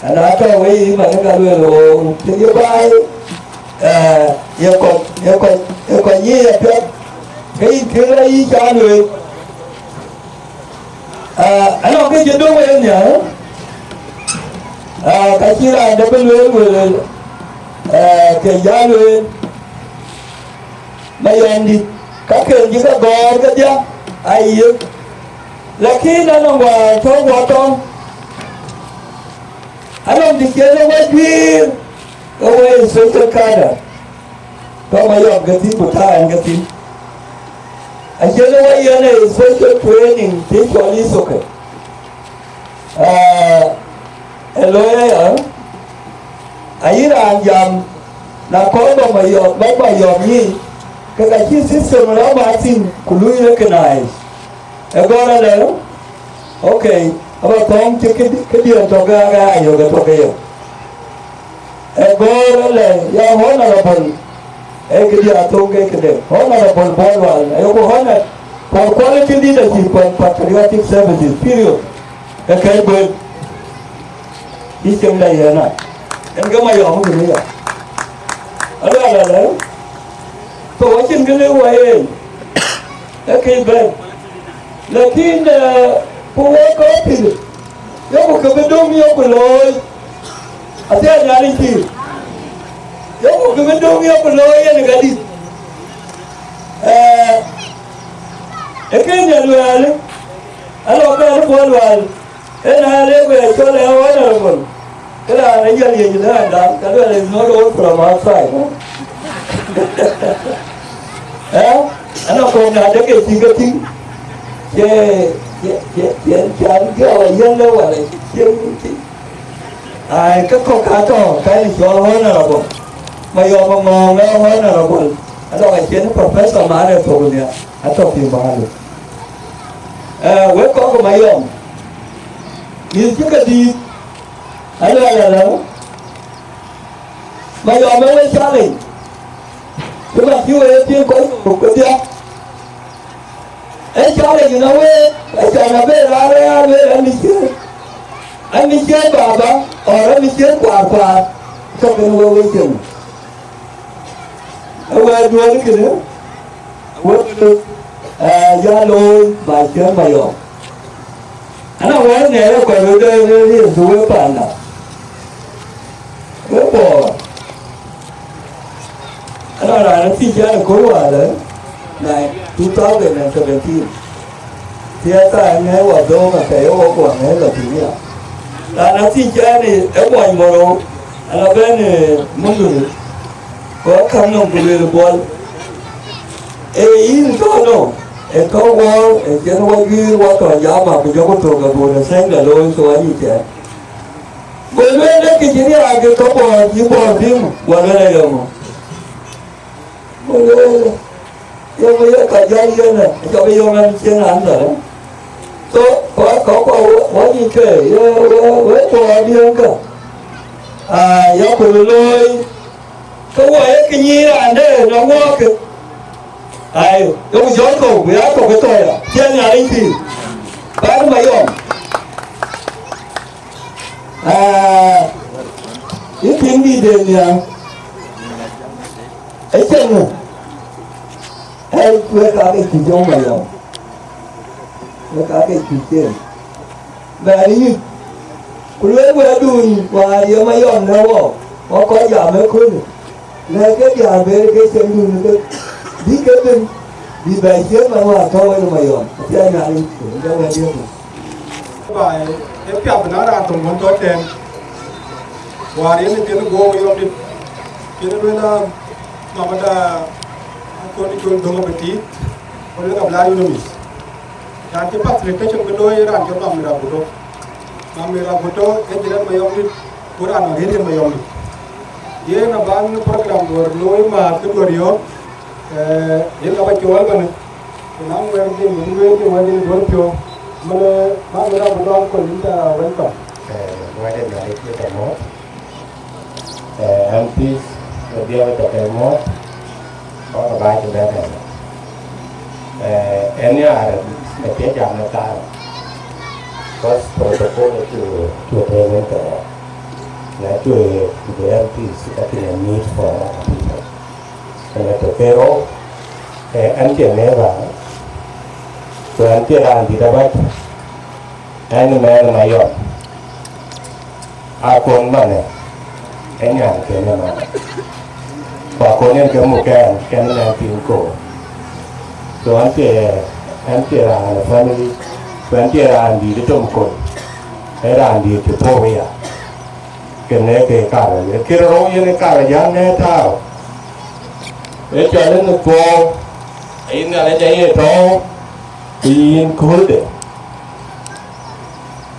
Ana tɔ̈ wei yï man ka lueel ɣoor, cïn ye baai, eh, ye kɔc, ye kɔc, ye kɔc nyic apiɛth, ke yïn kën rɔt yï ca lueel. Ah, anɔŋ kë cï döŋ en nhial, ah, ka cï raan dɛ̈ bï lueel, lueel, eh, ke jal lueel. Mayɔmdït, ka ken cï ke gɔ̈ɔ̈r kedhie, aye. Lakin anɔŋ wäär tɔ̈ guɔ tɔŋ, anɔŋ të cïn ë wɔ juiir, ke wɔ ye special cadre, tɔ̈ Mayɔm ke thïn, ku tɔ̈ ɛn ke thïn. Acïn ë wɔ yen ë special training të cɔl Ithoke. Ah, ë looi aya, ayï raan jam, na kɔn bä Mayɔm, bä Mayɔm nyic, ke ka cï system rɔt mat thïn, ku lui recognize. Ë gɔ̈ɔ̈r alë, okay, aba thɔ̈ɔ̈ŋ cï këdï-, këdiɛ̈n tɔ̈ ke ɣa ayök ë tɔ̈ ke yök. Ë gɔ̈ɔ̈r alë, ya honorable, ee këdï athöŋ ke këde. Honorable Bol Lual, ayeku honored for quality leadership and patriotic services, period. Ke kɛ̈c guël, cï cieŋda yen a. En ke Mayɔm kënë ya. Alual alë, so acïn kë lëu wɔ yen, ee këc bɛ̈n. Lakin, eh, ku wek kɔc pïïr, yoku kë bï döŋ yoku looi, athiɛɛi Nhialic pïïr, yoku kë bï döŋ yoku looi yen ka dït. Eh, ee kënë luɛɛl, alɔ bɛ̈n Bol Lual, en aa lek wek cɔl ë honorable. Këda raan ë jɔl yiëc ënëënda, ka luɛl is not all from outside. Eh? Ana kɔn na dek e cï ke tïŋ. Cie, cie, cie, cie, cie an gɛ̈ɛ̈u ayiɛ̈n lë wala cie tïŋ. Ai, ke kɔ̈k ka tɔ̈, ka ni cɔl honorable. Mayɔm aŋɔɔŋ ë honorable. Alɔ ka cien professor man ë thok nia, atɔ̈ piny bahali. Eh, wek kɔ̈k Mayɔm. Mïth cï ke dïït, Aluɛɛl alë, Mayɔm ë we challenge, cï man cï we ye piŋ kɔc thok kedhie. Ë challenge në week, acan abï raan rɛ̈ɛ̈r lueel, an, mï ciëën, an, mï ciëën baba, or an, mï ciëën kuaar kuaar, cɔk kën we wec cieŋ. Ë wɛ̈ɛ̈r duɔ̈ɔ̈r kënë, wek, eh, ya looi ba ciëën Mayɔm. Ana wɛ̈ɛ̈r ŋɛɛr ë kɔc röt ë riɛth wek panda. Wek Bor. Ana raan ë thiëc an, ë kööl waalë, Nine, two thousand and seventeen. Thiatha ŋɛ̈i wa dhööŋ akɛ̈ ye wok wa ŋɛ̈i lɔ thïn ya. Raan athïn cɛɛn ë muɔny moro, ala bɛ̈n ë Mundhir, ku akäŋ nɔm ku lueel Buɔl. Ee yïn tɔ̈ nɔm, ee tɔ̈ wɔɔr, ee cïn wa juiir wa tɔ̈ jama ku jɔku thök abun ë sɛ̈ŋda looi, ku wa yï cɛɛn. Go lueel ë kë cïn ya kë tɔ̈ Buɔl, yï Buɔl bï mu, wa lueel ayɔŋö. Go lueel, yɔŋ ye ka jäl yen, acɔk yɔŋ ɛn cien an thar. So, kɔc kɔ̈k kɔ̈k wä nyï ke, ye wë, wë kɔc diëŋ kä. Aa, ya ku looi, ke wɔ ye kë nyïïr raan de nɔm wɔɔk ke. Ai, yɔku jɔt kɔ̈u, ku ya kɔ̈k ke thɔɔr ya, cien Nhialic pïïr. Bäk Mayɔm. Aa, yï piŋ dïït de nhial. Ë cïn ŋö? Ë wek aa ke cï jɔŋ Mayɔm. Wek aa ke cï cien. Bɛ̈ɛ̈r yïc. Ku lueel wɛ̈ɛ̈tdun wäär ye Mayɔm në wɔ, wɔ kɔc jam ëköölë. Lɛ̈k ke diäär ber ke cieŋdun ke bï ke ben, bï bɛ ciëën man wäär tɔ̈u en ë Mayɔm. Apiɛth Nhialic, ë jɔ wɛ̈ɛ̈t yök. Baai, ë piath bï naŋ raan töŋ wën tɔ̈ tɛ̈ɛ̈n. Wäär yen ë kën guɔ̈u Mayɔm dït, kën lueel a mamada akɔn col döŋ abï tiit, ku lueel ka bï la yun ë mïth. Raan cï facilitation bï looi raan cɔl Mamira Guto. Mamira Guto ë jï rɛ̈n Mayɔm dït, ku raan ë rëër yen Mayɔm dït. Yen abän program duɔ̈r looi määr kë duɔ̈r yɔ̈ɔ̈k, eh, yen ka ba cɔɔl bɛ̈në. Ku na ŋuɛ̈ɛ̈r dhil wën lueel dhil wën dhil duɔ̈r piɔ̈u. Mënë Mamira Guto aköl yïn ca welcome. Eh, wɛ̈t ë Nhialic cï tɔ mɔ̈ɔ̈th. Eh, M Ps, ë dhiau tɔ ke mɔ̈ɔ̈th, kɔc ë baai cï bɛ̈n ënë. Eh, ë nhiaar ë thiëc jam në thaar, because protocol acu, acu tëëk wën thɛɛr. Na cu the M Ps, ka cïn a need for other people. Ënë tɔ ke rou, eh, ɛn cie neighbor, ku ɛn cie raan dït abac, ɛn ë mɛɛn ë Mayɔm. Akon manë, ë nyan kënë manë. Ku akon yen ke muk ɛn, kɛn ë nɛn piny koor. So ɛn cie, ɛn cie raan ë family, ku ɛn cie raan dït ë tom kony. Ë raan dït cï puɔ̈u ya. Kënë ke kaar ë lueel. Kë rou yen ë kaar ë jäl në tääu. Ë cɔl ë në thuɔɔu, ayï Nhialic aye tɔ̈u, ku yïn köölde.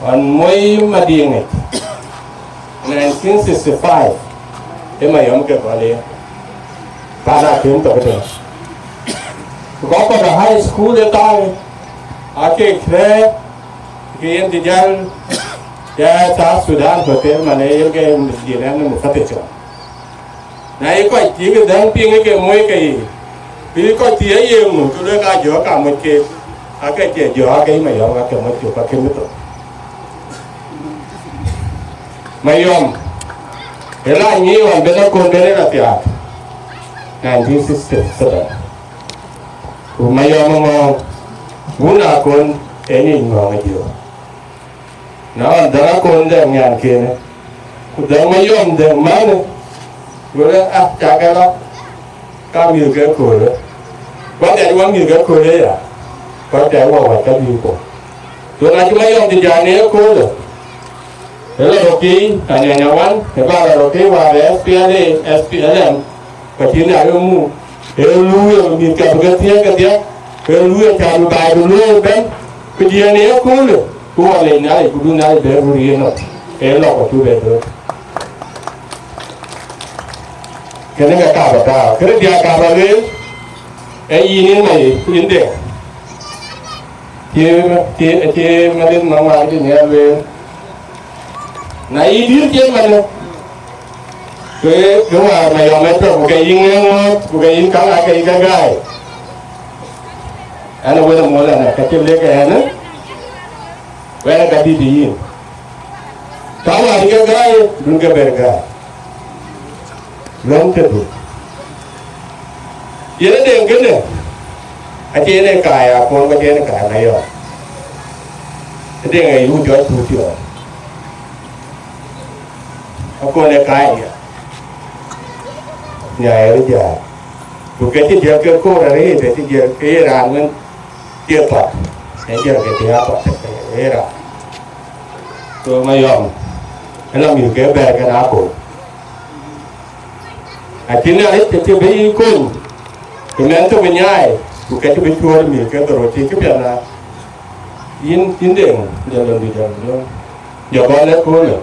Ɣɔn moi Madiŋic, nineteen sixty-five, ë Mayɔm ke gɔl ye, pan akïm tök tënë. Ku kɔc kɔ̈k high school ë thaai, ake rɛ̈ɛ̈r, ke yen cï jäl, ya South Sudan Hotel, man ë yen ke jin ɛn mufatishon. Na ye kɔc cï ke dhäŋ piŋ ke moi ke yiic, bï kɔc thiëëc ye ŋö, ke luel ka jɔ̈ɔ̈k ka moc keek, ake cie jɔ̈ɔ̈k, ake yï Mayɔm, ake moc cök, ake mïthok. Mayɔm, ë la nyïï ɣɔn ben akon ben ë la thiaak, nineteen sixty-seven. Ku Mayɔm ŋɔ̈ɔ̈ŋ, wun akon ë nyic ŋɔ̈ɔ̈ŋ ë jiö. Na ɣɔn dhäŋ akon dhɛŋ nyankënë, ku dhäŋ Mayɔm dhɛŋ manë, go lë, ah, cak ë lɔ, ka mïth ke köölë. Ku adhiac wä mïth ke köölë ya, ku adhiac wä wäc ka bï kuɔ̈k. Ku na cï Mayɔm cï jai në ëköölë, ë lɔ röt kï Anyanya One, ë bä lɔ röt kï wäär ë S P L A, S P L M, ku cïn ya wek muk, ee luui ë mïth ka bï ke thiëëk kedhie, ee luui ë cä bï baai bï luöi ëbɛ̈n, ku diëën ë ëköölë, ku wɔ lec Nhialic, ku du Nhialic bɛ röt yen nɔm, ee lɔ ku cuk bɛ dhöt. Kënë ke ka bä tääu, kënë diäk ka bä lueel, ee yïn yen Mayɔm, yïn de. Cï, cï, cï Malith Maŋuan cï nhial lueel. Na yï dït cï manë, ke, ke wäär Mayɔm ë tök, ku ke yïn ŋeŋ ŋɔ̈ɔ̈th, ku ke yïn käŋ ake yï ke gäi. Ɛn ë wën ë muɔl ɛn ë ka cï lëk ɛn ë, wɛn ë ka dït yïn. Ka wäär yï ke gäi, dun ke ber gäi. Lɔ̈ŋ tëdu. Yen ë deŋ kënë, acie yen ë kaai Akon, ku acie yen ë kaai Mayɔm. Ë deŋ ë yuk jɔt tuuc piɔ̈ɔ̈th. Akon ë kaai ya. Nyaai ë röt jäl. Ku ke cï diɛl ke koor arëët, ke cï diɛl ke ye raan wën cie thɔt, ke diɛl ke cï ya thɔt, ke ye raan. So Mayɔm, ënɔ mïth ke bɛ̈ɛ̈r ke na koor. Acïn Nhialic ke cï bï yï kony, ke mɛn thok ë nyaai, ku ke cï bï cuöör mïth ke dhorou cï këpiɛth na. Yïn, yïn Deŋ, jɔl lɔ dït, jɔl lɔ, jɔ gɔl ë köölë.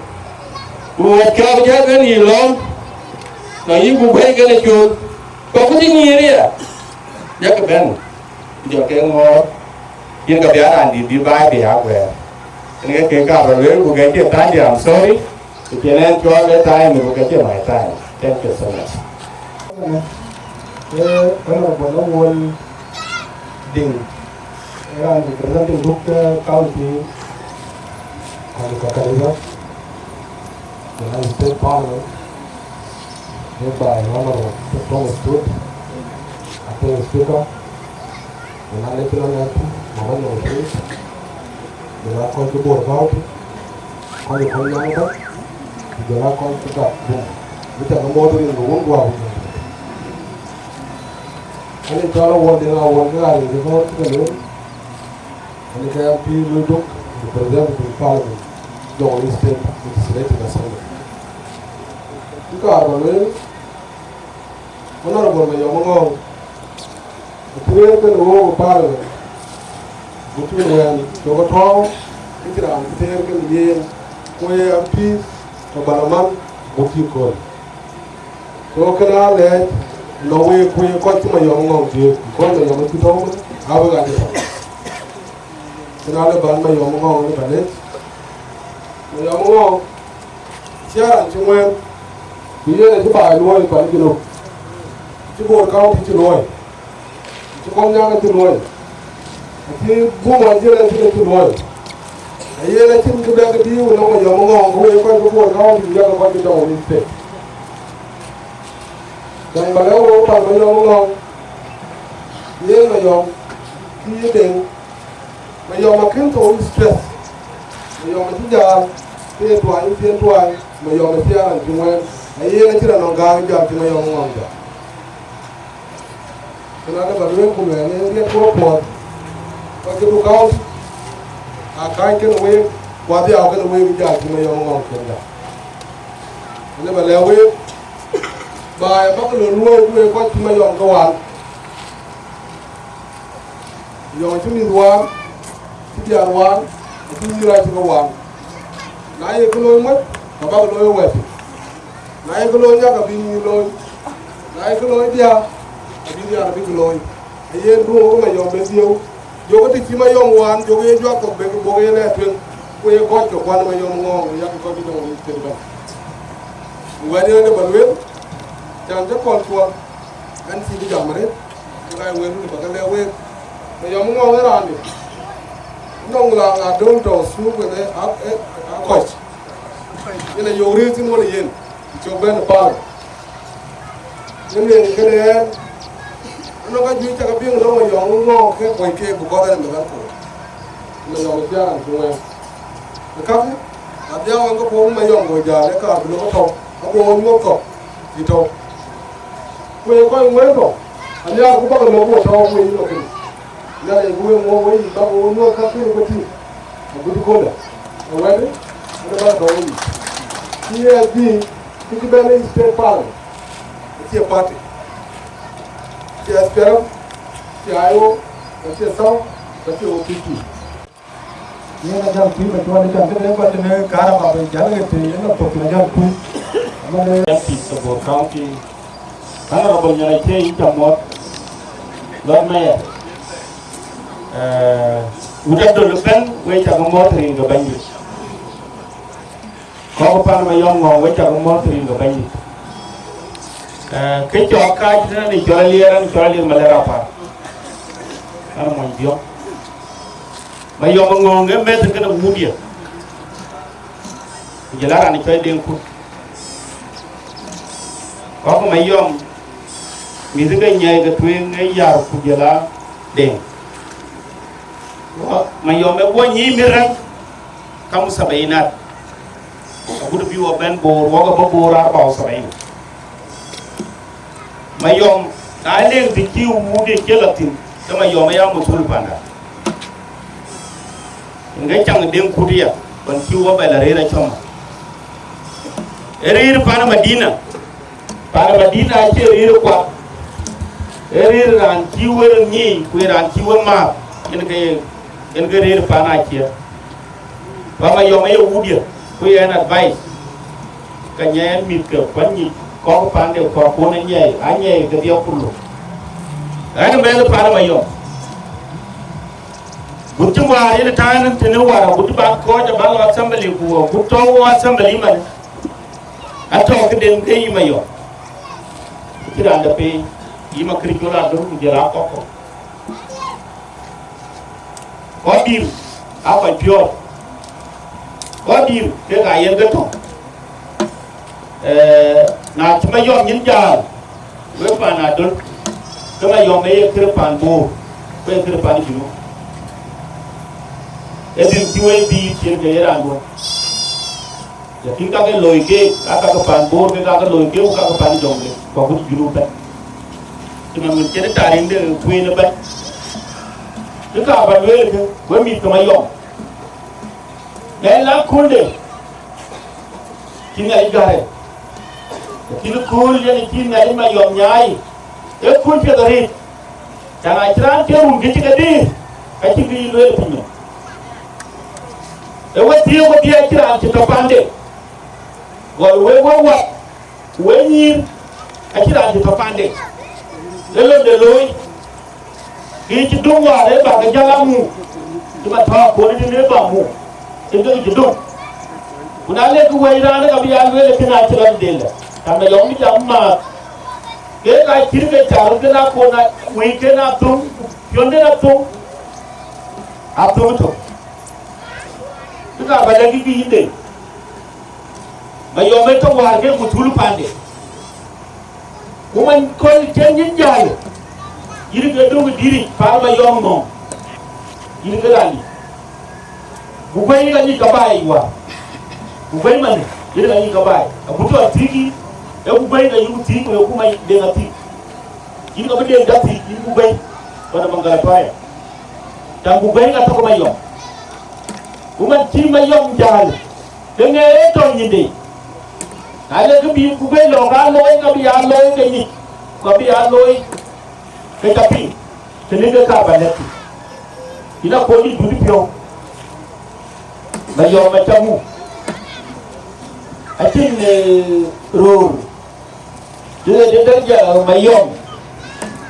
Ku wɛ̈t cɔɔk jäl bɛ̈n yï lɔ̈ɔ̈m, nɔn yï ku guɛ̈i kën ë cuöth, kɔ̈k ku cï nyïïr ya, yakë bɛ̈n, ku jɔ ke ŋɔ̈ɔ̈r, yïn ka bï a raan dït bï baai bï a guɛ̈ɛ̈r. Yen ke kek ka rɔt lueel, ku ke cï thaŋdï, I'm sorry. Ku cïn ɛn cɔɔl ë time, ku ke cï my time. Thank you so much. Eh, Honorable Awuɔl Diŋ, eh, raan representing Duk, eh, County, and Kakarina, the United States Parliament, led by Honorable Thomas Tut, acting Speaker, the National M P, Mama Nyong'o, jɔl a kɔc ke Bor County, kɔc ke kɔc nyaŋ ëbɛ̈n, ku jɔl a kɔc ke gak bum, bï cak ke muɔ̈th rin ke wun guɔ ku jɔl. Ɣɛn ë cɔl Awuɔl Deŋ Awuɔl, ke ɣa rin ke kɔɔr cï ke lueel, ɣɛn ë ke M P lui Duk, representative parliament, Jonglei State Legislative Assembly. Cï kaar bä lueel, Honorable Mayɔm Ŋɔ̈ɔ̈ŋ, ë cï rëër kënë wook ë parliament, ku cïn wɛ̈ɛ̈n cök ë tɔ̈ɔ̈u, ke cïn raan cï tëër kënë yen, ku ye M P tɔ̈ Baarlaman, ku cï kööl. So kënë aa lɛɛc, lɔ week ku ye kɔc cï Mayɔm Ŋɔ̈ɔ̈ŋ thiëëk, ku kɔc Mayɔm acï tɔ̈u ëmën, aa wek aa cï tɔ̈u. Kënë aa lë bän Mayɔm Ŋɔ̈ɔ̈ŋ ënë bä lec. Mayɔm Ŋɔ̈ɔ̈ŋ, cie raan cï ŋuɛ̈ɛ̈n, ku yen acï baai luɔ̈ɔ̈i pan Junub, cï Bor County cï luɔ̈ɔ̈i, cï Kolnyaŋ acï luɔ̈ɔ̈i, acï bum an cïn acïn acï luɔ̈ɔ̈i. Ayen acïn kë bɛ̈k diu nɔm Mayɔm Ŋɔ̈ɔ̈ŋ, ku wek kɔc ke Bor County, ku yak kɔc ke Jonglei State. Cäŋ bä lɛ̈k wek pan Mayɔm Ŋɔ̈ɔ̈ŋ, yen Mayɔm, kï ye Deŋ, Mayɔm akën thou stress. Mayɔm acï jäl, ke ye tuany, cï en tuany, Mayɔm acï a raan cï ŋuɛ̈ɛ̈n, ayen acïn anɔŋ gääk jäl cï Mayɔm Ŋɔ̈ɔ̈ŋ jäl. Kënë adë bä lueel ku luɛɛl ë riɛt ku rɔt puɔ̈th, kɔc ke Duk County, aa kääc kënë week, ku adhiau kënë week jäl cï Mayɔm Ŋɔ̈ɔ̈ŋ cïn jäl. Ënë bä lɛ̈k week, baai abäk lɔ luɔ̈ɔ̈i ku week kɔc cï Mayɔm ke waan. Yɔŋ acï mïth waan, cï diäär waan, acï nyïïr acï ke waan. Na ye kë looi moc, ka bäk looi wɛ̈t. Na ye kë looi yak, abï nyïïr looi. Na ye kë looi diäär, abï diäär abï kë looi. Ayen duöŋ wok Mayɔm bï dhiëëu. Jɔkë të cï Mayɔm waan, jɔkë ye juak thok bïk bɔ̈k yen ë tueŋ. Ku ye kɔc ke kuan Mayɔm Ŋɔ̈ɔ̈ŋ, yak kɔc ke Jonglei State ëbɛ̈n. Wɛ̈t yen adë bä lueel, can cä kɔl cuɔl, ɛn cï bï jam arëët. Ku ka ye wël dun bä ke lɛ̈k week, Mayɔm Ŋɔ̈ɔ̈ŋ ë raandï, nɔŋ la ŋa döŋ tɔ̈ thuk wën ë a, ë, a kɔc. Yen a yök rëër thïn wën ë yen, cök bɛ̈n ë pal. Yen yen kënë ɣɛn, anɔŋ ka juëc cä ke piŋ nɔŋ Mayɔm Ŋɔ̈ɔ̈ŋ ke kuɔc keek, bï kɔ̈th ɛn bï bɛ̈n koor. Mayɔm ë thiaan ku ŋuɛ̈ɛ̈n. Ë kakë, adhiau ɛn ke puɔ̈u Mayɔm, go jäl ë kaar bï lok ë tɔ̈u, ago nyuɔɔth kɔ̈k cï tɔ̈u. Ku ye kɔc ŋuɛ̈ɛ̈n tɔ̈, anhiaar ku bäk lok wo tɔ̈u wei lok kënë. Nhialic ku wek ŋuɔ̈k wei, bäk wo nyuɔɔth ka kënë ku tïŋ, agut köölë. Ë wɛ̈t, ënë bäk tɔ̈u wei. Cï ye adhil, kë cï bɛ̈n ë state parliament, acie party. Acie S P L M, acie I O, acie SAU, acie O P P. Yen ajäl kuc ba cuɔl ë cɔl këde kɔc tënë karaba bï jäl ɣet të yen lɔ thok thïn ajäl kuc. Aman ë M P Sabor County, Honorable Nyan Acei, yïn ca muɔ̈th, Lord Mayor. Eh, wut adöl ëbɛ̈n, wek ca ke muɔ̈th rin ke Bɛ̈nydït. Kɔ̈k pan Mayɔm Ŋɔ̈ɔ̈ŋ, wek ca ke muɔ̈th rin ke Bɛ̈nydït. Eh, kë cɔk kääc tënë cɔl Aliɛɛr, ɛn cɔl Aliɛɛr Malɛr Apar. Ɛn mony Biɔ̈ŋ. Mayɔm Ŋɔ̈ɔ̈ŋ ë meth kënë wutdiɛ̈, ku jɔl a raan cɔl Deŋ Kut. Kɔ̈k Mayɔm, mïth ke nyiɛɛi ke tueŋ ë Yar ku jɔl a Deŋ. Wa, Mayɔm ë guɔ nyïïn mïth rɛ̈ŋ, kam sabainat. Agut bï wɔ bɛ̈n Bor, wɔ ke bɔ̈ Bor arba u sabain. Mayɔm, Na leŋ të cï wut ë cï lɔ thïn, ke Mayɔm aya muthul panda. Ŋe caŋ deŋ kut ya, kɔn cï wɔ bɛ lɔ rëër acɔmɔ. Ë rëër pan Madina, pan Madina acie rëër kuak. Ë rëër raan cï wër nyiic, ku ë raan cï wë maak, yen ke, yen ke rëër pan acie. Ku Mayɔm aye wut ya, ku yen advice. Ka nyɛɛn mïth ke kuany nyic kɔk pande kɔk kun anyiɛɛi, anyiɛɛi ke dhiɔp kurlo. Ɣɛn mɛnh pan Mayɔm. Gut cï wäär yen tään tënë wäär agut bä kɔc abä lɔ assembly ku agut tɔ̈u wɔ assembly man. Atɔ̈ këden ke yï Mayɔm. Cï raan dɛ piny, yï ma kërcol adöŋ ku jɔl a kɔk kɔk. Kɔc dïïr aa kɔc piɔ̈ɔ̈c, kɔc dïïr kek aa yen ke tɔ̈. Eh, na cï Mayɔm nyin jäl, wek pan Adöl, ke Mayɔm ee ye kërë pan Boor, ku ee kërë pan Junub. Ee dhil cï wek dïït cïn ke ye raan duɔ̈n. Lakin kakë loi keek, aa kakë pan Boor, ke kakë loi keek, ku kakë pan Jɔŋlei, ku agut Junub bɛ̈n. Cï man wën cïn ë tarik de kueen ëbɛ̈n. Kë ka bä lueel kë, we mïth ke Mayɔm. Ɣɛn la köölde, cï Nhialic gäre. Lakin kööl yen cï Nhialic Mayɔm nyaai, ee kööl piɛth arëët. Cän acï raan cï run kë cï ke dïïr, ka cï bï lueel piny nɔm. Ee we thiëëk wedhie acï raan cï tɔ pande. Gɔl wek wek wat, ku wek nyïïr, acï raan cï tɔ pande. Ee londe looi, kë cï döŋ wäär ee bä ke jäl amuk, cï man tɔ akɔn ëtënë bä muk, cïn ke cï döŋ. Ku na lek wëi raan, ka bï ya lueel ë kënë acï rɔt del, ka Mayɔm bï jam maath. Kek aa cït ke car röt kën akɔn, wëi kën athöŋ, piɔ̈nden athöŋ, athöŋ tök. Kë ka bä lɛ̈k yï bï yïn de, Mayɔm ë tök wäär ke ku thul pande. Ku man kööl cïn yïn jäl, yïn ke döŋ dïric, pal Mayɔm ŋɔ̈ŋ, yïn ke raan yï. Ku guëi ka nyic ka baai wäär. Ku guëi man, yïn ka nyic ka baai. Agut tɔ thïk yï, ee ku guëi ka yï ku thïk, ku ye ku Mayɔm deŋ athïk. Yïn ka bï deŋ athïk, yïn ku guëi, wana Maŋgala Paya. Cän ku guëi ka tök Mayɔm. Ku man cï Mayɔm jäl, ke ŋɛ ee tɔ nyinde. Na le kë bï ku guëi lɔ ka looi, ka bï ya looi ke nyic, ka bï ya looi ke ca piŋ, të lik ke ka bä lɛ̈k thïn. Yïn akɔn yï dut piɔ̈u, Mayɔm acä muk. Acïn, eh, röör, të ɣet ë daraja Mayɔm,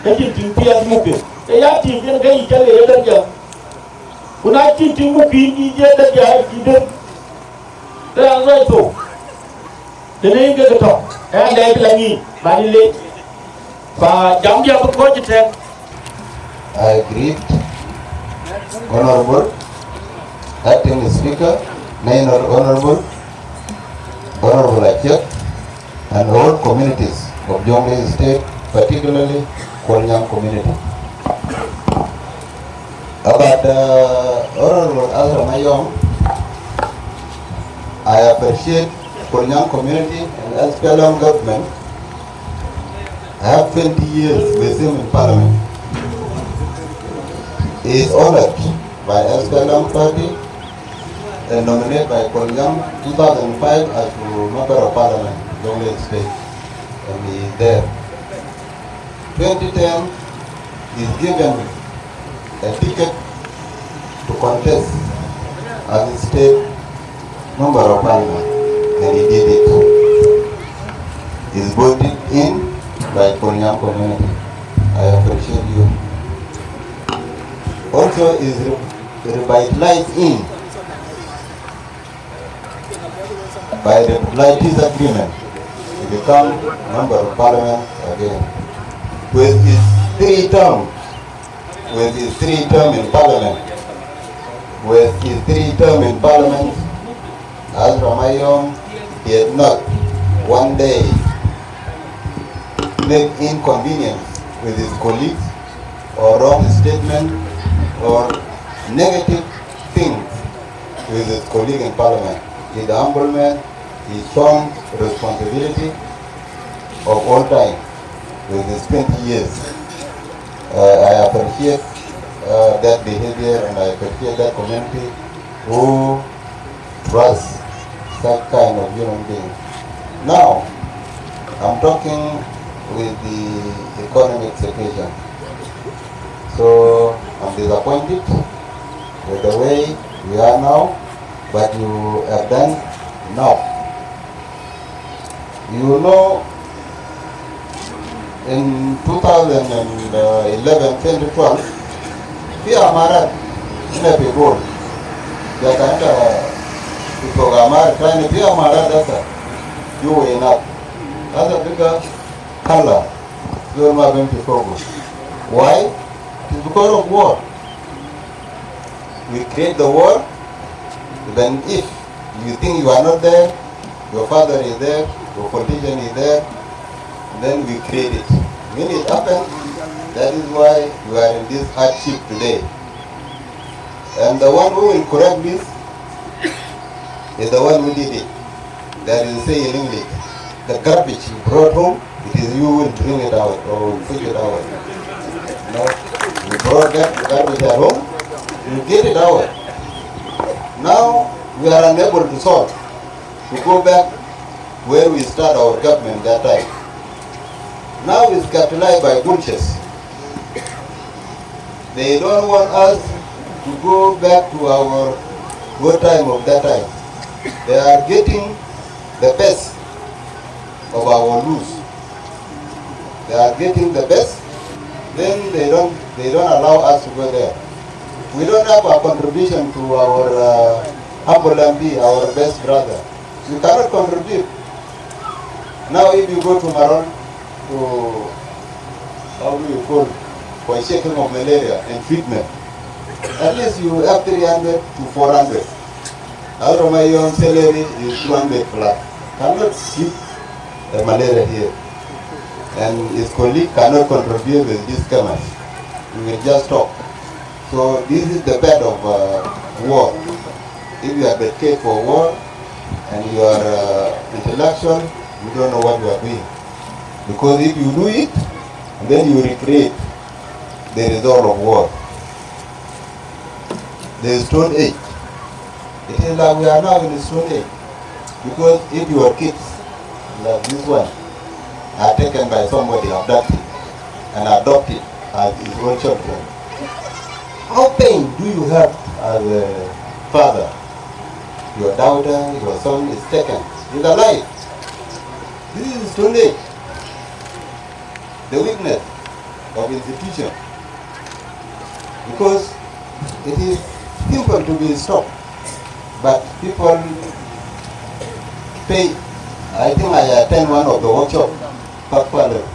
ke cïn tïŋ piɛth mukë. Ke ya tïŋ yen ke yï cä ɣet ë daraja. Ku na cïn tïŋ mukë yïn, yï jël daraja, yï dëŋ. Ke raan ruac thou. Tënë yïn ke ke tɔ̈, ë andɛɛc la ŋic, bä yïn leec. Fa jam dia bï kɔc ëtɛ̈ɛ̈n. I greet Honorable Acting Speaker, National Honorable, Honorable Achiek, and all communities of Jonglei State, particularly Kolnyang community. About, uh, Honorable Azra Mayom, I appreciate Kolnyang community and S P L M government. I have twenty years with him in parliament. He is honored by S P L M party and nominated by Kolnyang two thousand five as a member of parliament, Jonglei State, and he is there. Twenty ten, is given a ticket to contest as a state member of parliament, and he did it. Is voted in by Kolnyang community. I appreciate you. Also, is re-, revitalized in by the July peace agreement to become member of parliament again. With his three term, with his three term in parliament, with his three term in parliament, Azra Mayom did not one day make inconvenience with his colleagues or wrong statement or negative things with his colleague in parliament. He's a humble man. He shown responsibility of all time. with his twenty years. Uh, I appreciate uh, that behavior, and I appreciate that community who trust such kind of human being. Now, I'm talking with the economic situation. So I'm disappointed with the way we are now, but you have done enough. You know, in two thousand eleven, twenty twelve, في عمارات هنا في بور. Jaka anta fi fok amar tani, fi amar dasa, you were enough. Hasa bika kala, zol ma bimshi fogo. Why? It is because of war. We create the war. Even if you think you are not there, your father is there, your politician is there, then we create it. When it happens, that is why we are in this hardship today. And the one who will correct this is the one who did it. That is say in English, the garbage you brought home, it is you who will bring it out or will push it out. No, you brought that garbage at home, you get it out. Now we are unable to solve, to go back where we start our government that time. Now it's capitalized by vultures. They don't want us to go back to our good time of that time. They are getting the best of our loose. They are getting the best, then they don't, they don't allow us to go there. We don't have a contribution to our uh, humble M P, our best brother. We cannot contribute. Now, if you go to Marol, to, how do you call, for checking of malaria and treatment, at least you have three hundred to four hundred. Out of my own salary is two hundred plus. Cannot keep the malaria here. And his colleague cannot contribute with this chemist. We will just talk. So this is the bed of uh, war. If you advocate for war and you are uh, intellectual, you don't know what you are doing. Because if you do it, and then you recreate the result of war. The Stone Age. It is like we are now in the Stone Age. Because if your kids, like this one, are taken by somebody, abducted, and adopted as his own children, how pain do you have as a father? Your daughter, your son is taken. He's alive. This is Stone Age. The weakness of institution. Because it is simple to be stopped, but people pay. I think I attend one of the workshop, Pakwale.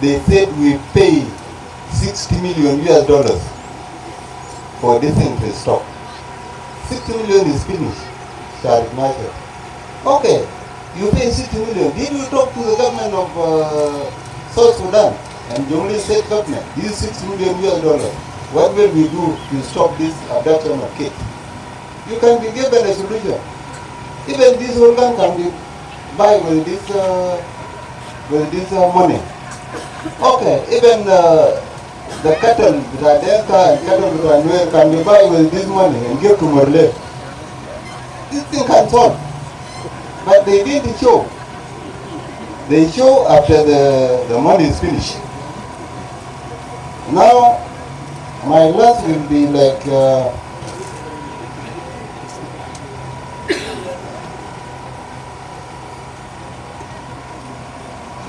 They said we pay sixty million U S dollars for this thing to stop. Sixty million is finished. Shall it matter? Okay, you pay sixty million. Did you talk to the government of uh, South Sudan and Jonglei State government? These sixty million U S dollars, what will we do to stop this abduction of kids? You can be given a solution. Even this organ can be buy with this uh, with this uh, money. Okay, even uh, the cattle that are there, cattle that are can be buy with this money and give to Murle. This thing can solve. But they didn't show. They show after the, the money is finished. Now, my last will be like uh,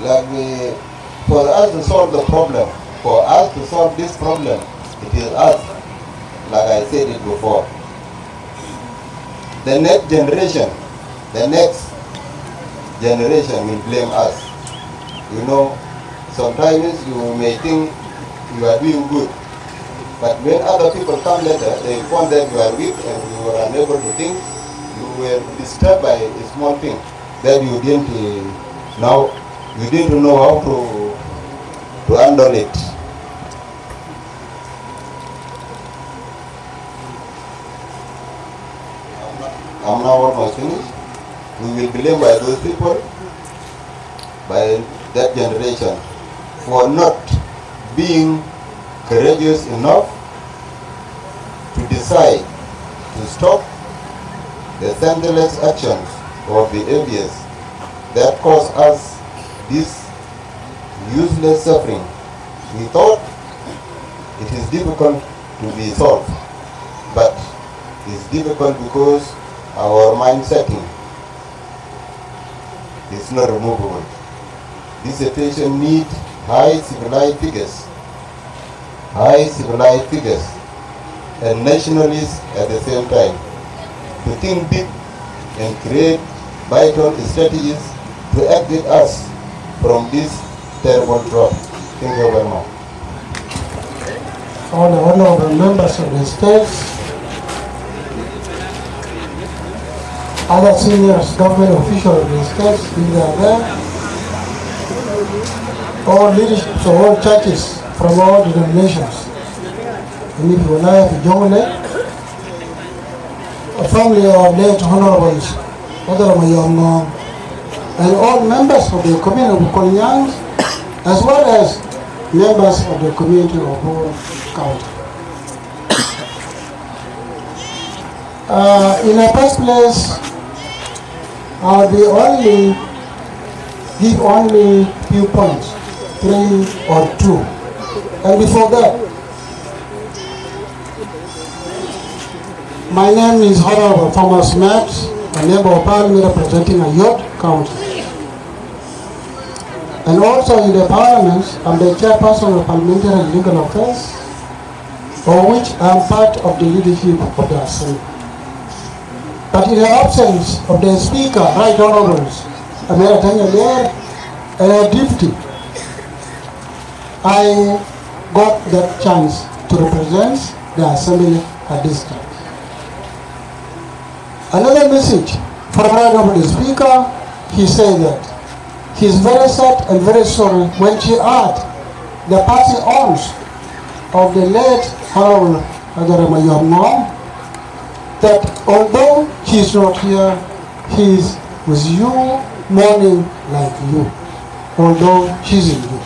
like we, for us to solve the problem, for us to solve this problem, it is us, like I said it before. The next generation, the next generation will blame us. You know, sometimes you may think you are doing good, but when other people come later, they find that you are weak and you are unable to think, you were disturbed by a small thing that you didn't uh, know, you didn't know how to, to handle it. I'm now almost finished. We will be blamed by those people, by that generation. for not being courageous enough to decide to stop the senseless actions or behaviors that cause us this useless suffering. We thought it is difficult to be solved, but it's difficult because our mind setting is not removable. This situation need high civilized figures, high civilized figures, and nationalists at the same time to think big and create vital strategies to exit us from this terrible trap. Thank you very much. All the honorable members of the states, other senior government officials of the states, if they are there, all leaderships of all churches from all denominations, and if you like, Jongle, a family of late honorables, Other Mayom Ngong, and all members of the community of Kolnyang, as well as members of the community of Bor County. Uh, in the first place, I'll be only give only few points, three or two. And before that, my name is Honorable Thomas Matt, a member of parliament representing Ayod County. And also in the parliament, I'm the chairperson of parliamentary and legal affairs, for which I'm part of the leadership of the assembly. But in the absence of the speaker, Right Honorables Amira Tanya Leer and her deputy, I got that chance to represent the assembly at this time. Another message from Honorable Speaker, he said that he is very sad and very sorry when she heard the passing on of the late Honorable Agarama Yomngong, that although she is not here, he is with you, mourning like you, although she is in you.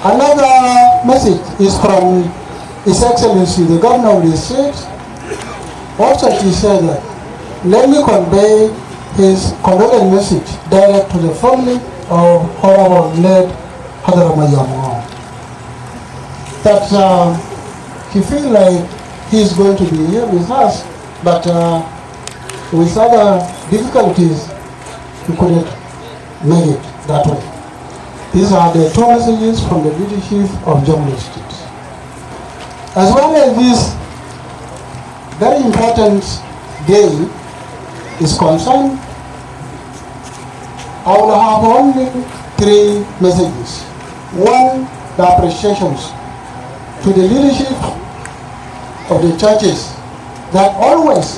Another message is from His Excellency, the Governor of the state. Also, he said that, let me convey his condolence message direct to the family of Honorable late Hadhara Mayom Ngong. That uh, he feel like he is going to be here with us, but uh, with other difficulties, he couldn't make it that way. These are the two messages from the leadership of Jonglei State. As well as this very important day is concerned, I will have only three messages. One, the appreciations to the leadership of the churches that always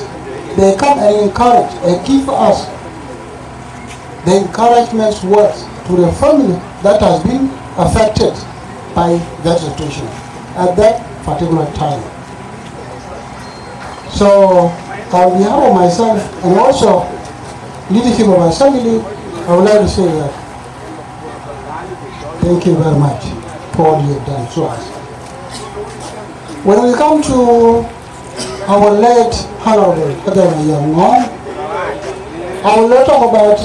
they come and encourage and give us the encouragement words to the family that has been affected by that situation at that particular time. So, on behalf of myself and also leadership of assembly, I would like to say that thank you very much for all you have done to us. When we come to our late Honorable Adama Yamngong, I will not talk about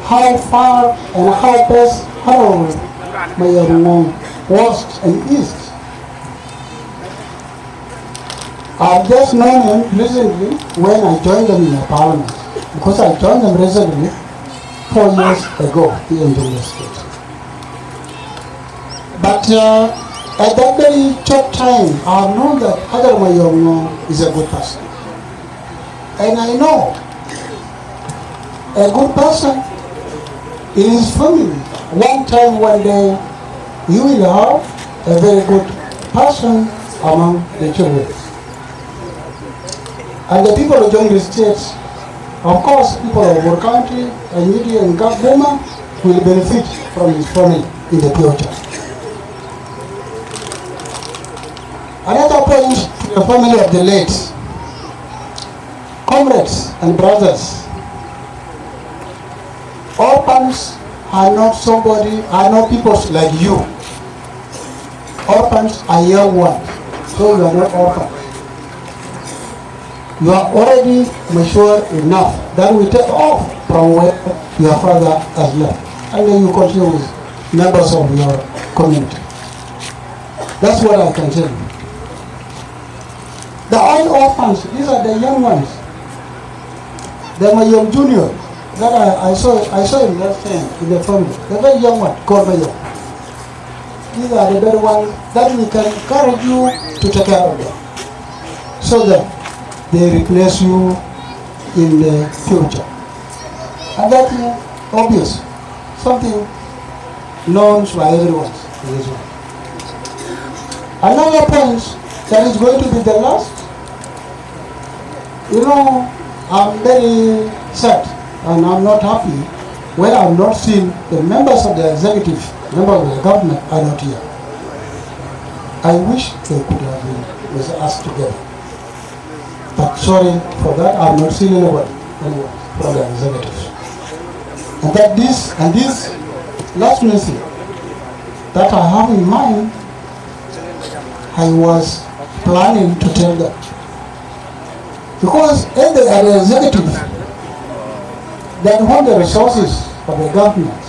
how far and how best Honorable Mayamngong was and is. I've just known him recently when I joined them in the parliament, because I joined them recently four years ago here in Jonglei State. But uh, at that very short time, I have known that Adama Yamngong is a good person. And I know a good person in his family, one time, one day, you will have a very good person among the children. And the people of Jonglei State, of course, people of Bor County, and Media and Gabuma will benefit from his family in the future. Another point to the family of the late, comrades and brothers, orphans are not somebody, are not people like you. Orphans are young ones, so you are not orphans. You are already mature enough that we take off from where your father has left. And then you continue with members of your community. That's what I can tell you. The only orphans, these are the young ones. The Mayom Junior, that I, I saw, I saw him last time in the family. The very young one, called Mayom. These are the very ones that we can encourage you to take care of them, so that they replace you in the future. And that is obvious, something known by everyone in this world. Another point that is going to be the last, you know, I'm very sad and I'm not happy when I'm not seeing the members of the executive, members of the government are not here. I wish they could have been with us together. But sorry for that, I've not seen anybody, anyone from the executives. And that this, and this last message that I have in mind, I was planning to tell them. Because if they are the executives that want the resources of the government,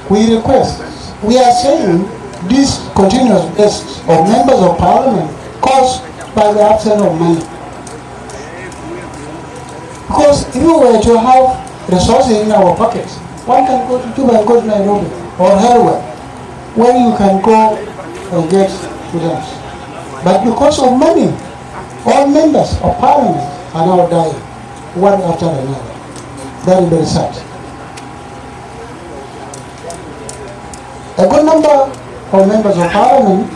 we request, we are saying this continuous waste of members of parliament caused by the absence of money. Because if we were to have resources in our pockets, one can go to Juba and go to Nairobi or elsewhere where you can go and get items. But because of money, all members of parliament are now dying, one after another. That is very sad. A good number of members of parliament,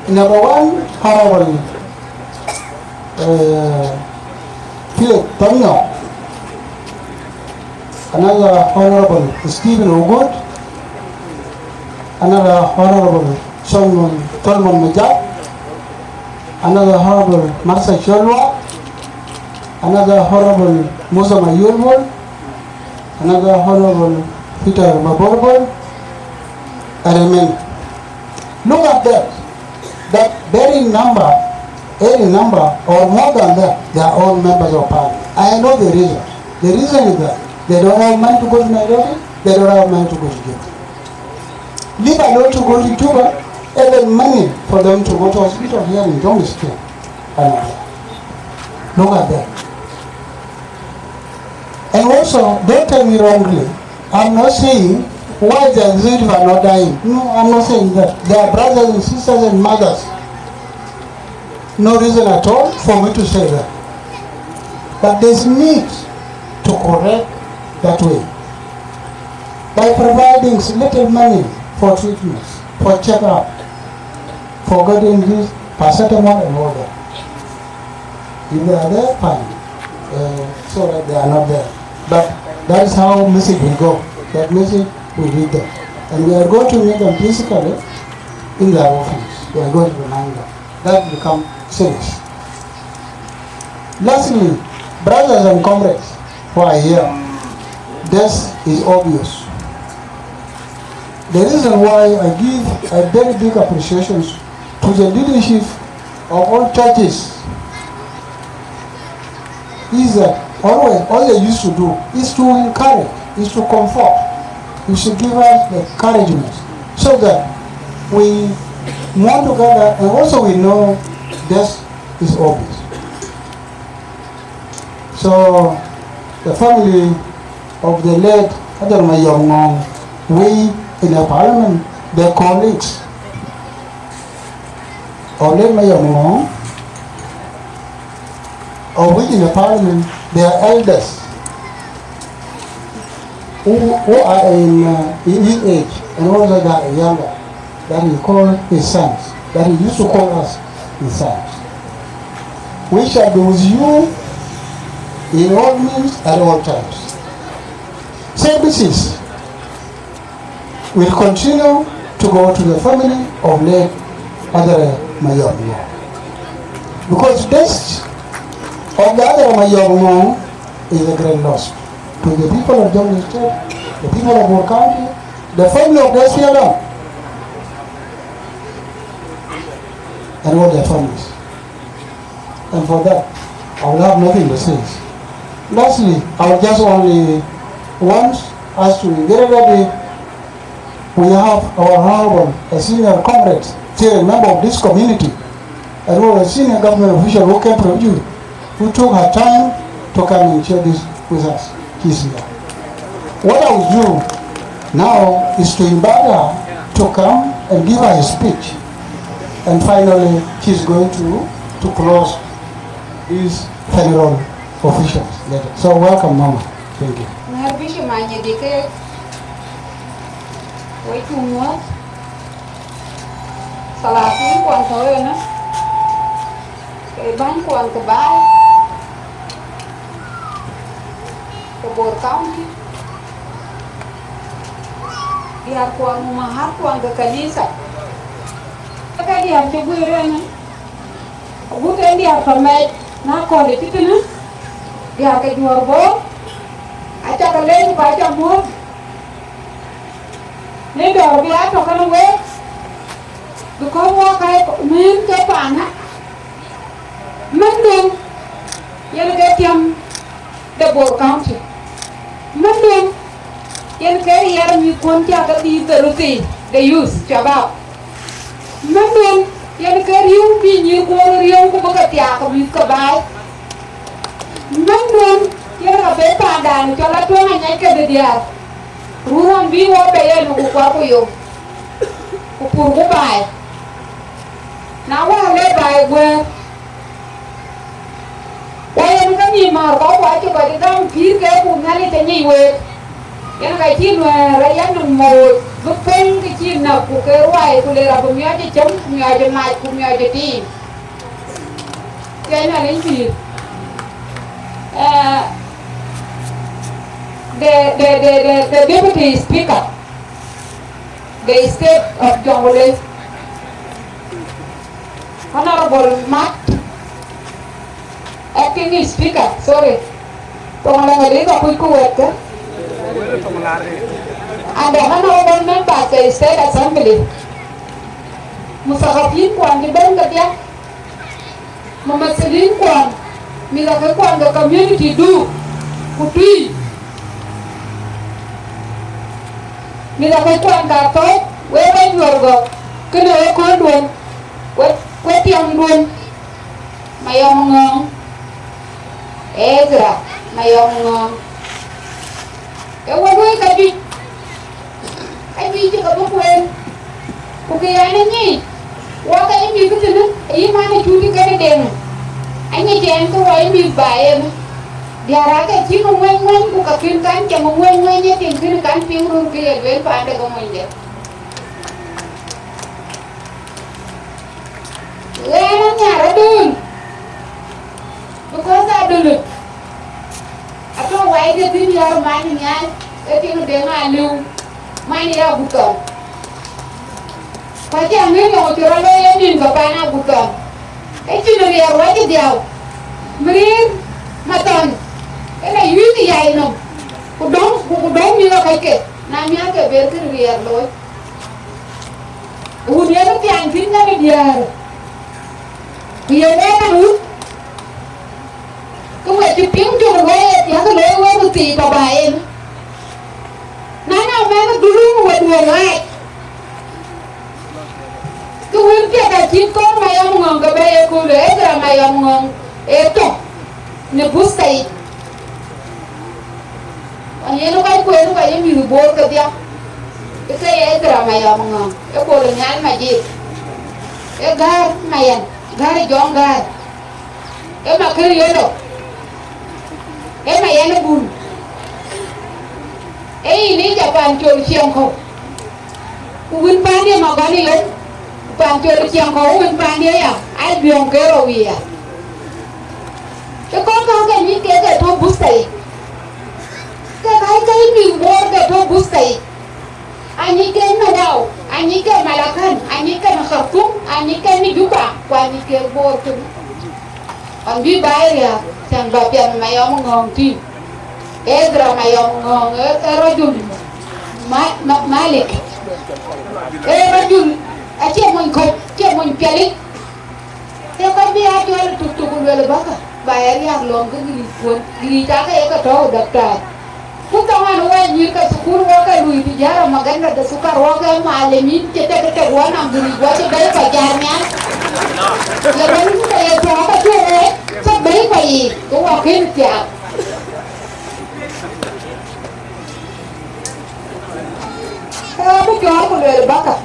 number one, Honorable uh, Philip Tonyo, another Honorable Stephen Ogut, another Honorable Solomon, Solomon Majak, another Honorable Martha Cholwa, another Honorable Musa Mayurbol, another Honorable Peter Maborbor, and many. Look at that. That very number, any number, or more than that, they are all members of parliament. I know the reason. The reason is that they don't have money to go to Nairobi, they don't have money to go to Juba. Leave alone to go to Juba, even money for them to go to hospital here in Jonglei State. And look at that. And also, don't take me wrongly. I'm not saying why the executive are not dying. No, I'm not saying that. They are brothers and sisters and mothers. No reason at all for me to say that. But there's need to correct that way by providing little money for treatments, for checkup, for getting this paracetamol and all that. If they are there, fine. Uh, so that they are not there. But that is how message will go. That message will reach them. And we are going to meet them physically in their office. We are going to remind them. That become serious. Lastly, brothers and comrades who are here, this is obvious. The reason why I give a very big appreciation to the leadership of all churches is that always all they used to do is to encourage, is to comfort, is to give us the encouragement so that we more together, and also we know this is obvious. So the family of the late Adar Mayom Ngong, we in the parliament, the colleagues of late Mayom Ngong, of which in the parliament they are elders who, who are in, uh, in his age and also that are younger, that he call his sons, that he used to call us his sons. We shall be with you in all means at all times. Services will continue to go to the family of late Adar Mayom Ngong. Because this Of the other Mayom Ngong is a great loss to the people of Jonglei State, the people of Bor County, the family of the S P L M, and all their families. And for that, I will have nothing to say. Lastly, I will just only want us to get ready. We have our honorable, a senior comrade, still a member of this community, and was a senior government official who came from you, who took her time to come and share this with us. She's here. What I will do now is to invite her to come and give her a speech. And finally, she's going to, to close this funeral officials letter. So welcome, Mama. Thank you. Ngar bishop manye dike. Wek cu muɔ̈th, salatin kuan tɔ̈u ënë, ke bäny kuan ke baai, ke Bor County, diäär kuan, umahar kuan ke kanitha, ke diäär cï guiir ënë, agut en diäär tɔ̈ mɛc, na kɔ̈l ë cï tënë, diäär ke juɔ̈ɔ̈r Bor, acä ke leec ku acä muɔ̈th. Në dɔ̈ɔ̈r bï a tɔ̈ kënë week, because wɔ ka mën ke paanë, mɛ̈nduön yen ke tiam de Bor County, mɛ̈nduön yen ke riɛɛr mïthkuɔn cä ke dhiëth de röthii de youth, shabab, mɛ̈nduön yen ke riëëu bï nyïïr Bor riëëu ku bï ke thiaak ke mïth ke baai, mɛ̈nduön yen ka be paandan cɔl Atuɔŋ Anyɛc ke de diäär. Run rɔn bï wɔ bɛ ye luk ku kuarku yom, ku purku baai. Na wä le baai guëër, wä yen ke nhïïm määr kɔ̈k, ku acï kɔc gam pïïr ke ku Nhialic aŋic week. Yen ka cï Nuɛɛr ë yen moc bï piny ke cï näk, ku ke ruai, ku le rɔt bï miɔɔc ë cäm, ku miɔɔc ë mac, ku miɔɔc ë tiim. Ke Nhialic pïïr. Eh, the, the, the, the, the deputy speaker, the state of Jonglei, Honorable Mat, acting speaker, sorry, tɔŋ la ŋa le ka kuc ku wɛ̈t kä, and the honorable members of the state assembly, muthakafin kuan cï bɛ̈n kedhie, mumathalin kuan, mïthakë kuan ke community du, ku tui, mïthakë kuan ka thɔ̈c, wek wek nyuɔr gɔ̈k, kënë wek köölduön, wek, wek tiɛŋduön, Mayɔm Ŋɔ̈ŋ, Ezra Mayɔm Ŋɔ̈ŋ, ee wek wek ka juëc. Ajuëc cï ke bï kueen, ku kë yɛn ë nyic, wɔ ke ye mïth tënë, ayï man ë cut ë kënë deŋ, aŋic ɛn ke wɔ ye mïth ba en. Diäär aake cï ŋö ŋuɛny ŋuɛny, ku ka kën kan cä ŋö ŋuɛny ŋuɛny, ye tiŋ kën kan piŋ röör ke ye lueel paande ke monyde. Ɣɛn anhiar adun, because adun atɔ̈ wai de thïn yär man nhial, ke tiŋ deŋ aliu, man ya Aguthɔn. Ku acï aŋic yɔŋ cï rɔt looi ye nïn ke pan Aguthɔn. Ecïn riɛɛr wacï dhiau, mïriir mathɔn, ënë yuic yai nɔm, ku dɔ̈ŋ, ku, ku dɔ̈ŋ mïth ë kɔc ke, na miäk ke ber kën riɛɛr looi. Wun yen piaŋ thïn nɔm ë diäär, ku ye rɛɛr an wun, ke we cï piŋ cök wei ë thiäk looi wek ku thiic tɔ̈ ba en. Na nɔŋ mɛnh duluŋ we duɔ̈ɔ̈r ɣaac, ke wën piɛth acït kɔn Mayɔm Ŋɔ̈ŋ ke bɛ ye köölë, Ezra Mayɔm Ŋɔ̈ŋ ë tɔ̈ në buthta yic. Ɣɔn yen kɔc kueen kɔc ë mïth Bor kedhie, ke ke ye Ezra Mayɔm Ŋɔ̈ŋ, ë Kolonial Majith, ë gäär Mayɛn, gäär Jɔŋ gäär, ë Makër Yellow, ë Mayɛn ë Bul, ë yïn ë Japan Col Ciɛŋkɔ̈u. Ku wën paandië Magɔl ë yom, ku paan Col Ciɛŋkɔ̈u wën paandië ya, aa biɔ̈ŋ ke rou ya. Ë kɔc kɔ̈k ke nyic kek ke tɔ̈ buthta yic, ke ka ke mïth Bor ke tɔ̈ buthta yic, anyic kek në Wau, anyic kek Malakan, anyic kek në Khartoum, anyic kek në Juba, ku anyic kek Bor tënë. Ɣɔn bï baai riääk, Cän ba piɛth Mayɔm Ŋɔ̈ɔ̈ŋ tïŋ. Ezra Mayɔm Ŋɔ̈ɔ̈ŋ ë, ë rajul ma-, ma-, malik. Ë rajul, acie mony kɔc, acie mony piɛlic. Ee kɔc bï aa cɔl tuk tuk ku luel bäkë, ba ya riääk lɔ̈ŋ ke giric kuɔn. Giric aake ye ke tɔ̈u daktar. Ku thɔŋ an, wek nyïïr ke thukul, wok ke lui tijara, maganda de sukar, wok ke malimin cï tek tek, wok nɔm giric, wok cï bɛ̈i kɔc jat nhial. Ye bɛ̈n ke ye tuɔɔk ke tuɔɔk wek, ke bɛ̈i kɔc yiic, ke wok kën thiaak. Ke abï cɔɔr ku luel bäkë,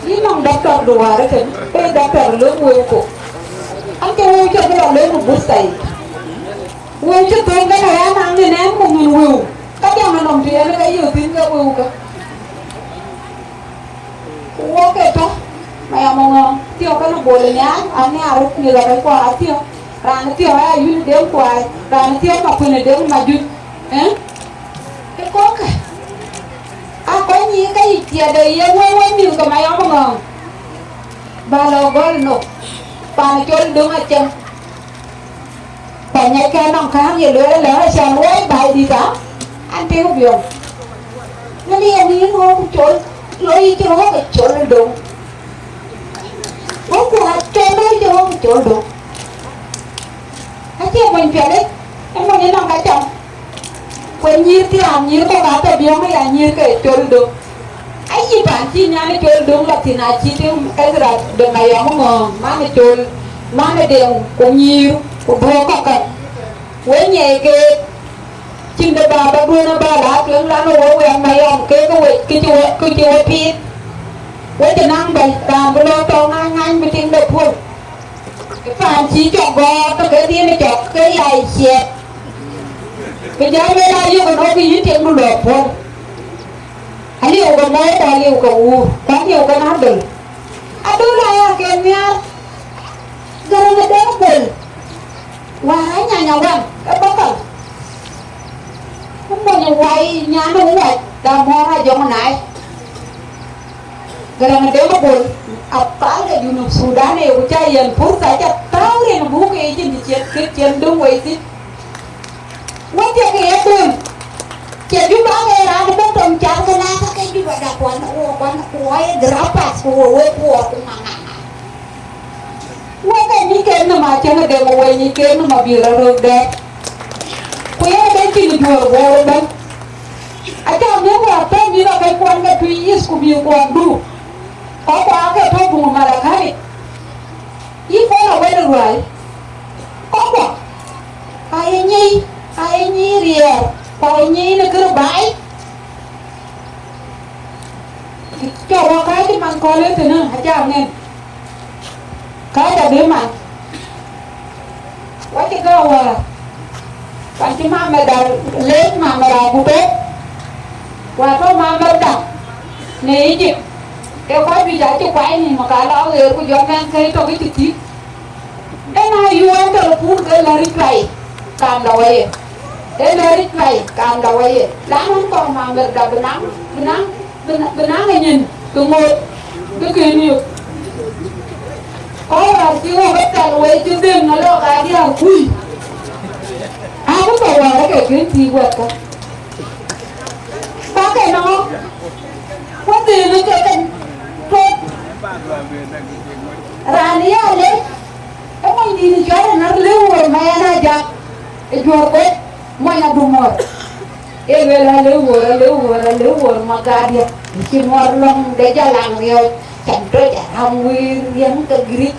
yïn nɔŋ daktar duwaar ëtën, ke daktar lëk wëu ku. An, ke wëu cï bï lɔ lëk buth thai. Wëu cï thöŋ kën aya naŋ në nɛn ku min wëu, ka jam anɔm të yen ke yök thïn ke wëu kä. Ku wok ke tɔ̈, Mayɔm Ŋɔ̈ɔ̈ŋ, thiɔ̈k kënë Bol nhial, an nhiaar röt mïth akëc kuɔ athiɔ̈k. Raan thiɔ̈k aya yïn Deŋ Kuai, raan thiɔ̈k Makuën Deŋ Majuc. Ë? Ke kɔ̈kkë. Aa kɔc nyïïr ke yic tiɛɛt de ye wëu wën mïth ke Mayɔm Ŋɔ̈ɔ̈ŋ. Ba lɔ gɔl nok, pan cɔl Döŋ Acäŋ. Ba ŋiɛckë nɔm kääŋ ye lueel ëlä, acän luɔi baai dït aa, an, tëëk biɔŋ. Ŋäni ye wïïn ɣɔ̈k col, lɔ yic ɣɔ̈k col döŋ. Ɣɔ̈k ku acɔl lɔ yic ɣɔ̈k col döŋ. Acie mony piɛlic, ee mony ë nɔm ka cam. Ku nyïïr thiaak, nyïïr kɔ̈k aa tɔ biɔŋ aya, nyïïr ke col döŋ. Ayï pan cï nyan ë col döŋ lɔ thïn, acït Ezra de Mayɔm Ŋɔ̈ɔ̈ŋ, man ë col, man ë Deŋ, ku nyïïr, ku duɔ̈ɔ̈k kɔ̈k kä. Wek nyiɛɛi keek, cïn de baba duön aba la tueŋ lan ë wek wɛ̈ɛ̈t Mayɔm keek ë wec, kë cï we, kë cï we piith. Wek cï naŋ bɛ̈ny, raan bï lɔ tɔŋ ŋany ŋany bï tiŋ de puɔ̈l. Ë paan cï cɔk gɔɔr, ke ke dhiën cɔk, ke ya ë ciɛɛt. Ku jam ë la yök ënɔɔkë yïn tiɛŋdu lɔ puɔ̈l. Aliu ke mɔ̈u, ku aliu ke wuur, ku aliu ke na dhöl. Adöl aya ke nhiaar, Gäräŋ ë Deŋ Bol, wäär anyanya wan ë bɔ̈kɔl. Ku mony ë wai nyan ë wac, da mɔ̈ɔ̈r ajɔŋ naai. Gäräŋ ë Deŋ Bol, athal ke Junub Thudan ë ku ca yiɛ̈n purtha, ca thääu rin buk ke yicin të ciɛt, kë ciɛn döŋ wei thïn. Wek thiëk ke ye dhöl, cï Juba ke raan ëbɛ̈n tɔŋ cath ke na ka ke Juba da kuan, wo kuan, ku wɔ ye grapas, ku wo wek kuɔɔr, ku ŋa ŋa ŋa. Wek ke nyic kek nɔm acäŋ ë Deŋ, wek nyic kek nɔm abï rɔt röt dɛ̈ɛ̈r. Ku yen ëbɛ̈n cïn juöör Bor ëbɛ̈n. Acä miëk wäär tɔ̈ mïth akëc kuan ke tui yith ku mïth kuan du. Kɔc kuan ke tɔ̈ buŋ Malakal yic. Yï pɔ̈l awɛ̈t ë ruääi. Kɔckuɔ, ka ye nyic, ka ye nyic riɛɛr, ka ye nyic në kërë baai. Cɔk wɔ kääc man kɔ̈l ë tënë, acä ŋen. Kääc abï man. Wacï gäu wäär, pan cï mamɛda leec mamɛda ku tök, ku atɔ̈ mamɛda në Egypt, ke kɔc juëc acï kuany nïïm, ka lɔ aɣeer, ku jɔ mɛnhkëi tök ë cï thïk. Ëna yuɔɔn telepun ke lɛ̈r cuai, kam da wɔ ye. Ee lɛ̈r cuai, kam da wɔ ye. Lan wën kɔ̈k mamɛda bï naŋ, bï naŋ, bï naŋ, bï naŋ ë nyin, bï ŋoot, bï kën yök. Kɔc wäär cï wok ë thɛl wei cï dhëŋ alɔ ka diäär kui. Abï kɔc wäär ke kën thïïk wɛ̈tkä. Ka ke nɔɔk, ku dhëŋ ke ke tuɔt. Raan ya lec, ë mony dït cɔl ë nar lëu wor ma yɛn ajak ë juɔ̈r kuec, mony adumɔ̈r. Ee luel, alëu wor, alëu wor, alëu wor, Magadiɛ̈, cï muɔ̈r lɔ̈ŋ de jalaŋ riɔ̈ɔ̈c, cam tɔ̈ jaram wëër riɛm ke giric,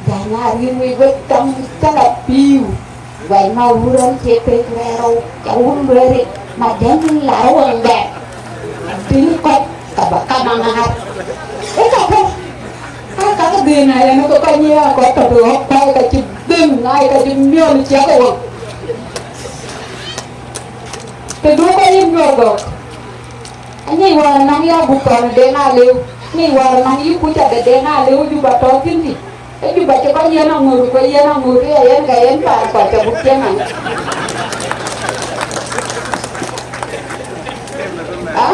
jany a riëëu wec wek tɔŋ cä la pïïu, guac ma wur ɣɔn cie pek rɛɛrou, ca wun lueeri, ma jɛn la rou wëŋ bɛ̈n. Tïŋ kɔc, ka ba kam aŋaar. Ee ka kɔc, aa ka ke dhëëŋ na yɛn ke kɔc nyiëë akɔc tɔ̈ tëɣɔ̈k, kuai ka cï dhëŋ, ŋaai ka cï miɔl ciɛk ë wëŋ. Të duökë yïn nyuɔɔr gɔ̈k, aŋic wäär naŋ ya buk thɔn ë Deŋ Alëu, aŋic wäär naŋ yï kuc adë Deŋ Alëu Juba tɔ̈ thïn dï. Ë Juba cï kɔc yiɛ̈n aŋööt, ku yiɛ̈n aŋööt ë ya yɛn, ka yɛn paan kɔc ca buk cieŋ aŋ. Aa?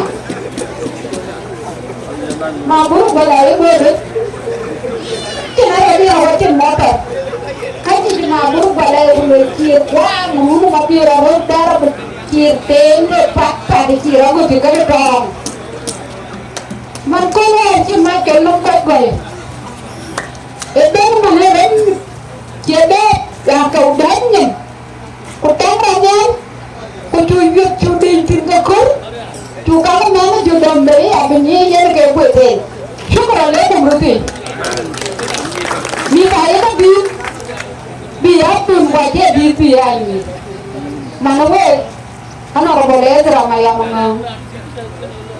Ma buruk bala ye gode. Cïn arëëdi awä cïn motor. Ka cï cï ma buruk bala ye gode cï ye Cï rɔt röt dɛ̈r abï cï teem de pat pat cï rɔt guöt cï këde tɔɔŋ. Man kɔn wɛ̈ɛ̈r cï mac cɔl nɔm kɔc gɔl. Ë ben man ë rem cie deet, ya ke dɛ̈t nyin. Ku tɛ̈k rɔt nhial, ku cu yueth cu deny thïn ke kɔ̈r, cu kakë mɛnh cu dɔm bei abï nyiic yen ke kueth en. Shukran lekum röt thïn. Mïth ayek abï, bï ya thun ku acie bï bï ya nyïïn. Man ë week, Honorable Ezra Mayam Ŋɔŋ,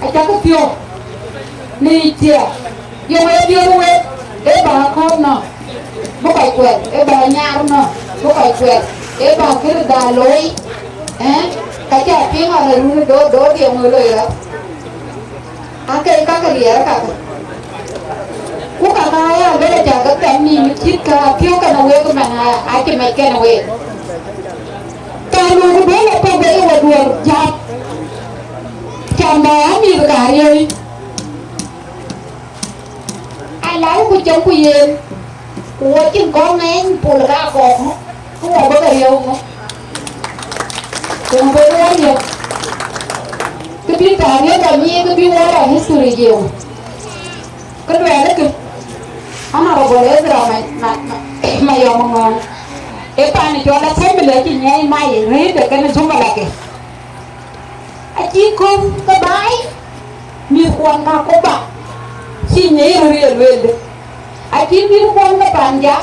acäkï thiɔ̈k në yic thiëëk, yöŋ ee diöör wek, ee bä akɔ̈ɔ̈r nɔ̈k, bï kɔc kuɛth, ee bä nyar nɔ̈k, bï kɔc kuɛth, ee bä kërda looi, ë? Ka cä piŋ ɣɔn ë run ë doot, doot yöŋ ë loi rɔt. Ake kakë riɛɛr kakë. Ku kakë aya lëk acä ke thɛm nïïm cït ka thiɔ̈k kɛn wek man acï mec kɛn wek. Ka nu ku duɔ̈l ë pɔ̈k ë we duɔ̈r jat. Cam bä ya mïth ka riëëi. Alau ku cam ku yen. Ku wo cïn kɔ̈k ŋɛny pol ka kɔ̈k ŋö. Ku wo bä ke riëëu ŋö. Ku wo bä ke riëëu. Kë bï taariëk bä nyiëë kë bï wo la history jiëëu. Kë luɛɛlë kë, Honorable Ezra Ma-, Ma-, Ma-, Mayom Ŋɔŋ, ee paan cɔl Assembly acï nyiɛɛi mai rëëtde kenë zumalake. Acï kɔ̈th ke baai, mïthkuɔn ka Koba, cï nyiɛɛi röt ye lueelde. Acï mïthkuɔn ke Panja,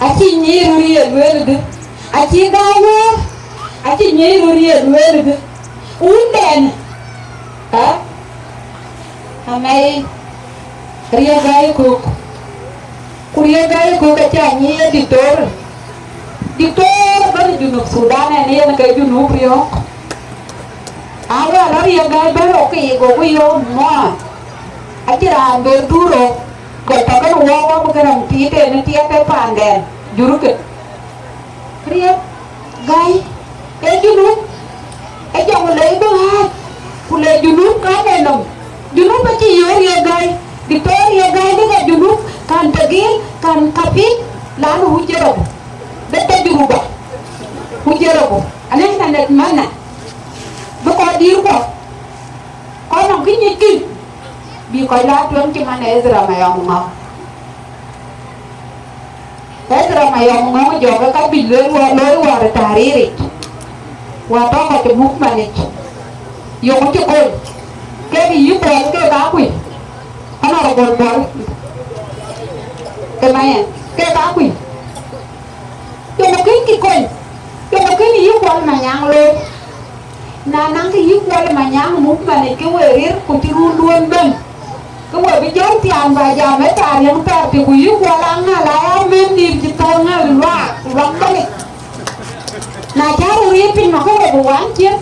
acï nyiɛɛi röt ye lueelde. Acï Gäi Wäär, acï nyiɛɛi röt ye lueelde. Wundɛn, ë? Amɛi Riek Gai Kok. Ku Riek Gai Kok acä nyic ye diktor. Diktor bɛ̈n Junub Thudan ɛn yen ke Junub riɔ̈ɔ̈k. Aɣɔn la Riek Gai bɛ̈n rɔt ke ye goku yɔ̈ɔ̈k mɔ̈ɔ̈r. Acïn raan ber dhur rɔt, gɔl tɔ kën wɔ wɔ bï këraŋ tiit en tiɛɛp ë paandɛn jurkë. Riek Gai, ee Junub, ee Jɔŋlei bï ɣääc, ku le Junub kan ee nɔm. Junub acï yöök Riek Gai, diktor Riek Gai bï ke Junub, kan tegil, kan kapit, lanu hu jerabu. Be tajruba, hu jerabu. Anihna natmanna, bï kɔc dïïr kuɔ, kɔc nɔm kë nyic kï, bï kɔc la tueŋ cï man Ezra Mayom Ŋɔŋ. Ezra Mayom Ŋɔŋ jɔkë ka bï lueel wä-, looi wäär ë taariric, wäär tɔ̈ kɔc ë movement yic, yöŋ cï kony, kek yï Kuɔl kek aa kuc, Honorable Kuɔl, ke Mayen, kek aa kuc, yöŋ kën cï kony, yöŋ kën yï Kuɔl Manyaŋ looi. Na naŋ kë yï Kuɔl Manyaŋ movement yic ke we rir ku cï run duön bɛ̈n, ke we bï jɔl thiaan bä jam ë taariɛŋ thɛɛr tï ku yï Kuɔl Aŋäl aya mɛn dïïr cï thɔ̈ɔ̈ŋ ŋäl luaak ku luak bɛ̈nic. Na cä röt riëëc piny nɔn ke we bï wan ciëën.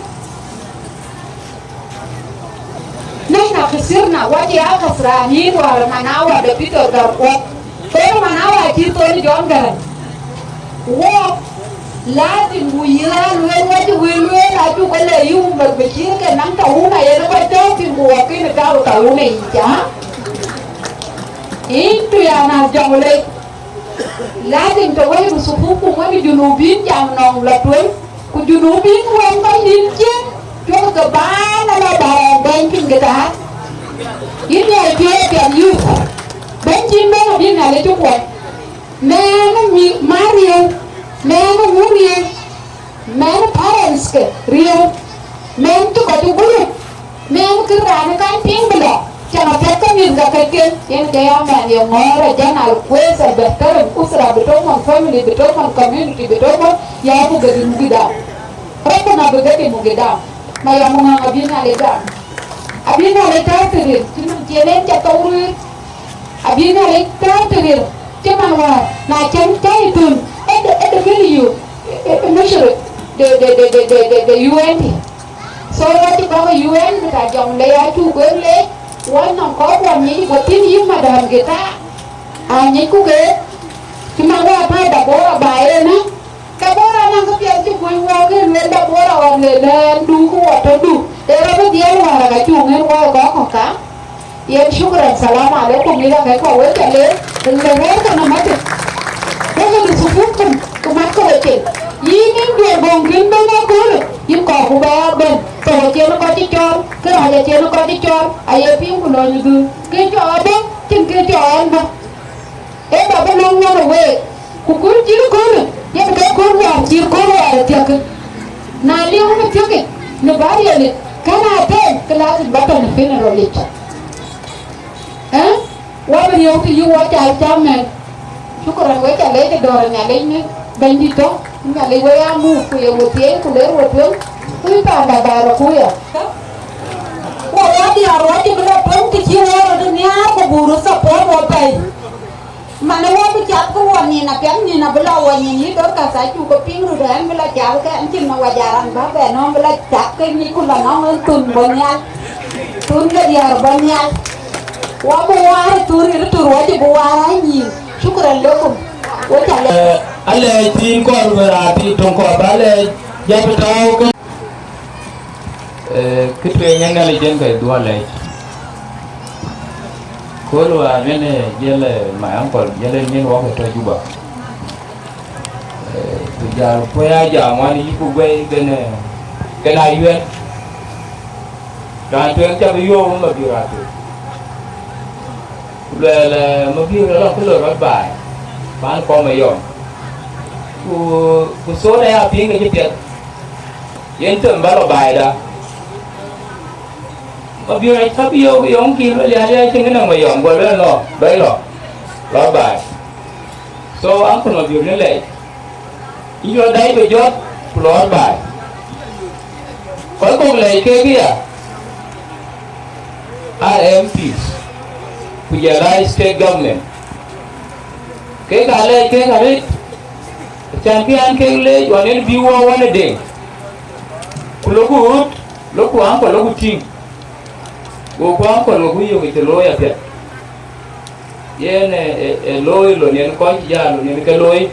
Nahna khasirna, wa ya khasranin wara manawa de Peter Garkuɔth. Thon manawa cï thon John Garang. Wok, lazim bu yïn lueel, wa cï wël lueel, acuk ke le yum bä bï cïï ke naŋ tauna yen kɔc tɔ̈u thïn, ku wok kën tau tauna yic, ha? Intu ya nas Jonglei. Lazim të wëi sufukum wën Junubin jam nɔŋ la tueŋ, ku Junubin wën kɔc nïn ciëën, cuɔk ke baan ala bä rɛɛk bɛ̈ny piny ke taar. Yïn ya piɔ̈ɔ̈c piɛth yuth, bɛ̈ny cïn bɛ̈n abï Nhialic cï kuɔny. Mɛɛn mi mar riëëu, mɛɛn ŋu riëëu, mɛɛn parents ke riëëu, mɛɛn cï kɔc cï guöp, mɛɛn kën raan ë kan piŋ bï lɔ, cäŋ apiɛth ke mïth ke kɛ̈cken, yen ke ya mɛɛn ye ŋɔ̈ɔ̈r ë jɛn al kueeth al bɛ̈hterem usra bï tök man, family bï tök man, community bï tök man, ya ku gëdï muk gïdam. Rɔ̈kkun abï gëdï muk gïdam. Mayom Ŋɔŋ abï Nhialic gam. Abï Nhialic tääu të ril, cïn cï en en ca thou ruëër. Abï Nhialic tääu të ril, cï man wäär, na cäŋ cä yï thun, ë de, ë de bï yï yök, ë, ë, ë mushrik de, de, de U N tï. So, wɔ cï gɔ̈k ë U N bï ta jɔŋ le ya cuk wek leec, wɔ nɔŋ kɔc kuɔ nyic, guɔ thïn yï madam Gita, a nyicku keek, cï man wäär tääu Dabora ba en ë, Dabora nɔŋ këpiɛth cï kuöny wɔ ke lueel Dabora ɣɔn le lɛ̈ɛ̈n du ku wɔ tɔ̈ du, ee rɔt bï dhiɛl wäär ka cuŋ en wɔ ë gɔ̈k kɔ̈k ka. Yen shukran, salam alaikum, mïth akɛ̈k kɔ̈k wek ca leec, rin ke rɛ̈ɛ̈r ke nɔm adï. Wek ë sufukum, ku matkë wecin. Yïn, yïn Juɔ̈r Gɔ̈ŋ, kën bɛ̈n ëköölë, yïn kɔɔr ku bɛ ya bɛ̈n. Thou acïn kɔc cï cɔɔl, kërac acïn kɔc cï cɔɔl, aye piŋ ku lɔny dhuk. Kë cɔɔl abɔ̈, cïn kë cɔɔl ɛn bɔ̈. Ee bä bï nɔm ŋuɔ̈t ë week, ku kööl cït ëköölë, yen ke kööl wäär cït kööl wäär ë thiäk. Na liu në thiëkic, në bä riɛlic, kɛ̈n aa them, ke lazim bä tɔ̈ në funeral yic. Ë? Wä bï riëëu të yï wɔ cal cam mɛn. Shukran, we ca lec ë dɔ̈ɔ̈r ë Nhialic në Bɛ̈nydït tɔ̈, Nhialic we aa muk, ku ye we thiëëc, ku ler we tueŋ, ku yï panda bä rɔt kuya. Wɔ wä diäär wä cï bï lɔ tueŋ të cï wɔ rɔt nhiaar, ku buk röt support wɔ pɛ̈i. Manë wä bï cath ke wɔ nïn apiɛth, nïn abï lɔ wɔ nyin yï Dorcas, acuk ke piŋ röt ɛn bï lɔ cath ke ɛn cïn në wɔ jaran bä bɛ nɔm bï lɔ cath ke nyic ku lɔ nɔm ɛn thun bɔ̈ nhial. Thun ke diäär bɔ̈ nhial. Wɔ bï waar thur ë röt tur wɔ cï bï waar aa nyïïn. Shukran lekum. We ca lɛ. Alɛɛc thiin kɔɔr bï raan thiin töŋ kɔɔr bä lɛɛc jam tääu ke. Eh, kë tueŋ ë Nhialic yen ke dhuɔl lɛc. Kööl wäär yen ë jël, eh, my uncle, jël ë nyin wok ë tɔ̈ Juba. Eh, ku jal kuɔ̈i a jam wan yï ku guɛi ben, eh, ben a yuɛn. Raan tueŋ ca bï yöök Mabiöör Atuc. Ku luɛɛl, eh, Mabiöör ë lɔ kë loi rɔt baai, pan kɔm ë yɔm. Ku, ku thon aya piŋ ke cï piɛth. Yen them bä lɔ baida. Mabiöör acath yöök yöŋ kï luel, ya, ya, cïn kënë ŋö yɔm, go luel, lɔ, dɔc lɔ, lɔ baai. So, uncle Mabiöör në lɛc, yï lɔ dai bï jɔt, ku lɔ baai. Kɔc kɔ̈k lɛc kek ya, aa M Ps, ku jɔl aa state government. Kek aa lɛc kek arëët, acan kï an kek leec ɣɔn en bï wɔ ɣɔn ë deŋ. Ku loku ɣöt, loku aŋkɔl, loku tïŋ. Goku aŋkɔl, goku yök ë cï looi apiɛth. Yen ë, ë, ë looi lon yen kɔc jal lon yen ke looi.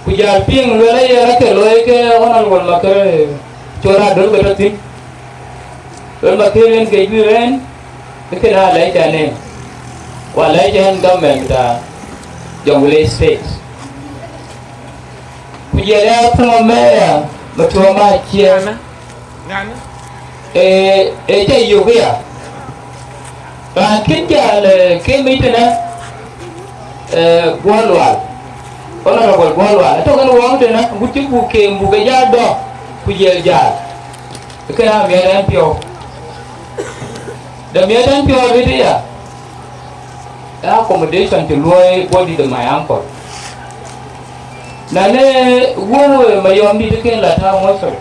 Ku jal piŋ luel aye rɔt ke looi ke honorable Makër, cɔl adöl ke tɔ thïn. Luel Makër yen ke juëc rɛ̈n, ke kënë alɛc ɛn en. Ku alɛc ɛn government bï ta Jonglei State. Ku jël ya former mayor Matuɔɔm Aciëk. Ee, ee, ca yök ya. Raan kën jäl, eh, ke mic tënë, eh, Guɔ̈l Lual. Honorable Guɔ̈l Lual. Atɔ̈ kën wɔɔk tënë, agut cï buk keem buk ke jäl dɔ̈k, ku jël jäl. Kënë amiɛt ɛn piɔ̈u. De miɛt ɛn piɔ̈u arëët ya. Ë accommodation cï luɔi body de my uncle. Na në wuɔ̈n we Mayɔmdït kën la tääu mortuary.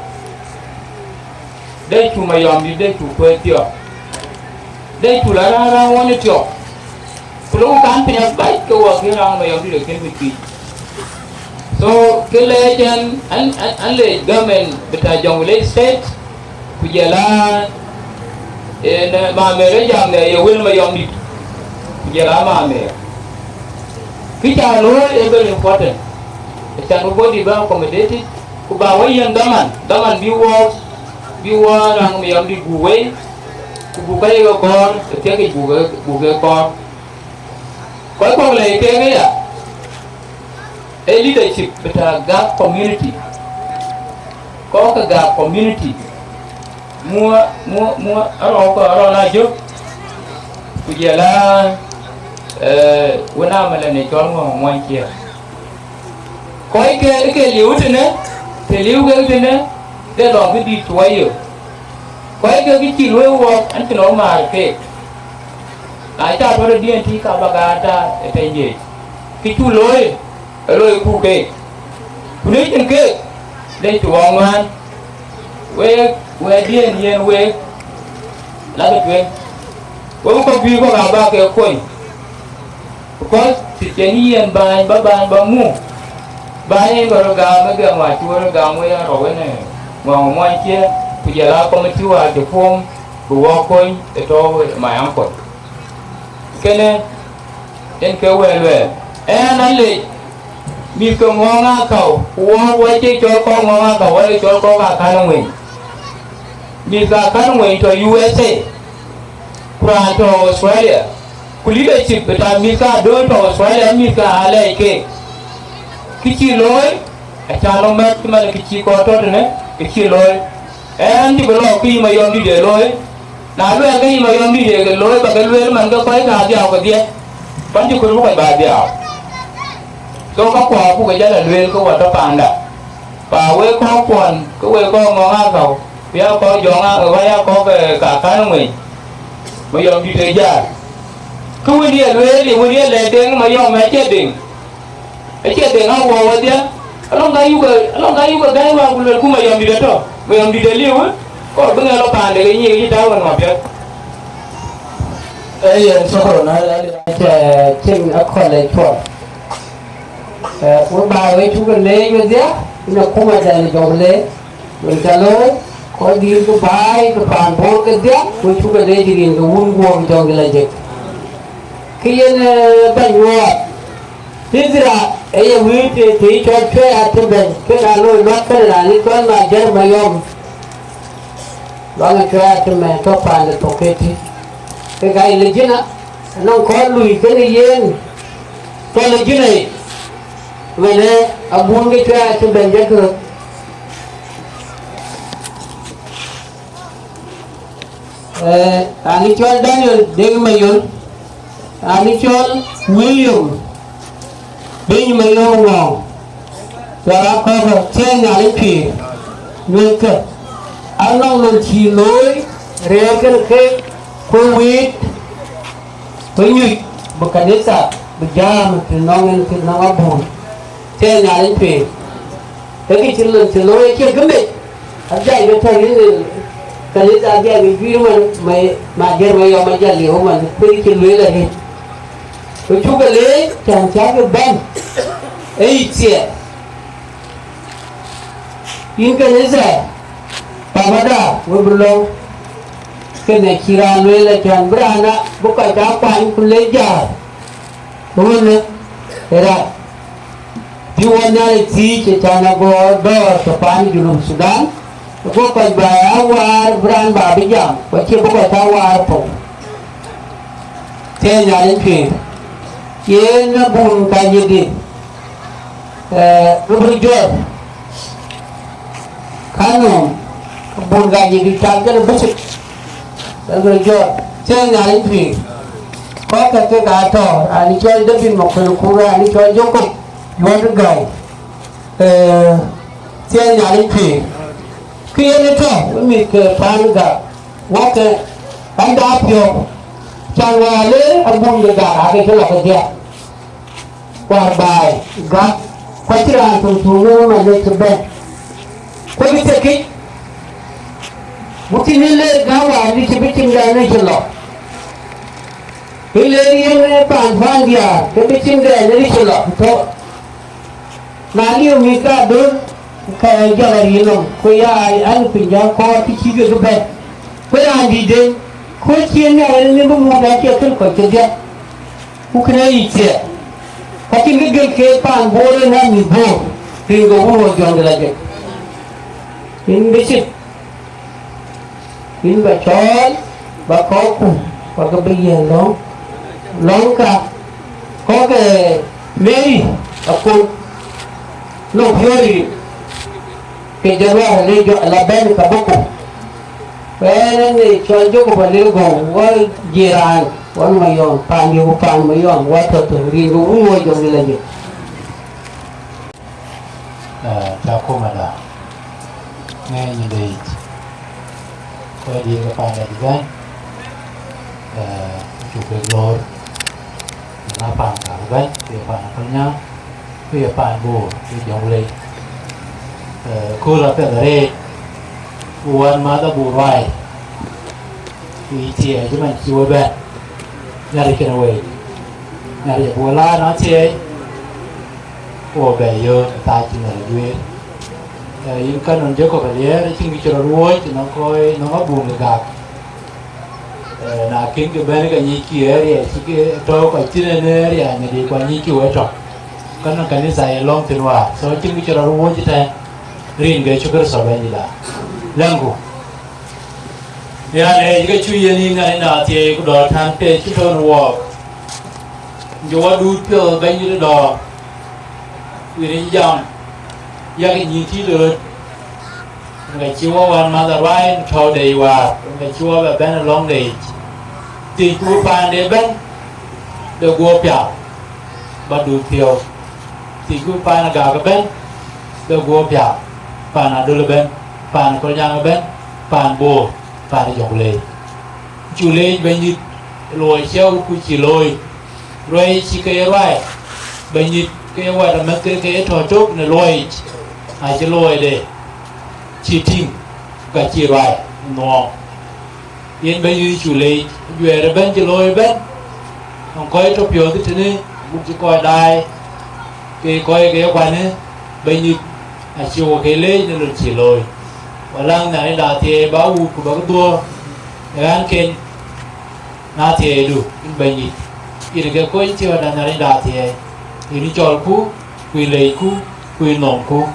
De cu Mayɔmdït, de cu kuëë thiɔ̈k. De cu la raan raan wɔn ë tiɔp. Ku lok kan piny abac ke wɔ kën raan Mayɔmdït ë kën bï thiic. So, kë lɛc ɛn, an, an, an lec government bï ta Jonglei State, ku jël a, en, eh, Mamer ë jam në ye wël Mayɔmdït, ku jël a Mamer. Kë ca looi ë very important. Acan bï body bï accommodated, ku ba wɔ yiɛn dhaman, dhaman bï wɔ, bï wɔ raan Mayɔmdït buk wei, ku buk ka ye ke kɔɔr, ë thiëkic buk ke, buk ke kɔɔr. Kɔc kɔ̈k lɛc kek aya, ee leadership bï ta Gak community. Kɔc ke Gak community, muɔ, muɔ, muɔ, arɔɔk, arɔɔk na jök, ku jël a, eh, wën a mɛlɛ në cɔl ŋɔ̈ŋ muɔny ciëër. Kɔc ke, ke liu tënë, të liu kek tënë, de lɔŋ këdït tuɔɔc yök. Kɔc ke kë cï luɔi wɔɔk, an cïn ɣɔn maar keek. Na cä tɔ̈ de D N T ka bä gaat ta ë tɛ̈ny yiëc. Kë cuk looi, ë loiku keek. Ku në cïn keek, de cï wɔɔk ŋuan. Week, wɛ̈ɛ̈tdiɛ̈n yen week, lakï tueŋ. Wek kɔ̈k bï kɔ̈k aa bä ke kony. Because të cïn yen bäny bä bäny bä ŋu, bäny yen bä rɔt gam ë gɛm wäär cï wek rɔt gam wek yen rɔt wën ë ŋɔ̈ŋ ë muɔny cië, ku jɔl aa committee wäär cï form bï wɔ kony ë tɔ̈u ë my uncle. Kënë yen ke wël luɛɛl. Ɛn alec mïth ke ŋɔ̈ŋ aa käu, ku wɔ wɔ cï cɔl kɔ̈k ŋɔ̈ŋ aa käu, wɔ cï cɔl kɔ̈k aa kän ë ŋueny. Mïth aa kän ë ŋueny tɔ̈ U S A, ku raan tɔ̈ Australia, ku leadership bï ta mïth ka dööl tɔ̈ Australia, mïth ka aa lɛɛc keek. Kë cï looi, Acä lɔ mɛt cï man kë cï kɔc tɔ̈ tënë, kë cï looi. Ɛn cï bï lɔ kë yï Mayɔm dït ë looi. Na luɛɛl kë yï Mayɔm dït ë ke looi, ba ke lueel man ke kɔc ka dhiau kedhie. Pan cï kɔc bï kɔc ba dhiau. So, ka kuɔ buk ke jal a lueel ke wɔ tɔ̈ panda. Pa wek kɔc kuɔn, ke wek kɔc ŋɔ̈ŋ aa käu, ku ya kɔc jɔŋ aa, ku ya kɔc, eh, ka kan ŋueny. Mayɔm dït ë jäl. Kë wën ye lueel, ye wën ye lɛ̈k Deŋ, Mayɔm acie Deŋ. Acie Deŋ a wɔ wɔdhia. Alɔŋ ka yuk, alɔŋ ka yuk gäi wa ku luel ku Mayɔm dït atɔ̈. Mayɔm dït aliu, eh? Kɔɔr bï ŋɛk lɔ paande ke nyiëëk yï tääu ɣɛn mapiɛth. Ee yen, shukran, a, a, a, cïn akɔ̈l ë cuɔl. Eh, wek baai, wek cuk leec wedhia, në akuma dɛn ë Jɔŋlei, wën cä looi, kɔc dïït ke baai, ke paan Bor kedhia, wek cuk leec rin ke wun guɔ̈ɔ̈r Jɔŋlei jek. Kë yen, eh, bɛ̈ny wuɔɔt, Ithra, ë ye wïïr të, të cɔl cuɛ̈ɛ̈r atï bɛ̈ny, ke na looi luɔt kënë raan ë cɔl Majär Mayɔm. Luaŋ ë cuɛ̈ɛ̈r atï mɛn tɔ̈ paande thok ke tï. Ke ka ye lejina, anɔŋ kɔc lui kënë yen, tɔ̈ lejina yic. Wënë abun ke cuɛ̈ɛ̈r acï bɛ̈n jɔt röt. Eh, raan ë cɔl Daniel Deng Mayol, raan ë cɔl William Deng Mayol Ŋɔ̈ɔ̈ŋ, cuɛ̈ɛ̈r akɔ̈k thiëëc Nhialic pïïr, luelkë, anɔŋ lon cï looi rëër kënë keek, ku wïït, ku nyuc bï kanitha bï jääm të nɔŋ en, të nɔŋ abun, thiëëc Nhialic pïïr. Ee kë cï lon cï looi acie gëmec, abiac ke tɔ̈ yïn, kanitha abiac ke juiir man, ma, Majär Mayɔm ajal liu man, kë cï lueel arëët. Ku cuk leec, cän cäk bɛ̈n, ee yic thiɛɛr. Yïn kanitha, babada, we bï lɔ, kënë cï raan lueel acän bï raan a, bï kɔc aa kuany ku lec jäär. Ku wënë, ë rat, bï wɔ Nhialic thiëëc, acän ago dɔ̈ɔ̈r ke paan Junub Thudan, ago kɔc ba ya waar bï raan ba bï jam, ku acie bï kɔc aa waar thou. Thiëëc Nhialic pïïr, yen abun ka yïdï, eh, röt bï jɔt. Ka nööm, bun ka yïk cak kënë bï cïk, ë bï jɔt, thiëëc Nhialic pïïr. Kɔc kë kek aa tɔ̈, raan cɔl David Makuei ku raan cɔl Jacob Yuɔ̈t Gäi, eh, thiëëc Nhialic pïïr. Kë yen ë tɔ̈, wek mïth ke paan Gak, wok ke ɣɛn da piɔ̈u, can wäär le abun de Gak aake cï lɔ kedhie. Wäär baai, Gak, ku acïn raan töŋ töŋ ë man ë cï bɛ̈n. Ku bï thiekic, ku cïn ë leer Gak wäär dï cï bï cïn dɛn ë cï lɔ. Ë leer yen ë paan paan diäär, ke bï cïn dɛn ë cï lɔ tɔ̈. Na liu mïth ka döt, ke jɔl a yï nɔm, ku ya an piny jɔ kɔɔr kë cï kek bɛ̈n. Ku raan dït den, ku cïn ë ɣɛn ë bï muk acie kën kɔc kedhie. Ku kënë yic thiɛɛr, ka cïn kë gël ke paan Bor ënɔɔnë mïth Bor, rin ke wun wɔ Jɔŋdït la jek. Yïn bï cït, yïn ba cɔɔl, ba kɔɔrku, ba ke bï yiɛ̈n lɔ̈ŋ, lɔ̈ŋ ka, kɔ̈k, eh, Mary Akol, nɔŋ piɔ̈ɔ̈ri, ke jɔl wär le jɔ la bɛ̈n ka bɔ̈ ku. Wɛɛn ë cɔl Jacob Alego, wɔ jiran, wɔ Mayɔm, paan diu paan Mayɔm, wɔ tɔ̈ tɔ̈, rin ke wun wɔ Jɔŋdït la jek. Eh, cä kumada, ŋɛɛny de yic. Kɔc diëër ke paan dɛ̈t bɛ̈n, eh, cuk kek loor, na paan ka bɛ̈n, ke paan Akolnyaŋ. Ku ye paan Bor, ku ye Jɔŋlei. Eh, kööl apiɛth arëët, ku wän mäth abur ruai, ku yï thiëëc cï man cï we bɛ̈n. Nhialic kënë wei. Nhialic abuk laar na thiëëc, ku bɛ yöök ë thac cï Nhialic guiir. Eh, yïn Canon Jacob Aliɛɛr, acïn kë cï rɔt wuɔ̈ɔ̈c nɔŋ kɔc, nɔŋ abun ë Gak. Eh, na kën ke bɛ̈n ke nyic kï area cï ke tɔ̈u kɔc thïn en area nyadï ku anyic kï wek tɔ̈. Ka nɔŋ kanitha ye lɔ̈ŋ thïn wäär. So, acïn kë cï rɔt wuɔ̈ɔ̈c ëtɛ̈ɛ̈n. Rin ke Yecu Kërtho Bɛ̈nydït aa. Läŋku. Ya leec ke cu yen yïn ŋa ënɔɔnë athiëëc ku dɔ̈ɔ̈r tän ke cï tɔ̈u në wɔɔk. Jɔ wä duut piɔ̈ɔ̈th Bɛ̈nydït ë dɔ̈ɔ̈r. Wïn ë jam. Yak nyïn tït röt, ŋa cï wɔ wän mäth aruaai në tɔ̈u de wäär, ŋa cï wɔ bɛ bɛ̈n ë lɔ̈ŋ de yic. Thiëcku bï paande bɛ̈n, bɛ guɔ pial, ba duut piɔ̈u. Thiëcku bï paan ë gak ëbɛ̈n, bɛ guɔ pial, paan Adöl ëbɛ̈n, paan Kolnyaŋ ëbɛ̈n, paan Boor, paan Jɔŋlei. Cu leec Bɛ̈nydït ë luɔi cï awutku cï looi, ruɛi cï ke ye ruai, Bɛ̈nydït ke ye wɛ̈t amɛ̈thke ke ye tɔ̈ tök në luɔic, acï luɔide cï tïŋ, ka cï ruai ë nuɔɔm. Yen Bɛ̈nydït cu leec, ajuɛɛr ëbɛ̈n cï looi ëbɛ̈n, nɔŋ kɔc tɔ̈ piɔ̈ɔ̈th tënë, agut cï kɔc daai, ke kɔc ke ye kuanë, Bɛ̈nydït acï wɔ ke leec në lon cï looi. Wɔ läŋ Nhialicda thiëëi ba wut ku ba ke dhuɔ̈ɔ̈r ë ɣänken, na thiëëidu, yïn Bɛ̈nydït, yïn ke kony thiɔ̈ɔ̈da Nhialicda thiëëi, yïn cɔlku, ku yïn leecku, ku yïn nhomku.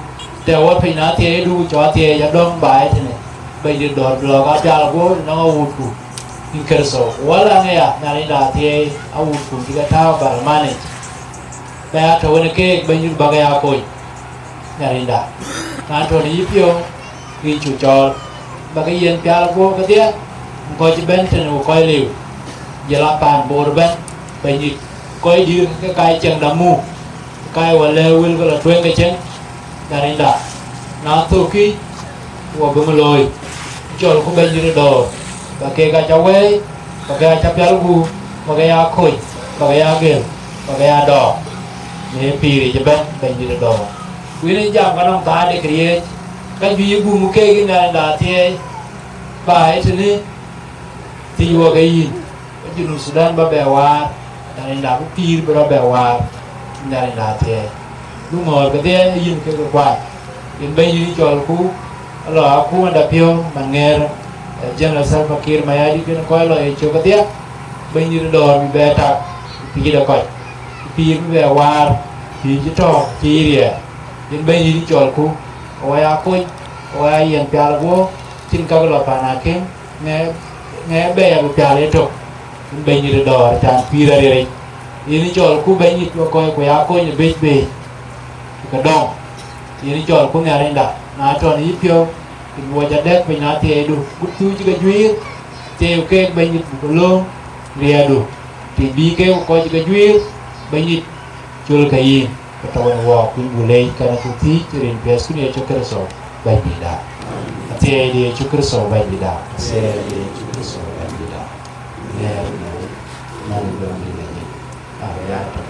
Tɛ̈ wɔ piny na thiëëidu ku cɔk thiëëc adɔ̈ŋ baai tënë, Bɛ̈nydït dɔ̈ɔ̈r bï lɔ̈k apial guɔ̈ɔ̈r nɔŋ awutku, yïn Kërtho. Wɔ läŋ aya Nhialicda thiëëi awutku cï ke tääu barmanic, bɛ ya tɔ̈ wën keek Bɛ̈nydït bäk ya kony. Nhialicda, na tɔ̈ në yïpiɔ̈u, yïn cu cɔɔl, ba ke yiɛ̈n pial guɔ̈ɔ̈r kedhie, kɔc cï bɛ̈n tënë ku kɔc liu, jɔl a paan Boor ëbɛ̈n, Bɛ̈nydït, kɔc dïïr ke ka ye ciɛɛŋda muk, ka ye wɔ lɛ̈k wël ke lɔ tueŋ ke cieŋ, Nhialicda, na thökkï, wɔ bï ŋö looi? Cɔlku Bɛ̈nydït ë dɔ̈ɔ̈r, ba keek aa ca wɛ̈ɛ̈i, ba ke aa ca pial gup, ba ke ya kony, ba ke ya gël, ba ke ya dɔɔk, në pïïr yic ëbɛ̈n Bɛ̈nydït ë dɔ̈ɔ̈r. Ku yïn ë jam ka nɔŋ thaar de këriëëc, ka juëc ë guum keek yïn Nhialicda thiëëi, ba ë tënë thiëc wɔ ke yïn, ba Junub Thudan ba bɛ waar, Nhialicda bï pïïr bï rɔt bɛ waar, Nhialicda thiëëi. Bï ŋɔ̈ɔ̈r kedhie yïn kek kuany. Yïn Bɛ̈nydït cɔlku, alɔ akuumda piɔ̈u man ŋɛ̈ɛ̈r, eh, General Salva Kiir Mayardit kën kɔc lɔ ye cök kedhie, Bɛ̈nydït dɔ̈ɔ̈r bï bɛ tak, pïïr de kɔc, pïïr bï bɛ waar, pïïr cï tɔ̈ cï yï riɛɛr. Yïn Bɛ̈nydït cɔlku, awɔ ya kony, awɔ ya yiɛ̈n pial guɔ̈ɔ̈r, cïn käk lɔ paan akïm, ŋɛk, ŋɛk bɛ ya bï pial ë tök, yïn Bɛ̈nydït dɔ̈ɔ̈r can pïïr ariɛric. Yïn cɔlku Bɛ̈nydït wɔ kɔc ku ya kony ë bec bei, ke dɔm. Yïn cɔlku Nhialicda, na tɔ̈ në yïpiɔ̈u, yïn wɔ ca dɛ̈k piny na thiëëidu, buk thuu cï ke juiir, thiëëu keek Bɛ̈nydït buk ke lööm riɛɛrdu, të bï keek kɔc cï ke juiir, Bɛ̈nydït, col ke yïn, ke tɔ̈u në wɔɔk, ku yïn buk leec kɛn ku thiëc rin piɛth kun Yecu Kërtho Bɛ̈nydïtda. Athiɛɛi de Yecu Kërtho Bɛ̈nydïtda. Athiɛɛi de Yecu Kërtho Bɛ̈nydïtda. Ŋɛɛr në mɔ̈u dɔm de Bɛ̈nydït. Amen.